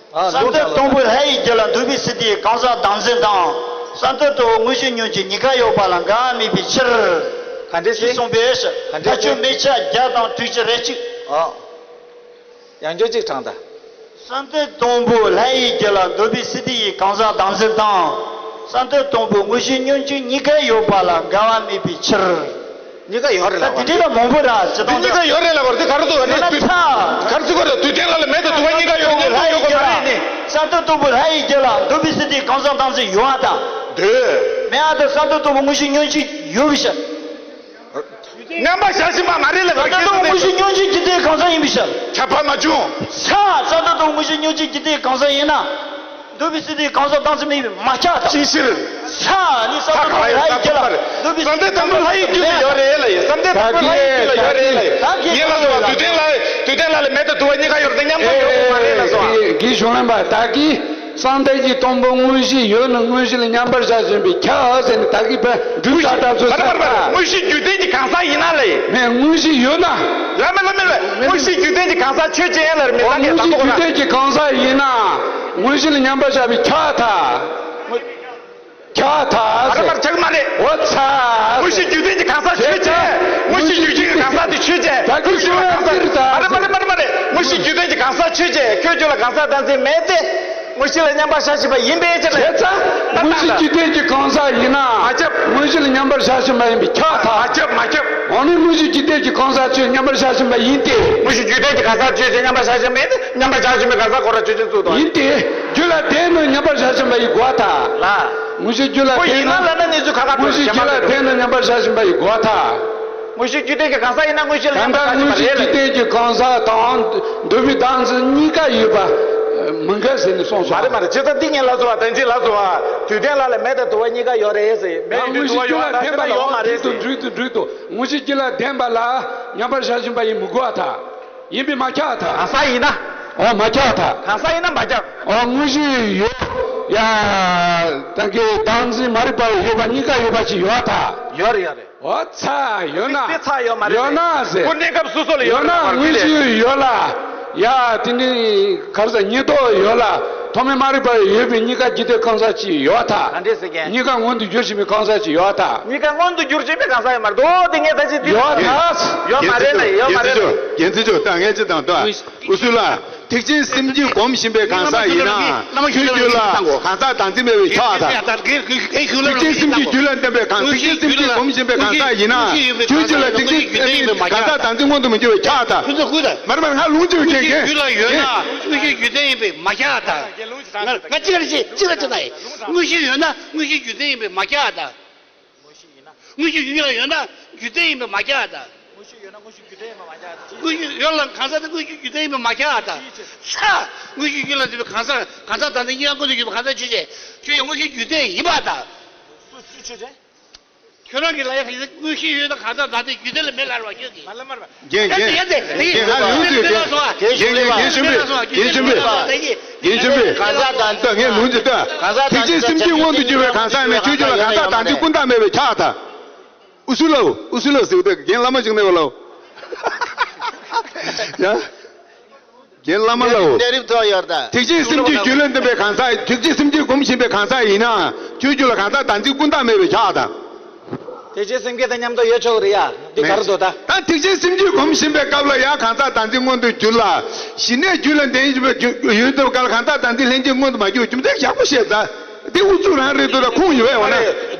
ཨ། བསམ་གཏན་སྟོང་པོ་ལྷ་ཡི་རྒྱུད་ལ་འདུས་པའི་ཚེ་དེའི་གང་ཟག་བདག་འཛིན་དང་། བསམ་གཏན་སྟོང་པོ་དངོས་གཞི་ཉོན་ཅིག་གཉིས་ཀ་ཡོད་པ་ལ་འགལ་བ་མེད་པའི་ཕྱིར། ག་འདྲས་ཟེར། ཞེས་གསུངས་པས། ག་འདྲས་ཟེར། མཐའ་མཇུག་དམིགས་བྱ་བརྒྱ་དང་དྲུག་ཅུ་རེ་གཅིག་ཨ། ཡང་བསྐྱར་གཅིག་དྲངས་དང་། བསམ་གཏན་སྟོང་པོ་ལྷ་ཡི་རྒྱུད་ལ་འདུས་པའི་ཚེ་དེའི་གང་ཟག་བདག་འཛིན་དང་། བསམ་གཏན་སྟོང་པོ་དངོས་གཞི་ཉོན་ཅིག་གཉིས་ཀ་ཡོད་པ་ལ་འགལ་བ་མེད་པའི་ཕྱིར། གཉིས་ཀ་ཡོད་རེད་ལབ་པ་རེད། ད་དེ་འདྲའི་ལ་མང་པོ་ར་ཇི་ལྟར་འདུག་གཉིས་ཀ་ཡོད་རེད་ལབ་པ་རེད། དེ་ག་རེ་འདུག་ཨ་ནི་ཡོད་ན་དུས་ཐ། ག་རེ་ཟེར་དགོས་རེད། དུས་གཏན་ལ་ལ་མེད་དུ་དུ་བ་གཉིས་ཀ་ཡོད་ཀྱི་ལྷ་ཡི་རྒྱུད་ལ་མ་རེད་ནི། བསམ་གཏན་སྟོང་པོ་ལྷ་ཡི་རྒྱུད་ལ་འདུས་པའི་ཚེ་དེའི་གང་ཟག་བདག་འཛིན་ཡོད་ཨ་ད། འདོད། མེད་ཨ་ད་བསམ་གཏན་སྟོང་པོ་དངོས་གཞི་ཉོན་ཅིག་ཡོད་པའི་ཕྱིར། མཉམ་པར་བཞག་བཞིན་པ་མ་རེད་ལབ་པ། བསམ་གཏན་སྟོང་པོ་དངོས་གཞི་ཉོན་ཅིག་རྒྱུད་ལྡན་གང་ཟག་ཡིན་པའི་ཕྱིར། ཁྱབ་པ་མ་བྱུང་། ས། བསམ་གཏན་སྟོང་པོ་དངོས་གཞི་ཉོན་ཅིག་རྒྱུད་ལྡན་གང་ཟག་ཡིན་ན། འདུས་པའི་ཚེ་དེའི་གང་ཟག་བདག་འཛིན་མེད་པའི་མ་ཁྱབ་དང་། ཅིའི་ཕྱིར། ས་ནི་བསམ་གཏན་སྟོང་པོ་ལྷ་ཡི་རྒྱུད་ལ་འདུས་པའི་ཚེ་དེའི་གང་ཟག་བདག་འཛིན་མེད། བསམ་གཏན་སྟོང་པོ་ལྷ་ཡི་རྒྱུད་ལ་ཡོད་རེད་ལབ་ཡིན། བསམ་གཏན་སྟོང་པོ་ལྷ་ཡི་རྒྱུད་ལ་ཡོད་རེད་ལབ་ཡིན། ད་གིན་ངས་ལབ་སོང་བ། དུས་གཏན་ལ་དུས་གཏན་ལ་ལ་མེད་དང་དུ་བ་གཉིས་ཀ་ཡོད་རེད་དེ་མཉམ་པར་ཡོད་པ་མ་རེད་ལབ་སོང་བ། ཨེ་གི་གཞུང་ལམ་པ་ད་གིན། བསམ་གཏན་གྱི་སྟོང་པོ་དངོས་གཞི་ཡོད་ན་དངོས་གཞི་ལ་མཉམ་པར་བཞག་བཞིན་པའི་ཁྱབ་ཟེར་ནས་ད་གི་བས་འབྲུ་ཆ་ཐབས་སུ་མ་རེད་མ་རེད་མ་རེད། དངོས་གཞི་རྒྱུད་ལྡན་གྱི་གང་ཟག་ཡིན་ན་ལ་ཡིན། མེད་དངོས་གཞི་ཡོད་ན། ལ་མེད་ལ་མེད་ལ་དངོས་གཞི་རྒྱུད་ལྡན་གྱི་གང་ཟག་ཆོས་ཅན་ལ་རེད་མི་ད་ངས་དངོས་གཞི་རྒྱུད་ལྡན་གྱི་གང་ཟག་ཡིན་ན་དངོས་གཞི་ལ་མཉམ་པར་བཞག་པའི་ཁྱབ་ཐལ། ཁྱབ་ཐལ་ཟེར། མ་རེད་མ་རེད་ཆགས་མ་རེད། འོ་ཚ། དངོས་གཞི་རྒྱུད་ལྡན་གྱི་གང་ཟག་ཆོས་ཅན། དངོས་གཞི་རྒྱུད་ལྡན་གྱི་གང་ཟག་དེ་ཆོས་ཅན། ད་ཁྱོད་ཤི་བ་ཡང་ཁྱེར་ད། མ་རེད་མ་རེད་མ་རེད། དངོས་གཞི་རྒྱུད་ལྡན་གྱི་གང་ཟག་ཆོས་ཅན། ཁྱོད་ཁྱོད་ལ་གང་ཟག་བདག་འཛིན་མེད་དེ། དངོས་གཞི་ལ་མཉམ་པར་བཞག་བཞིན་པ་ཡིན་པའི་ཕྱིར་ལ། བྱས་ཙང་དངོས་གཞི་རྒྱུད་ལྡན་གྱི་གང་ཟག་ཡིན་ན། མ་ཁྱབ། དངོས་གཞི་ལ་མཉམ་པར་བཞག་བཞིན་པ་ཡིན་པས་ཁྱབ་ཐལ། མ་ཁྱབ་མ་ཁྱབ། འོ་ན་དངོས་གཞི་རྒྱུད་ལྡན་གྱི་གང་ཟག་ཆོས་མཉམ་པར་བཞག་བཞིན་པ་ཡིན་ཏེ། དངོས་གཞི་རྒྱུད་ལྡན་གྱི་གང་ཟག་ཆོས་ཅན་མཉམ་པར་བཞག་བཞིན་པ་ཡིན་ཏེ། མཉམ་པར་བཞག་བཞིན་པའི་གང་ཟག་ཁོ་ར་ཆོས་ཅན་གཙོ་དང་ཡིན་ཏེ། རྒྱུད་ལ་ལྡན་ནོ་མཉམ་པར་བཞག་བཞིན་པ་ཡི་གོ་བ་ཐལ། ལ། དངོས་གཞི་རྒྱུད་ལ་ཁོ་ལྡན་ཡིན་ན་ནོ། ལབ་ན་གནས་ཚུལ་ཁ་ཁ་དངོས་གཞི་རྒྱུད་ལ་ལྡན་ནོ་མཉམ་པར་བཞག་བཞིན་པ་ཡི་གོ་བ་ཐལ། དངོས་གཞི་རྒྱུད་ལྡན་གྱི་གང་ཟག་ཡིན་ན་དངོས་གཞི་ལ་ད་མཉམ་པར་ལྟ་བཞིན་པ་རེད་ལ། དངོས་གཞི་རྒྱུད་ལྡན་གྱི་གང་ཟག་དང་འདོད་པའི་བདག་འཛིན་གཉིས་ཀ་ཡོད་པ་མི་འགལ་ཟེར་ནས་གསུངས་སོ། མ་རེད་མ་རེད། ཇི་ལྟར་འདི་ངས་ལབ་སོང་བ། བདེན་ཚིག་ལབ་སོང་བ། དུས་གཏན་ལ་ལ་མེ་དང་དུ་བ་གཉིས་ཀ་ཡོད་རེད་ཟེར། མེ་དང་དུ་བ་ཡོད་པ་ལ་ཡོད་མ་རེད་ཟེར། འགྲིག་འདུག་འགྲིག་འདུག་དངོས་གཞི་རྒྱུད་ལ་ལྡན་པ་ལ་མཉམ་པར་བཞག་བཞིན་པ་ཡི་མི་གོ་བ་ཐལ། ཡིན་པས་མ་ཁྱབ་པར་ཐལ། གང་ཟག་ཡིན་ན། འོ་མ་ཁྱབ་པར་ཐལ། གང་ཟག་ཡིན་ན་མ་ཁྱབ། འོ་དངོས་གཞི་ཡོད། ཡ། ད་གི་བདག་འཛིན་མ་རིག་པ་ཡོད་པ་གཉིས་ཀ་ཡོད་པ་ཅིག་ཡོད་ཐལ། ཡོད་རེད་ཡོད་རེད། འོ་ཚ་ཡོད་ན། དེ་ཚ་ཡོད་མ་རེད། ཡོད་ན་ཟེར། ཁོ་གནས་སྐབས་སོ་སོ་ལ་ཡོད་ན་ཡོད་རེད། དངོས་གཞི་ཡོད་ལ། ཡ་དེ་ནི་ག་རེ་ཟེར། ཉེར་བསྡོགས་ཡོད་ལ། ཐོག་མེད་མ་རིག་པ་ཡོད་པའི་གཉིས་ཀ་རྒྱུད་ལྡན་གང་ཟག་ཅིག་ཡོད་ཐལ། ག་འདྲས་ཟེར་མཁན། གཉིས་ཀ་མངོན་དུ་གྱུར་བཞིན་པའི་གང་ཟག་ཅིག་ཡོད་ཐལ། གཉིས་ཀ་མངོན་དུ་གྱུར་བཞིན་པའི་གང་ཟག་ཡོད་མ་རེད་དོ། དེ་ངས་ད་ཅི་འདི་ཡོད་ཐལ། ཡོད་མ་རེད་ན་ཡོད་མ་རེད། རྒྱན་ཚིག་ཅོ། རྒྱན་ཚིག་ཅོ། ད་ངས་ཅི་དང་ལྟོས། ཨུ་སུ་ལ། ཐེག་ཆེན་སེམས་བསྐྱེད་སྒོམ་བཞིན་པའི་གང་ཟག་ཡིན་ན། ཆོས་རྒྱུད་ལ་གང་ཟག་བདག་འཛིན་མེད་པས་ཁྱབ་པར་ཐལ། ཐེག་ཆེན་སེམས་བསྐྱེད་རྒྱུད་ལ་ལྡན་པའི་གང་ཟག་ཐེག་ཆེན་སེམས་བསྐྱེད་སྒོམ་བཞིན་པའི་གང་ཟག་ཡིན་ན། ཆོས་རྒྱུད་ལ་ཐེག་ཆེན་གང་ཟག་བདག་འཛིན་མངོན་དུ་མི་འགྱུར་བས་ཁྱབ་པར་ཐལ། མར་མར་ང་ལུང་ཅིག་མཁྱེན་མཁན། རྒྱུད་ལ་ཡོད་ན་དངོས་གཞི་རྒྱུད་ལྡན་ཡིན་པས་མ་ཁྱབ་པར་ཐལ། ང་ང་ཅི་ག་རེ་བྱེད་ཅི་ག་ཅི་ན་ཡིན། དངོས་གཞི་ཡོད་ན་དངོས་གཞི་རྒྱུད་ལྡན་ཡིན་པས་མ་ཁྱབ་པར་ཐལ། དངོས་གཞི་ཡོད་ན། དངོས་གཞི་ཡོད་ན་རྒྱུད་ལྡན་ཡིན་པས་མ་ཁྱབ་པར་ཐལ། དངོས་གཞི་ཡོད་ན་དངོས་གཞི་རྒྱུད་ལྡན་ཡིན་པས་མ་ཁྱབ་པར་ཐལ། དངོས་གཞི་ཡོད་ལ་གང་ཟག་དེ་དངོས་གཞི་རྒྱུད་ལྡན་ཡིན་པས་མ་ཁྱབ་པར་ཐལ། ས། དངོས་གཞི་ཡོད་ལ་དེ་གང་ཟག་གང་ཟག་དང་དེ་གཉིས་ཀ་མངོན་དུ་གྱུར་པའི་གང་ཟག་ཆོས་ཅན། ཁྱོད་ཡང་དངོས་གཞི་རྒྱུད་ལྡན་ཡིན་པར་ཐལ། སུ་སུ་ཆོས་ཅན། ཁྱོད་རང་གི་ལ་ཡ་དངོས་གཞི་ཡོད་ན་གང་ཟག་དང་དེ་རྒྱུད་ལྡན་ལ་མེད་ལབ་རེད་བ་ཁྱོད་ཀྱིས། མ་ལ་མ་རེད་བ། རྒན་རྒན་རྒན་རྒན་ལུང་དེ་རྒན་རྒན་རྒན་གཞོན་པས་རྒན་གཞོན་པས་རྒན་གཞོན་པས། གང་ཟག་དང་གང་ཟག་དང་ངས་ལུང་དེ་ལྟོས། ཐེག་ཆེན་སེམས་བསྐྱེད་མངོན་དུ་གྱུར་བའི་གང་ཟག་ནི་ཆོས་རྒྱུད་ལ་གང་ཟག་དང་འདི་ཀུན་བརྟགས་མེད་པས་ཁྱབ་པར་ཐལ། ཨུ་སུ་ལའོ། ཨུ་སུ་ལའོ་ཟེར་དུས་རྒན་བླ་མ་ཅིག་ནས་བ་ལའོ། ཡ། རྒན་བླ་མ་ལའོ། གནས་རིམ་ཐོག་ཡོད་ད། ཐེག་ཆེན་སེམས་བསྐྱེད་རྒྱུད་ལ་ལྡན་པའི་གང་ཟག་ཐེག་ཆེན་སེམས་བསྐྱེད་སྒོམ་བཞིན་པའི་གང་ཟག་ཡིན་ན། ཆོས་རྒྱུད་ལ་གང་ཟག་བདག་འཛིན་ཀུན་བརྟགས་མེད་པས་ཁྱབ་པར་ཐལ། ཐེག་ཆེན་སེམས་བསྐྱེད་དང་མཉམ་དུ་ཡོད་ཆོག་གི་རེད་ཡ། འདི་ག་རེ་འདུག་ད། ད་ཐེག་ཆེན་སེམས་བསྐྱེད་སྒོམ་བཞིན་པའི་སྐབས་ལ་ཡང་གང་ཟག་བདག་འཛིན་མངོན་དུ་གྱུར་ལ། ཞི་གནས་རྒྱུད་ལ་ལྡན་ཡོད་པའི་ཡོད་དུས་སྐབས་ལ་གང་ཟག་བདག་འཛིན་ལྷན་སྐྱེས་མངོན་དུ་མ་གྱུར། རྒྱུ་མཚན་ཡག་པོ་བཤད་ད། དེ་ཨུ་ཚུགས་རང་རེད་འདུག་ད་ཁུངས་ཡོད་པས་འོ་ན།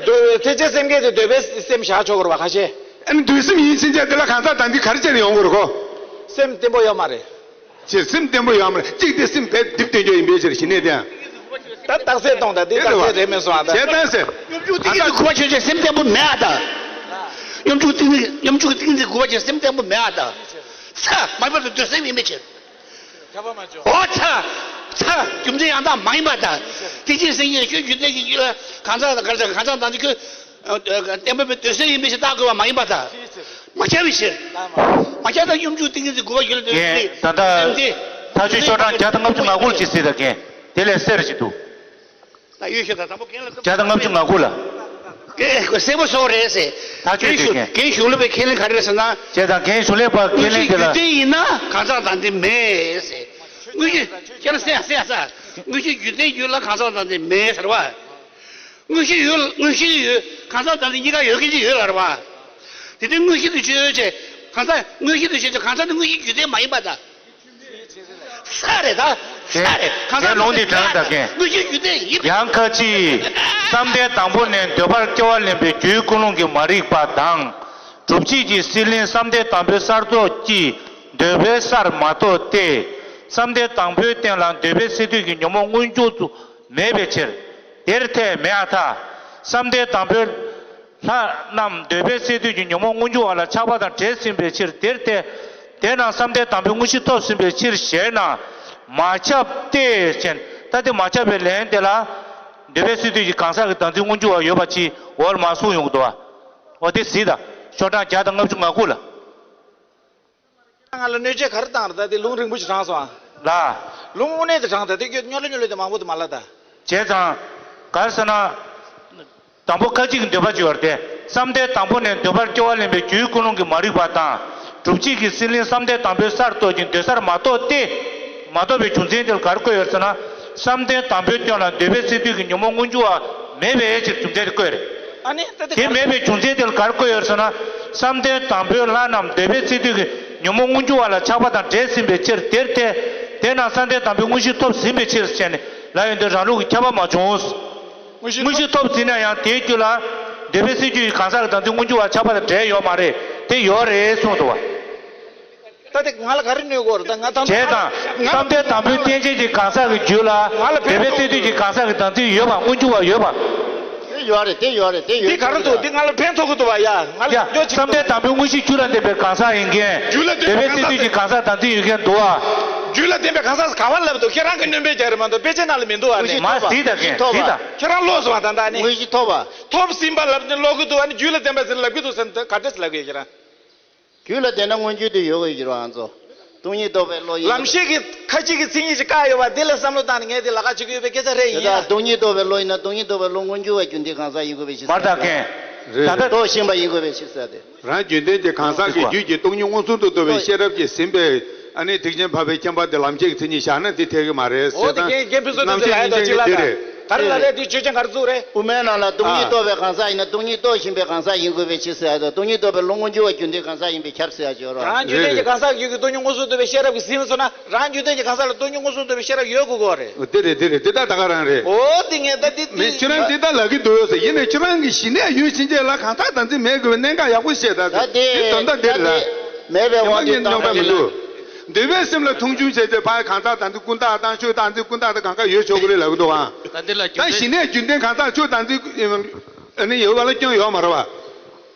ཐེག་ཆེན་སེམས་བསྐྱེད་དེ་འདོད་པའི་སེམས་བཞག་ཆོག་གི་རེད་བ་ཁ་ཤས། ཨ་ནི་འདོད་སེམས་ཡིན་ཕྱིན་ཆད་དེ་ལ་གང་ཟག་བདག་འཛིན་ག་རེ་བྱས་ནས་ཡོང་གི་རེད་གོ། སེམས་བརྟན་པོ་ཡོད་མ་རེད། ཅེས་སེམས་བརྟན་པོ་ཡོད་མ་རེད། གཅིག་དེ་སེམས་དེ་རྡིབ་སྟོན་རྒྱུ་ཡིན་པའི་ཕྱིར་ཞི་གནས་དེའང་། ད་རྟགས་གསལ་གཏོང་དང་དེ་རྟགས་གསལ་རེད་མེད་སོང་ཨ་ད། བྱས་ཙང་ཟེར། སྙོམས་འཇུག་ཏིང་ངེ་འཛིན་དགུ་པ་ཆོས་ཅན་སེམས་བརྟན་པོ་མེད་ཨ་ད། སྙོམས་འཇུག་ཏིང་ངེ་སྙོམས་འཇུག་ཏིང་ངེ་འཛིན་དགུ་པ་ཆོས་སེམས་བརྟན་པོ་མེད་ཨ་ད། ས་མ་ཡིན་པར་དུ་འདོད་སེམས་ཡིན་པའི་ཕྱིར། འོ་ཚ། ཚ། རྒྱུ་མཚན་ཡང་དག་མ་ཡིན་པར་ཐལ། དེ་ཅིའི་སེམས་ཉིད་ཆོས་རྒྱུད་ལྡན་གྱི་རྒྱུད་ལ་གང་ཟག་དང་གང་ཟག་གང་ཟག་དང་དེ་ཁྱོད་བརྟན་པོའི་འདོད་སེམས་ཡིན་པའི་ཕྱིར་བཏགས་དགོས་པ་མ་ཡིན་པར་ཐལ། མ་ཁྱབ་པའི་ཕྱིར། མ་ཁྱབ་ན་སྙོམས་འཇུག་ཏིང་ངེ་འཛིན་དགུ་པ་རྒྱུད་ལ་འདོད་སེམས་དེ། ད་ལྟ་མཐའ་དཔྱོད་ཤོག་གྲངས་བརྒྱ་དང་ལྔ་བཅུ་ང་དགུ་ལ་ཅིག་གཟིགས་དང་རྒན། དེ་ལས་གསལ་རུ་ཅིག་འདུག་ད་ཡོད་ཤོད་ད་དང་པོ་རྒན་ལ་བརྒྱ་དང་ལྔ་བཅུ་ང་དགུ་ལ། ཨེ་ཁོ་གསལ་པོ་བཟོ་རེད་ཟེར། ད་ཁྱོད་རྒན་ཞུ་ཁྱོད་རྒན་ཞུ་ལ་པའི་ཁས་ལེན་ག་རེ་རེད་ཟེར་ན། བྱས་ཙང་རྒན་ཞུ་ལ་པ་ཁས་ལེན་དེ་ལ། དངོས་གཞི་རྒྱུད་ལྡན་ཡིན་ན་གང་ཟག་བདག་འཛིན་མེད་ཟེར། དངོས་གཞི་ཁྱེད་རང་གསན་གསན་ས། དངོས་གཞི་རྒྱུད་ལྡན་ཡོད་ལ་གང་ཟག་བདག་འཛིན་མེད་ཟེར་བ། དངོས་གཞི་ཡོད་དངོས་གཞི་ཡོད་གང་ཟག་བདག་འཛིན་གཉིས་ཀ་ཡོད་མཁན་ཅིག་ཡོད་ལ་རེད་བ། དེ་དུས་དངོས་གཞི་དུ་ཆོས་ཅན། གང་ཟག་དངོས་གཞི་དུ་ཆོས་ཅན་གང་ཟག་དེ་དངོས་གཞི་རྒྱུད་ལྡན་མ་ཡིན་པ་དང་། ས་རེད་ད། ས་རེད། གང་ཟག་དེ་ལུང་འདི་དྲངས་དང་རྒན། དངོས་གཞི་རྒྱུད་ལྡན་ཡིན། ཡང་ཁ་ཅིག་བསམ་གཏན་དང་པོ་ནས་འདོད་པར་སྐྱེ་བ་ལེན་པའི་རྒྱུའི་ཀུན་སློང་གིས་མ་རིག་པ་དང་། སྒྲུབ་བྱེད་ཀྱི་སྲེད་ལེན་བསམ་གཏན་དང་པོའི་གསར་རྟོག་གིས་འདོད་པའི་སར་མ་རྟོགས་ཏེ། བསམ་གཏན་དང་པོའི་སྟེང་ལ་འདོད་པའི་སས་བསྡུས་ཀྱི་ཉོན་མོངས་མངོན་འགྱུར་དུ་མེད་པའི་ཕྱིར། དེར་ཐལ་མེད་ཨ་ཐལ། བསམ་གཏན་དང་པོའི་ལྷ་རྣམས་འདོད་པའི་སས་བསྡུས་ཀྱི་ཉོན་མོངས་མངོན་འགྱུར་བ་ལ་ཆགས་པ་དང་བྲལ་ཟིན་པའི་ཕྱིར་དེར་ཐལ། དེས་ན་བསམ་གཏན་དང་པོའི་དངོས་གཞི་ཐོབ་ཟིན་པའི་ཕྱིར་ཞེ་ན། མ་ཁྱབ་སྟེ་ཞེན། ད་དེ་མ་ཁྱབ་པའི་ལན་དེ་ལ། འདོད་པའི་སས་བསྡུས་ཀྱི་གང་ཟག་གི་བདག་འཛིན་མངོན་འགྱུར་བ་ཡོད་པ་ཅིག་འོག་ལ་མར་གསུངས་ཡོང་གི་འདུག་བ། འོ་དེ་གཟིགས་དང་ཤོག་གྲངས་བརྒྱ་དང་ལྔ་བཅུ་ང་དགུ་ལ། ང་ལ་གནོད་བྱེད་ག་རེ་བཏང་རེད་ད་དེ་ལུང་རིང་པོ་ཞིག་དྲངས་སོང་ཨ། ལ། ལུང་དངོས་གནས་དེ་དྲངས་ད་དེ་ཁྱོད་སྨྱོ་ལ་སྨྱོ་ལ་དེ་མང་པོ་དེ་མ་ལ་ད། བྱས་ཙང་། ག་རེ་ཟེར་ན། དང་པོ་ཁ་ཅིག་གི་འདོད་པ་ཅིག་ཡོད་རེད་དེ། བསམ་གཏན་དང་པོ་ནས་འདོད་པར་སྐྱེ་བ་ལེན་པའི་རྒྱུའི་ཀུན་སློང་གིས་མ་རིག་པ་དང་། སྒྲུབ་བྱེད་ཀྱི་སྲེད་ལེན་བསམ་གཏན་དང་པོའི་སར་རྟོག་ཅིང་འདོད་སར་མ་རྟོགས་ཏེ། མ་རྟོགས་པའི་རྒྱུ་མཚན་དེ་ལ་ག་རེ་བཀོད་ཡོད་ཟེར་ན། བསམ་གཏན་དང་པོའི་སྟེང་ལ་འདོད་པའི་སས་བསྡུས་ཀྱི་ཉོན་མོངས་མངོན་འགྱུར་བ་མེད་པའི་ཕྱིར་རྒྱུ་མཚན་དེ་བཀོད་རེད། ཨ་ནི་ད་དེ་དེ་ག་རེ། མེད་པའི་རྒྱུ་མཚན་དེ་ལ་ག་རེ་བཀོད་ཡོད་ཟེར་ན། བསམ་གཏན་དང་པོའི་ལྷ་རྣམས་འདོད་པའི་སས་བསྡུས་ཀྱི་ཉོན་མོངས་མངོན་འགྱུར་བ་ལ་ཆགས་པ་དང་བྲལ་ཟིན་པའི་ཕྱིར་དེར་ཐལ། དེས་ན་བསམ་གཏན་དང་པོའི་དངོས་གཞི་ཐོབ་ཟིན་པའི་ཕྱིར་ཞེས་ནས་ལབ་ཡོང་དུས་རང་ལུགས་ཀྱི་ཁྱབ་པ་མ་བྱུང་། དངོས་གཞི་ཐོབ་ཟིན་ན་ཡང་དེའི་རྒྱུད་ལ་འདོད་པའི་སས་བསྡུས་ཀྱི་གང་ཟག་གི་བདག་འཛིན་མངོན་འགྱུར་བ་ཆགས་པ་དང་བྲལ་ཡོད་མ་རེད་དེ་ཡོད་རེད་གསུངས་འདུག་བ། ད་དེ་ང་ལ་ག་རེ་གནོད་གོ་རེད། ད་ང་ད་བྱས་དང་། ང་བསམ་གཏན་དང་པོའི་བསྟན་བཅོས་ཀྱི་གང་ཟག་གི་རྒྱུད་ལ། ང་ལ་འདོད་པའི་ཕན་སྩལ་དུས་ཀྱི་གང་ཟག་གི་བདག་འཛིན་ཡོད་པ། མངོན་གྱུར་བ་ཡོད་པ། དེ་ཡོད་རེད། དེ་ཡོད་རེད། དེ་ཡོད། དེ་ག་རེ་འདུག་དེ་ང་ལ་ཕན་ཐོགས་ཀྱི་འདུག་བ་ཡ། ང་ལ་ཡ། སྐྱོ་ཅིག་བསམ་གཏན་དང་པོའི་དངོས་གཞི་རྒྱུད་ལ་ལྡན་པའི་གང་ཟག་ཡིན་མཁན། རྒྱུད་ལ་ལྡན་པའི་གང་ཟག་འདོད་པའི་སྲིད་དུས་ཀྱི་གང་ཟག་བདག་འཛིན་ཡོད་མཁན་འདུག་བ། རྒྱུད་ལ་ལྡན་པའི་གང་ཟག་ག་བ་ལབ་འདུག་ཁྱེད་རང་གི་སྣོན་པའི་རྒྱ་རེད་མ་གཏོགས་དཔེ་ཆའི་ནང་ལ་མི་འདུག་བ་ནི། མ་གཟིགས་དང་མཁན་གཟིགས་དང་། ཁྱེད་རང་ལོག་སོང་བ་ད་ད་ནི། དངོས་གཞི་ཐོབ་པ། ཐོབ་ཟིན་པ་ལབ་ནི་ལོག་གི་འདུག་བ་ནི། རྒྱུད་ལ་ལྡན་པ་ཟེར་ལབ་གི་འདུག་ཟེར་ནི་ད་ག་འདྲས་ལབ་གི་ཡོད་ཁྱེད་རང་། རྒྱུད་ལ་ལྡན་ན་མངོན་གྱུར་དུ་ཡོད་དགོས་ཀྱི་རེད་ཨ་ཚོ། སྟོང་ཉིད་རྟོགས་པའི་བློ་ཡིན། ལམ་ཤེས་ཀྱི་ཁ་ཅིག་གི་མཚན་ཉིད་ཅིག་བཀག་ཡོད་པ་འདི་ལ་བསམ་བློ་བཏང་ནས་ངས་འདི་ལ་ཁ་ཅིག་ཡོད་པའི་སྐད་ཆ་རེད་ཡིན་ཡ། དེ་དག་སྟོང་ཉིད་རྟོགས་པའི་བློ་ཡིན་ན་སྟོང་ཉིད་རྟོགས་པའི་བློ་མངོན་གྱུར་བ་རྒྱུད་འདི་གང་ཟག་ཡིན་དགོས་པའི་ཕྱིར་མར་ཟེར་དག་གན། རེད། ད་ལྟ་རྟོགས་ཤིང་པ་ཡིན་དགོས་པའི་ཕྱིར་ཟེར་ཏེ། རང་རྒྱུད་ལྡན་གྱི་གང་ཟག་གི་རྒྱུད་ཀྱི་སྟོང་ཉིད་མངོན་སུམ་དུ་རྟོགས་པའི་ཤེས་རབ་ཀྱིས་ཟིན་པའི་ཨ་ནི་ཐེག་ཆེན་འཕགས་པའི་ཁྱད་པར་དེ་ལམ་ཤེས་ཀྱི་མཚན་ཉིད་བཞག་ན་དེ་འཐད་ཀྱི་མ་རེད་ཟེར་དང་། རྣམ་མཁྱེན་ཡིན་མཁན་གྱི་འདི་རེད། ག་རེ་ལ་རེད་དེ་ཆོས་ཅན་ག་རེ་བཙུགས་རེད། དབུ་མའི་ནང་ལ་སྟོང་ཉིད་རྟོགས་པའི་གང་ཟག་ཡིན་ན་སྟོང་ཉིད་རྟོགས་ཤིང་པའི་གང་ཟག་ཡིན་དགོས་པའི་ཕྱིར་ཟེར་ཡ་དང་སྟོང་ཉིད་རྟོགས་པའི་བློ་མངོན་གྱུར་བ་རྒྱུད་འདི་གང་ཟག་ཡིན་པས་ཁྱབ་ཟེར་ཡ་ཅིག་ཡོད་རེད། རང་རྒྱུད་ལྡན་གྱི་གང་ཟག་རྒྱུད་ཀྱི་སྟོང་ཉིད་མངོན་སུམ་རྟོགས་པའི་ཤེས་རབ་ཀྱིས་ཟིན་སོང་ན་རང་རྒྱུད་ལྡན་གྱི་གང་ཟག་ལ་སྟོང་ཉིད་མངོན་སུམ་རྟོགས་པའི་ཤེས་རབ་ཡོད་དགོས་ཀྱི་རེད། འོ་དེ་རེད་དེ་རེད་དེ་ད་ད་ག་རང་རེད། འོ་དེ་ངས་ད་དེ་མི་ཁྱེད་རང་དེ་ད་ལབ་ཀྱི་འདུག་ཟེར་ཡིན་ནའི་ཁྱེད་རང་གི་ཞི་གནས་ཡོད་ཕྱིན་ཆད་ལ་གང་ཟག་བདག་འཛིན་མེད་དགོས་པའི་གནད་འགག་ཡག་པོ་བཤད་ད་ད་དེ་དེ་དོན་དག་འདི་རེད་ད། མེད་པའི་དབང་དུ་བཏང་བ་ཡིན་ན། འདོད་པའི་སེམས་ལ་མཐོང་ཆུང་བྱས་ཏེ་ཕར་གང་ཟག་བདག་འཛིན་ཀུན་བཏགས་དང་ཆོས་བདག་འཛིན་ཀུན་བཏགས་དང་གང་ག་ཡོད་ཆོག་གི་རེད་ལབ་ཀྱི་འདུག་ཨང་། ད་འདི་ལ་རྒྱུ་ད་མཚན་ཞི་གནས་རྒྱུན་ལྡན་གང་ཟག་ཆོས་བདག་འཛིན་ཨ་ནི་ཡོད་པ་ལ་སྐྱོན་ཡོད་མ་རེད་བ།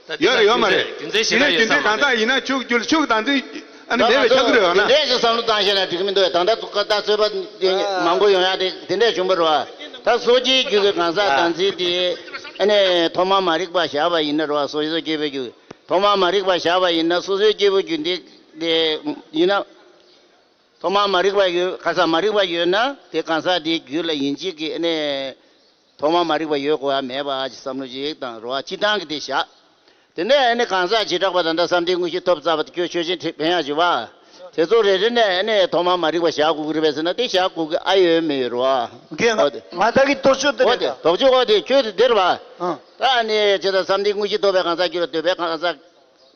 ད་འདི་ཡོད་ལ་རེད་ཡོད་མ་རེད། རྒྱུ་མཚན་ཞི་གནས་རྒྱུན་ལྡན་གང་ཟག་ཡིན་ན་ཆོས་རྒྱུད་ཆོས་བདག་འཛིན་ཨ་ནི་མེད་པའི་ཆགས་ཀྱི་རེད་བ་ན། དེ་འདྲས་ཀྱི་བསམ་བློ་བཏང་ཤེས་ན་འགྲིག་གི་མི་འདུག་ད་ལྟ་ད་རྩོད་པ་དེ་མང་པོ་ཡོང་ཡ་དེ་དེ་འདྲས་བྱུང་བ་རེད་བ། ད་སོ་སྐྱེའི་རྒྱུད་ཀྱི་གང་ཟག་བདག་འཛིན་དེ་ཨ་ནི་ཐོག་མ་མ་རིག་པ་བཞག་པ་ཡིན་ན་རེད་བ། སོ་སོའི་སྐྱེ་བོའི་རྒྱུད། ཐོག་མ་མ་རིག་པ་བཞག་པ་ཡིན་ན་སོ་སོའི་སྐྱེ་བོའི་རྒྱུད་འདི་དེ་ཡིན་ན། ཐོག་མ་མ་རིག་པ་ཡོད་ག་ས་མ་རིག་པ་ཡོད་ན་དེ་གང་ཟག་དེའི་རྒྱུད་ལ་ཡིན་གཅིག་གི་ཨ་ནི། ཐོག་མ་མ་རིག་པ་ཡོད་དགོས་ཡ་མེད་པ་ཅིག་བསམ་བློ་ཅིག་དང་རེད་བ། སྤྱི་བཏང་གི་དེ་བཞག་དེ་ནས་ཨ་ནི་གང་ཟག་བྱེ་བྲག་པ་ད་ལྟ་བསམ་གཏན་དངོས་གཞི་ཐོབ་ཚར་བ་དེ་ཁྱོད་ཆོས་ཅན་ཕན་ཡ་ཅིག་བ། དེ་ཚོ་རེ་རེ་ནས་ཨ་ནི་ཐོག་མ་མ་རིག་པ་བཞག་དགོས་ཀྱི་རེད་པས་ཟེར་ན་དེ་བཞག་དགོས་ཀྱི་ཨ་ཡོད་མེད་ཡོད་རེད་བ། ང་ད་གི་དོགས་གཅོད་དེ་རེད་ད། དོགས་གཅོད་འོ་དེ་ཁྱོད་དེ་འདིར་བ། ད་ཨ་ནི་ཇི་ལྟར་བསམ་གཏན་དངོས་གཞི་ཐོབ་པའི་གང་ཟག་རྒྱུད་ལ་འདོད་པའི་གང་ཟག་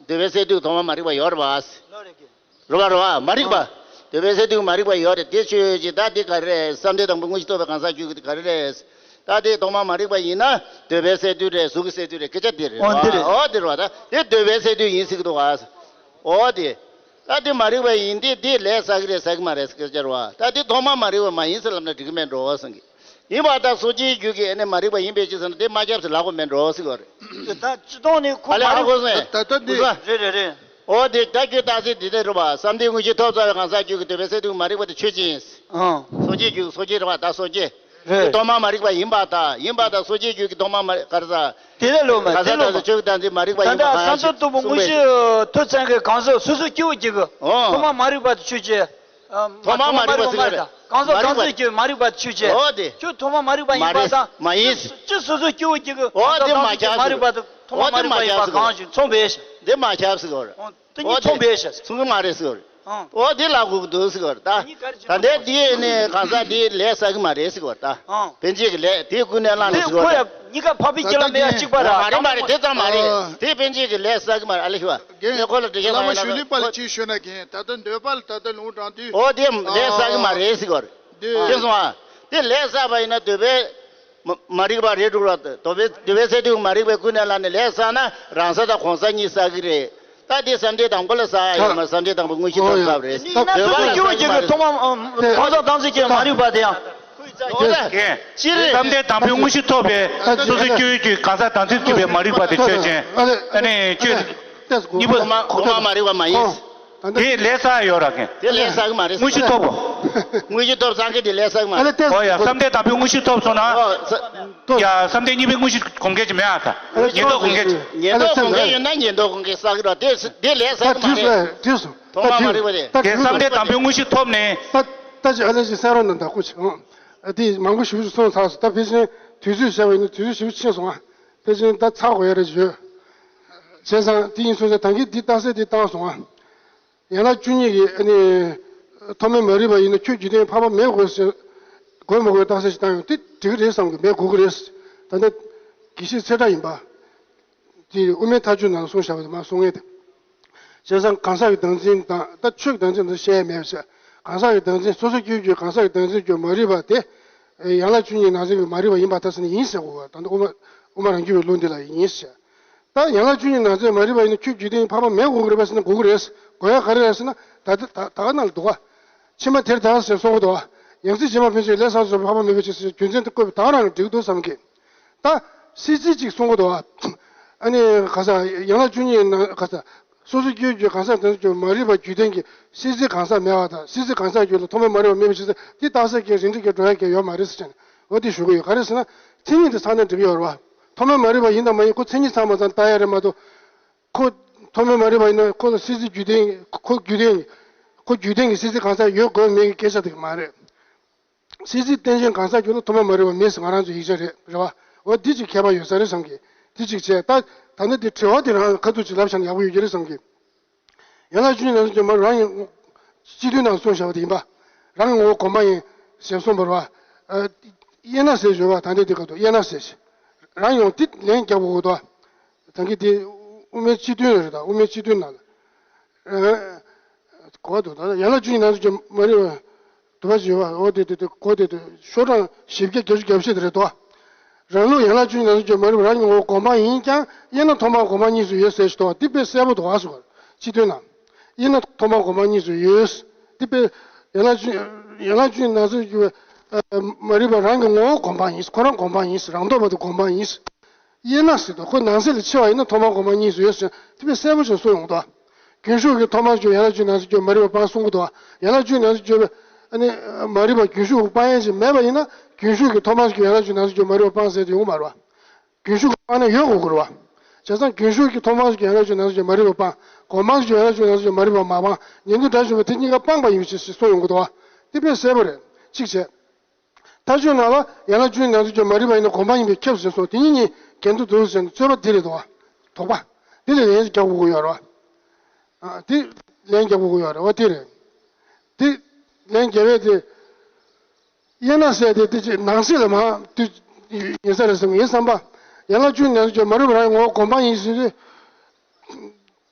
འདོད་པའི་སས་བསྡུས་ཐོག་མ་མ་རིག་པ་ཡོད་རེད་བ། རེད་བ་རེད་བ། མ་རིག་པ། འདོད་པའི་སས་བསྡུས་མ་རིག་པ་ཡོད་རེད་དེ་ཆོས་ཅན་ད་འདི་ག་རེ་རེད། བསམ་གཏན་དང་པོ་དངོས་གཞི་ཐོབ་པའི་གང་ཟག་རྒྱུད་ཀྱི་འདི་ག་རེ་རེད། ད་དེ་ཐོག་མ་མ་རིག་པ་ཡིན་ན་འདོད་པའི་སས་བསྡུས་རེད། གཟུགས་ཀྱི་སས་བསྡུས་རེད། སྐད་ཆ་འདི་རེད། འོ་འདི་རེད། འོ་འདི་རེད་བ། ད་དེ་འདོད་པའི་སས་བསྡུས་ཡིན་ཟེར་གི་འདུག་ག་འོ་དེ། ད་དེ་མ་རིག་པ་ཡིན་དེ་དེ་ལས་བསགས་ཀྱི་རེད་བསགས་ཀྱི་མ་རེད་ཟེར་སྐད་ཆ་རེད་བ། ད་དེ་ཐོག་མ་མ་རིག་པ་མ་ཡིན་ཟེར་ལབ་ན་འགྲིག་གི་མེད་འགྲོ་བསམ་གི། ཡིན་པ་ད་སོ་སྐྱེའི་རྒྱུད་ཀྱི་ཨ་ནི་མ་རིག་པ་ཡིན་པའི་ཕྱིར་ཟེར་ན་དེ་མ་ཁྱབ་ཟེར་ལབ་དགོས་མེད་འགྲོ་ཟེར་གི་རེད། ད་སྤྱི་དོན་ནི་ཁོ་ཨ་ལས་མ་ཧ་རེད། གོ་སོང་ད་ད་འདི། རེད་རེད་རེད། འོ་དེ་ད་ཁྱོད་རྟགས་གསལ་འདི་ལྟར་རེད་བ། བསམ་གཏན་དངོས་གཞི་ཐོབ་ཚར་བའི་གང་ཟག་རྒྱུད་ཀྱི་འདོད་པའི་སས་བསྡུས་མ་རིག་པ་དེ་ཆོས་ཅན། ཨང་། སོ་སྐྱེའི་རྒྱུད་སོ་སྐྱེ་རེད་བ། ད་སོ་སྐྱེ། རེད། དེ་ཐོག་མ་མ་རིག་པ་ཡིན་པ་དང་ཡིན་པ་དང་སོ་སྐྱེའི་རྒྱུད་ཀྱི་ཐོག་མ་མ་རིག་ག་རེ་ཟ། དེ་ལས་ལོག་མ་ག་དེ་ཟ་ལོག་མ། ད་ཆོས་ཀྱི་བདག་འཛིན་མ་རིག་པ་ད་ཡིན་པ་ལྟ་གང་བསམ་ཚུལ་སྟོང་པ་དངོས་གཞི་ཐོབ་ཚར་མཁན་གང་ཟག་སོ་སོ་སྐྱེ་བོ་གཅིག་གི་ཨོ། ཐོག་མ་མ་རིག་པ་དེ་ཆོས་ཅན། ཐོག་མ་མ་རིག་པ་ཟེར་ག་རེ། གང་ཟག་མ་རིག་པ། གང་ཟག་གི་མ་རིག་པ་དེ་ཆོས་ཅན། ཨོ་དེ། ཁྱོད་ཐོག་མ་མ་རིག་པ་ཡིན་པ་དང་། མ་ཡིན། ཅི་སོ་སོ་སྐྱེ་བོ་གཅིག་གི་ཨོ་དེ་མ་ཁྱབ་ཟེར། མ་རིག་པ་དང་ཐོག་མ་མ་རིག་པ་ཡིན་པ་གང་ཞིག་མཚུངས་པས། དེ་མ་ཁྱབ་ཟེར་ག་རེ། དེ་གཉིས་མཚུངས་པས་ཤག་མཚུངས་ཀྱི་མ་རེད་ཟེར་བ་རེད། ཨང་། ཨོ་དེ་ལ་གུག་འདུག་ཟེར་བ་རེད་ད། ད་ལྟའི་དེ་ནི་གང་ཟག་དེ་ལས་བསགས་ཀྱི་མ་རེད་ཟེར་བ་རེད་ད། ཨང་། ཕན་ཆད་ཀྱི་ལས་དེ་ཀུན་ནས་བསླངས་ནས་ཟེར་བ་རེད། གཉིས་ཀ་འཕགས་པའི་ཁྱིམ་ལ་མེད་ཡ་གཅིག་པ་རེད། མ་རེད་མ་རེད། དེ་ཙམ་མ་རེད། དེ་ཕན་ཆད་ཀྱི་ལས་བསགས་ཀྱི་མ་རེད། ཨ་ལེ་ཤི་བ། ངས་ཁོ་ལ་འགྲེལ་བཤད་མ་ཡིན་ན་ཁོ། བླ་མ་ཤུ་ལི་པ་ལ་ཅིག་ཞུས་ན་གིན་ད་ལྟ་འདོད་པ་ལ་ད་ལྟ་ལུང་དྲངས་དུས། ཨོ་དེ་ལས་བསགས་ཀྱི་མ་རེད་ཟེར་བ་རེད། དེ། ཤེས་སོང་ཨ། དེ་ལས་བསགས་པ་ཡིན་ན་འདོད་པའི། མ་མ་རིག་པ་རེད་འགྲོ་ར། འདོད་པའི་འདོད་པའི་སས་བསྡུས་མ་རིག་པའི་ཀུན་ནས་བསླངས་ནས་ལས་བསགས་ན་རང་ས་དང་གོང་ས་གཉིས་བསགས་ཀྱི་རེད། ད་དེ་བསམ་གཏན་དང་པོ་ལ་བསགས་ཡོད་མ་བསམ་གཏན་དང་པོ་དངོས་གཞི་ཐོབ་ཚར་བ་རེད། ཡིན་ན་འདོད་པ་ལ་སོ་སོ་སྐྱེ་བོ་གཅིག་གི་ཐོག་མ་གང་ཟག་བདག་འཛིན་གྱི་མ་རིག་པ་དེ་ཡང་། ཨོ་ད། གན། སྤྱིར། བསམ་གཏན་དང་པོའི་དངོས་གཞི་ཐོབ་པའི་སོ་སོ་སྐྱེ་བོའི་རྒྱུད་གང་ཟག་བདག་འཛིན་སྐྱེས་པའི་མ་རིག་པ་དེ་ཆོས་ཅན། ཨ་ནི་ཆོས། གཉིས་པོ། ཐོག་མ་ཐོག་མ་མ་རིག་པ་མ་ཡིན། དེ་ལས་བསགས་ཡོད་ར་གན། དེ་ལས་བསགས་ཀྱི་མ་རེད། དངོས་གཞི་ཐོབ་བོ། དངོས་གཞི་ཐོབ་ཚང་གི་དེ་ལས་བསགས་ཀྱི་མ་རེད། ཨོ་ཡ་བསམ་གཏན་དང་པོའི་དངོས་གཞི་ཐོབ་སོང་ན། ཨོ་ས། ཡ་བསམ་གཏན་གཉིས་པའི་དངོས་གཞི་གོམས་འགལ་གྱི་མེད་ཨ་ད། ཉན་འདོགས་གོམས་འགལ་གྱི། ཉན་འདོགས་གོམས་འགལ་ཡོད་ན་ཉན་འདོགས་གོམས་འགལ་བསགས་ཀྱི་ར་དེ་དེ་ལས་བསགས་ཀྱི་མ་རེད། ཐོག་མ་མ་རིག་པ་དེ། དེ་བསམ་གཏན་དང་པོའི་དངོས་གཞི་ཐོབ་ནས། ད་ད་ཅི་ཨ་ལེ་ཅི་སེ་རོ་ན་ད་ཁུ་ཆི་ཨང་། དེ་མང་པོ་ཞིབ་ཞིབ་སོང་ཚར་སོང་། ད་ཕལ་ཆེར་དུས་ཚོད་བྱས་པ་ཡིན་ན་དུས་ཚོད་ཞིབ་ཕྱིན་སོང་ཨ། ཕལ་ཆེར་ད་ཚར་དགོས་ཡ་རེ་ཡོད། བྱས་ཙང་དེ་ཡིན་སོང་ཙང་ད་གིན་འདི་རྟགས་གསལ་འདི་བཏང་སོང་ཨ། ཡན་ལག་བཅུ་གཉིས་ཀྱི་ཨ་ནི། ཐོག་མའི་མ་རིག་པ་ཡིན་ན་ཁྱོད་འཇིག་རྟེན་འཕགས་པ་མེད་དགོས་ཟེར། དགོས་མ་དགོས་རྟགས་གསལ་ཞིག་བཏང་ཡོང་དེ་འགྲིག་གི་རེད་བསམ་གི། མེད་དགོས་ཀྱི་རེད། ད་ནི་དགེ་བཤེས་ཚེ་བཀྲ་ཡིན་པ། དེ་དབུ་མའི་ཐལ་འགྱུར་ནང་གསུངས་བཞག་པ་དེ་མ་གསུང་ངེས་དེ། བྱས་ཙང་གང་ཟག་གི་བདག་འཛིན་དང་ད་ཆོས་ཀྱི་བདག་འཛིན་དེ་བཤད་ཡ་མེད་པ་བྱས། གང་ཟག་གི་བདག་འཛིན་སོ་སོ་སྐྱེ་བོའི་གང་ཟག་གི་བདག་འཛིན་གྱི་མ་རིག་པ་དེ། ཡན་ལག་བཅུ་གཉིས་ནང་ཚན་གྱི་མ་རིག་པ་ཡིན་པར་ཐལ་ཟེར་ནས་ཡིན་ཟེར་གོ་བ་ད་ནི་དབུ་མ་དབུ་མ་རང་རྒྱུད་པའི་ལུགས་འདི་ལ་ཡིན་ཟེར། ད། ད་ཡན་ལག་བཅུ་གཉིས་ནང་ཚན་མ་རིག་པ་ཡིན་ན་ཁྱོད་རྒྱུད་ལྡན་འཕགས་པ་མེད་དགོས་ཀྱི་རེད་པས་ཟེར་ན་དགོས་ཀྱི་རེད། དགོས་ཡ་ག་རེ་རེད་ཟེར་ན་ད་ལྟ་ད་ད་ག་ནང་ལ་འདུག་ག་ཕྱི་མ་དེར་ད་ཟེར་གསུང་གི་འདུག་ག་ཡང་སྲིད་རྗེས་མ་ཕན་ཆད་ལས་བསགས་སོགས་འཕགས་པ་མེད་པའི་ཕྱིར་ཟེར་རྒྱུ་མཚན་དེ་བཀོད་པའི་ད་ག་རང་ལ་འགྲིག་འདུག་བསམ་གི། ད་སྲིད་རྩེ་གཅིག་གསུང་གི་འདུག་ག་ཨ་ནི་ག་ས་ཡན་ལག་བཅུ་གཉིས་ནང་ག་ས་སོ་སོ་སྐྱེ་བོའི་རྒྱུད་གང་ཟག་དོན་གྱི་མ་རིག་པ་རྒྱུད་ལྡན་གྱི་སྲིད་རྩེ་གང་ཟག་མེད་པ་དང་སྲིད་རྩེ་གང་ཟག་རྒྱུད་ལ་ཐོག་མའི་མ་རིག་པ་མེད་པའི་ཕྱིར་ཟེར་དེ་རྟགས་གསལ་གྱི་རིགས་འགྲེ་གི་འགྲོ་ཡ་གི་ཡོད་མ་རེད་ཟེར་ནས་འོ་དེ་ཞུ་གི་ཡོད། ག་རེ་ཟེར་ན་མཚན་ཉིད་དེ་ཚང་ན་འགྲིག་གི་ཡོད་རེད་བ། ཐོག་མའི་མ་རིག་པ་ཡིན་དང་མ་ཡིན་ཁོ་མཚན་ཉིད་ཚང་མ་ཚང་ལྟ་ཡ་རེད་མ་གཏོགས། ཁོ་ཐོག་མའི་མ་རིག་པ་ཡིན་ན་ཁོ་ལ་སྲིད་རྩེ་རྒྱུད་ལྡན་ཁོ་རྒྱུད་ལྡན་ཁོ་རྒྱུད་ལྡན་གྱི་སྲིད་རྩེ་གང་ཟག་ཡོད་དགོས་མེད་ཀྱི་སྐད་ཆ་དེ་མ་རེད། སྲིད་རྩེ་རྟེན་ཅན་གང་ཟག་རྒྱུད་ལ་ཐོག་མའི་མ་རིག་པ་མེད་ཟེར་ང་རང་ཚོའི་ཡིག་ཆ་རེད་རེད་བ། འོ་འདི་ཅིག་ཁྱད་པར་ཡོད་ས་རེད་བསམ་གི། འདི་ཅིག་བྱས་ད་ད་ནི་འདི་དྲི་བ་དེ་རང་ཁ་ཐུག་ཅིག་ལབ་བཞག་ན་ཡག་པོ་ཡོད་ཀྱི་རེད་བསམ་གི། ཡན་ལག་བཅུ་གཉིས་ནང་དུ་སྐྱོན་མ་རང་ཡིན། སྤྱི་དོན་ནང་གསུངས་བཞག་པ་དེ་ཡིན་པ། རང་གི་ངོ་བོ་སྒོམ་པ་ཡིན་ཞེས་གསུངས་པ་རེད་བ། དབྱེ་ན་ཟེར་བརྗོད་པ་ད་ལྟའི་དེ་སྐབས་དུ་དབྱེ་ན་ཟེར། རང་ཡོང་དེ་ལན་རྒྱག་དགོས་ཀྱི་འདུག་ད་གིན་དེ་དབུ་མའི་སྤྱི་དོན་རེད་ད། དབུ་མའི་སྤྱི་དོན་ནང་ལ། གོ་བ་འདུག་ད་ཡན་ལག་བཅུ་གཉིས་ནང་དུ་སྐྱོན་མ་རེད་བ། དུ་བ་ཞེས་པ་འོ་དེ་དེ་དེ་གོ་དེ་དེ་ཤོག་གྲངས་བཞི་བརྒྱ་བརྒྱད་ཅུ་གྱ་བཞི་དེ་རེད་དོ། རང་ལུགས་ཡན་ལག་བཅུ་གཉིས་ནང་དུ་སྐྱོན་མ་རེད་བ། རང་གི་ངོ་བོ་སྒོམ་སྤང་ཡིན་ཀྱང་དབྱེ་ན་ཐོག་མ་སྒོམ་སྤང་གཉིས་སུ་ཡོད་ཟེར་ཞིག་འདུག་བ། འདི་དཔེ་གསལ་པོ་འདུག་བ་སོ། སྤྱི་དོན་ནང་། དབྱེ་ན་ཐོག་མ་སྒོམ་སྤང་གཉིས་སུ་ཡོད། འདི་དཔེ་ཡན་ལག་བཅུ་ཡན་ལག་བཅུ་གཉིས་ནང་དུ་སྐྱོན་མ་རེད་བ། རང་གི་ངོ་བོ་སྒོམ་སྤང་ཡིན། ཁོ་རང་སྒོམ་སྤང་ཡིན། རང་ལྡོག་མ་གཏོགས་སྒོམ་སྤང་ཡིན། དབྱེ་ན་ཟེར་དུས་ཁོ་ནང་གསེས་ལ་ཕྱེ་བ་ཡིན་ན་ཐོག་མ་སྒོམ་སྤང་གཉིས་སུ་ཡོད་ཟེར་དེ་དཔེ་གསལ་པོ་ཞིག་གསུངས་ཡོང་གི་འདུག་རྒྱུན་ཞུགས་ཀྱིས་ཐོག་མར་སྐྱོན་ཡན་ལག་བཅུ་ནང་དུ་སྐྱོན་མ་རིག་པ་སྤང་གསུང་གི་འདུག་ཡན་ལག་བཅུ་ནང་དུ་སྐྱོན་ཨ་ནི་མ་རིག་པ་རྒྱུན་ཞུགས་སྤང་ཡས་ཅིག་མེད་པ་ཡིན་ན་རྒྱུན་ཞུགས་ཀྱིས་ཐོག་མར་སྐྱོན་ཡན་ལག་བཅུ་ནང་དུ་སྐྱོན་མ་རིག་པ་སྤང་ཟེར་དེ་ཡོང་གི་མ་རེད་བ། རྒྱུན་ཞུགས་ཀྱིས་སྤང་ན་ཡོད་དགོས་ཀྱི་རེད་བ། བྱས་ཙང་རྒྱུན་ཞུགས་ཀྱིས་ཐོག་མར་སྐྱོན་ཡན་ལག་བཅུ་ནང་དུ་སྐྱོན་མ་རིག་པ་སྤང་། གོང་མར་སྐྱོན་ཡན་ལག་བཅུ་ནང་དུ་སྐྱོན་མ་རིག་པ་མ་སྤང་། ཉན་ཐོས་དགྲ་བཅོམ་པས་དེ་གཉིས་ཀ་སྤངས་པ་ཡིན་ཞེས་གསུངས་ཡོང་གི་འདུག་བ། དེ་དཔེ་གསལ་པོ་རེད། གཅིག་བྱས། མཐའ་དཔྱོད་ནང་ལ་ཡན་ལག་བཅུ་གཉིས་ནང་དུ་སྐྱོན་མ་རིག་པ་ཡིན་ན་གོམས་པ་ཡིན་པས་ཁྱབ་ཟེར་སོང་། དེ་གཉིས་གཉིས་གལ་མཐུན་འདུག་ཟེར་ནས་རྩོད་པ་འདི་རེད་དོ། དོགས་པ། འདི་ལ་ལན་རྒྱག་དགོས་ཀྱི་ཡོད་རེད་བ། ཨ། འདི་ལན་རྒྱག་དགོས་ཀྱི་ཡོད་རེད་བ། འདི་རེད། འདི་ལན་རྒྱག་པའི་དེ། དབྱེ་ན་ཟེར་དེ་འདི་ཅིག་ནང་གསེས་ལ་མ་འདི་ཡིན་ས་རེད་བསམ་གྱི་ཡིན་བསམ་པ། ཡན་ལག་བཅུ་གཉིས་ནང་དུ་སྐྱོན་མ་རིག་པ་རང་གི་ངོ་བོ་གོམས་པ་ཡིན་ཟེར་དུས།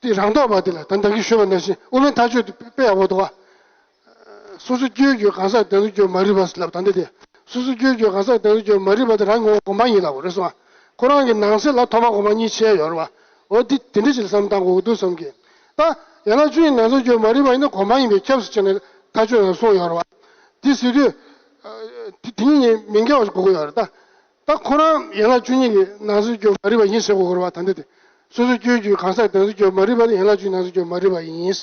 དེ་རང་ལྡོག་པ་དེ་ལ་ད་ལྟ་གི་ཞུས་པ་ནང་བཞིན་དབུ་མའི་མཐའ་དཔྱོད་དེ་དཔེ་ཡག་པོ་འདུག་བ། སོ་སོ་སྐྱེ་བོའི་རྒྱུད་གང་ཟག་དོན་དུ་སྐྱོན་མ་རིག་པ་ལབ་ད་འདི་དེ། སོ་སོ་སྐྱེ་བོའི་རྒྱུད་གང་ཟག་དོན་དུ་སྐྱོན་མ་རིག་པ་དེ་རང་ངོ་བོ་གོམས་པ་ཡིན་ལབ་པ་རེད་སོང་ང་། ཁོ་རང་གི་ནང་གསེས་ལ་ཐོག་མ་གོམས་པ་གཉིས་ཕྱེ་ཡོད་རེད་བ། འོ་འདི་དེ་འདྲ་ཞིག་ལ་བསམ་བཏང་དགོས་ཀྱི་འདུག་བསམ་གི། ད་ཡན་ལག་བཅུ་གཉིས་ནང་དུ་སྐྱོན་མ་རིག་པ་ཡིན་ན་གོམས་པ་ཡིན་པས་ཁྱབ་ཟེར་བྱས་ནས་མཐའ་དཔྱོད་ནང་གསུངས་ཡོད་རེད་བ། དེ་ཟེར་དུས། དེ་དེ་གཉིས་གཉིས་མི་འགལ་བ་ཞིག་དགོས་ཀྱི་ཡོད་རེད་ད། ད་ཁོ་རང་ཡན་ལག་བཅུ་གཉིས་ཀྱི་ནང་དུ་སྐྱོན་མ་རིག་པ་ཡིན་ཟེར་དགོས་ཀྱི་རེད་བ་ད་འདི་དེ། སོ་སོ་སྐྱེ་བོའི་རྒྱུད་གང་ཟག་དོན་དུ་སྐྱོན་མ་རིག་པ་དེ་ཡན་ལག་བཅུ་གཉིས་ནང་དུ་སྐྱོན་མ་རིག་པ་ཡིན།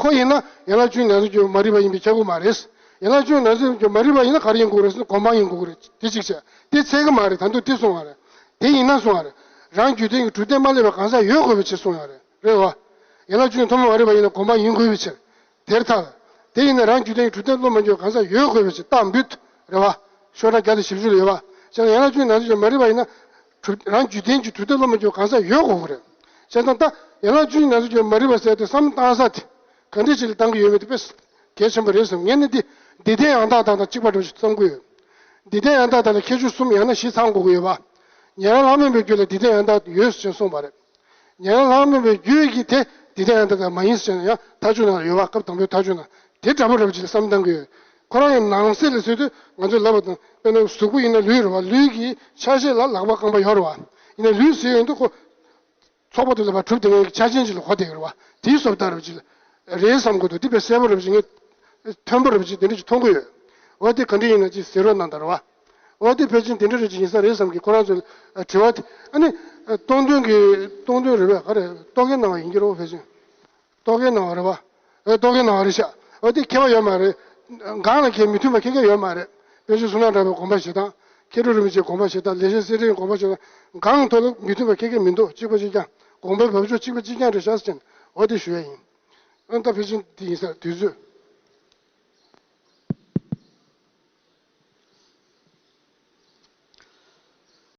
ཁོ་ཡིན་ན་ཡན་ལག་བཅུ་གཉིས་ནང་དུ་སྐྱོན་མ་རིག་པ་ཡིན་པས་ཁྱབ་ཀྱི་མ་རེད། ཡན་ལག་བཅུ་གཉིས་ནང་དུ་སྐྱོན་མ་རིག་པ་ཡིན་ན་ག་རེ་ཡིན་དགོས་རེད་ཟེར་ན་གོམས་པ་ཡིན་དགོས་ཀྱི་རེད། དེ་གཅིག་བྱས། དེ་ཚད་ཀྱི་མ་རེད། ད་དུང་དེ་སོང་བ་རེད། དེ་ཡིན་ན་སོང་བ་རེད། རང་རྒྱུད་ལྡན་གྱི་གྲུབ་མཐས་མ་བསླད་པའི་གང་ཟག་ཡོད་དགོས་པའི་ཕྱིར་གསུངས་ཡོད་རེད། རེད་བ། ཡན་ལག་བཅུ་གཉིས་ཐོག་མ་མ་རིག་པ་ཡིན་ན་གོམས་པ་ཡིན་དགོས་པའི་ཕྱིར། དེར་ཐལ། དེ་ཡིན་ན་རང་རྒྱུད་ལྡན་གྱི་གྲུབ་མཐས་བསླད་མ་གྱུར་གང་ཟག་ཡོད་དགོས་པའི་ཕྱིར་རྟགས་འབུད། རེད་བ། ཤོག་གྲངས་བརྒྱ་དང་བཞི་བཅུ་རེད་བ། བྱས་ན་ཡན་ལག་བཅུ་གཉིས་ནང་དུ་སྐྱོན་མ་རིག་པ་ཡིན་ན། གྲུབ་རང་རྒྱུད་ལྡན་གྱི་གྲུབ་མཐས་བསླད་མ་གྱུར་གང་ཟག་ཡོད་དགོས་ཀྱི་རེད། བྱས་ཙང་ད་ཡན་ལག་བཅུ་གཉིས་ནང་དུ་སྐྱོན་མ་རིག་པ་ཟེར་དེ་བསམ་བློ་བཏང་ས་དེ། ག་འདྲ་ཞིག་ལ་བཏང་གི་ཡོད་མེད་དེ་དཔེ་གལ་ཆེན་པོ་རེད་བསམ། ངས་ནི་འདི་འདི་ལྡན་ཡང་དག་དང་དང་གཅིག་པ་འདྲ་ཞིག་བསམ་གྱི་ཡོད། འདི་ལྡན་ཡང་དག་དང་ལ་ཁྱད་ཆོས་གསུམ་ཡང་ན་བཞི་ཚང་དགོས་ཀྱི་ཡོད་པ། ཉན་རང་ལྷག་མེད་པའི་རྒྱུད་ལ་འདི་ལྡན་ཡང་དག་ཡོད་ཅེས་གསུངས་པ་རེད། ཉན་རང་ལྷག་མེད་པའི་རྒྱུད་ཀྱི་དེ་འདི་ལྡན་ཡང་དག་དང་མ་ཡིན་ཟེར་ན་ཡང་མཐའ་དཔྱོད་ནང་ལ་ཡོད་པ། སྐབས་དང་པོའི་མཐའ་དཔྱོད་ནང་དེ་འདྲ་པོ་འདྲ་པོ་ཅིག་ལ་བསམ་བཏང་གི་ཡོད། ཁོ་རང་ཡང་ནང་གསེས་ལ་ཟེར་དུས་ང་ཚོས་ལབ་པ་དང་དཔེར་ན་གཟུགས་པོ་ཡིན་ན་ལུས་རེད་བ། ལུས་ཀྱི་ཆ་ཤས་ལ་ལག་པ་རྐང་པ་ཡོད་རེད་བ། ཡིན་ན་ལུས་ཟེར་ཡོང་དུས་ཁོ། ཚོགས་པ་དེ་ལ་བ་གྲུབ་དེ་ངེས་ཀྱི་ཆ་ཅན་ཅིག་ལ་གོ་བསྡད་ཡོད་རེད་བ། དེའི་བཟོ་ལྟ་རེད་བ་ཅིག་ལ་རེད་བསམ་དགོས་འདུག་དེ་དཔེ་གསལ་པོ་རེད་བ་ཅིག་ངས་མཐོན་པོ་རེད་བ་ཅིག་དེ་འདྲ་ཅིག་མཐོང་གི་ཡོད། འོ་དེ་ག་འདྲ་ཡིན་ན་ཅིག་གཟིགས་རོགས་གནང་དང་རེད་བ། འོ་དེ་ཕལ་ཆེར་དེ་འདྲ་རེད་ཅིག་ཡིན་ས་རེད་བསམ་གི། ཁོ་རང་ཚོའི་དྲི་བ་དེ་ཨ་ནི་སྟོང་དོན་གྱི་སྟོང་དོན་རེད་བས་ག་རེ་རྟོག་གེ་སྣང་བ་ཡིན་གྱི་རེད་བ་ཕལ་ཆེར། རྟོག་གེ་སྣང་བ་རེད་བ། ཨེ་རྟོག་གེ་སྣང་བ་རེད་ཤག་འོ་དེ་ཁྱད་པར་ཡོད་མ་རེད། གང་ལ་ཁྱད་མི་མཐུན་པ་ཁྱད་ཁྱད་ཡོད་མ་རེད། དཔེ་ཆ་བསོད་ནམས་གྲགས་པའི་དགོངས་པ་བཞེས་སྟངས། མཁས་གྲུབ་རིན་པོ་ཆེའི་དགོངས་པ་བཞེས་སྟངས། ལེགས་བཤད་གསེར་ཕྲེང་གི་དགོངས་པ་བཞེས་སྟངས། གང་ཐོག་ལ་མི་མཐུན་པ་ཁྱད་ཁྱད་མི་འདུག་གཅིག་པ་གཅིག་རྐྱང་། དགོངས་པའི་བབ་ཆོག་གཅིག་པ་གཅིག་རྐྱང་རེད་ཤག་ཟེར་ནས་འོ་དེ་ཞུ་ཡ་ཡིན། ཨ་ད་ཕལ་ཆེར་དེ་ཡིན་ས་དུས་ཚོད།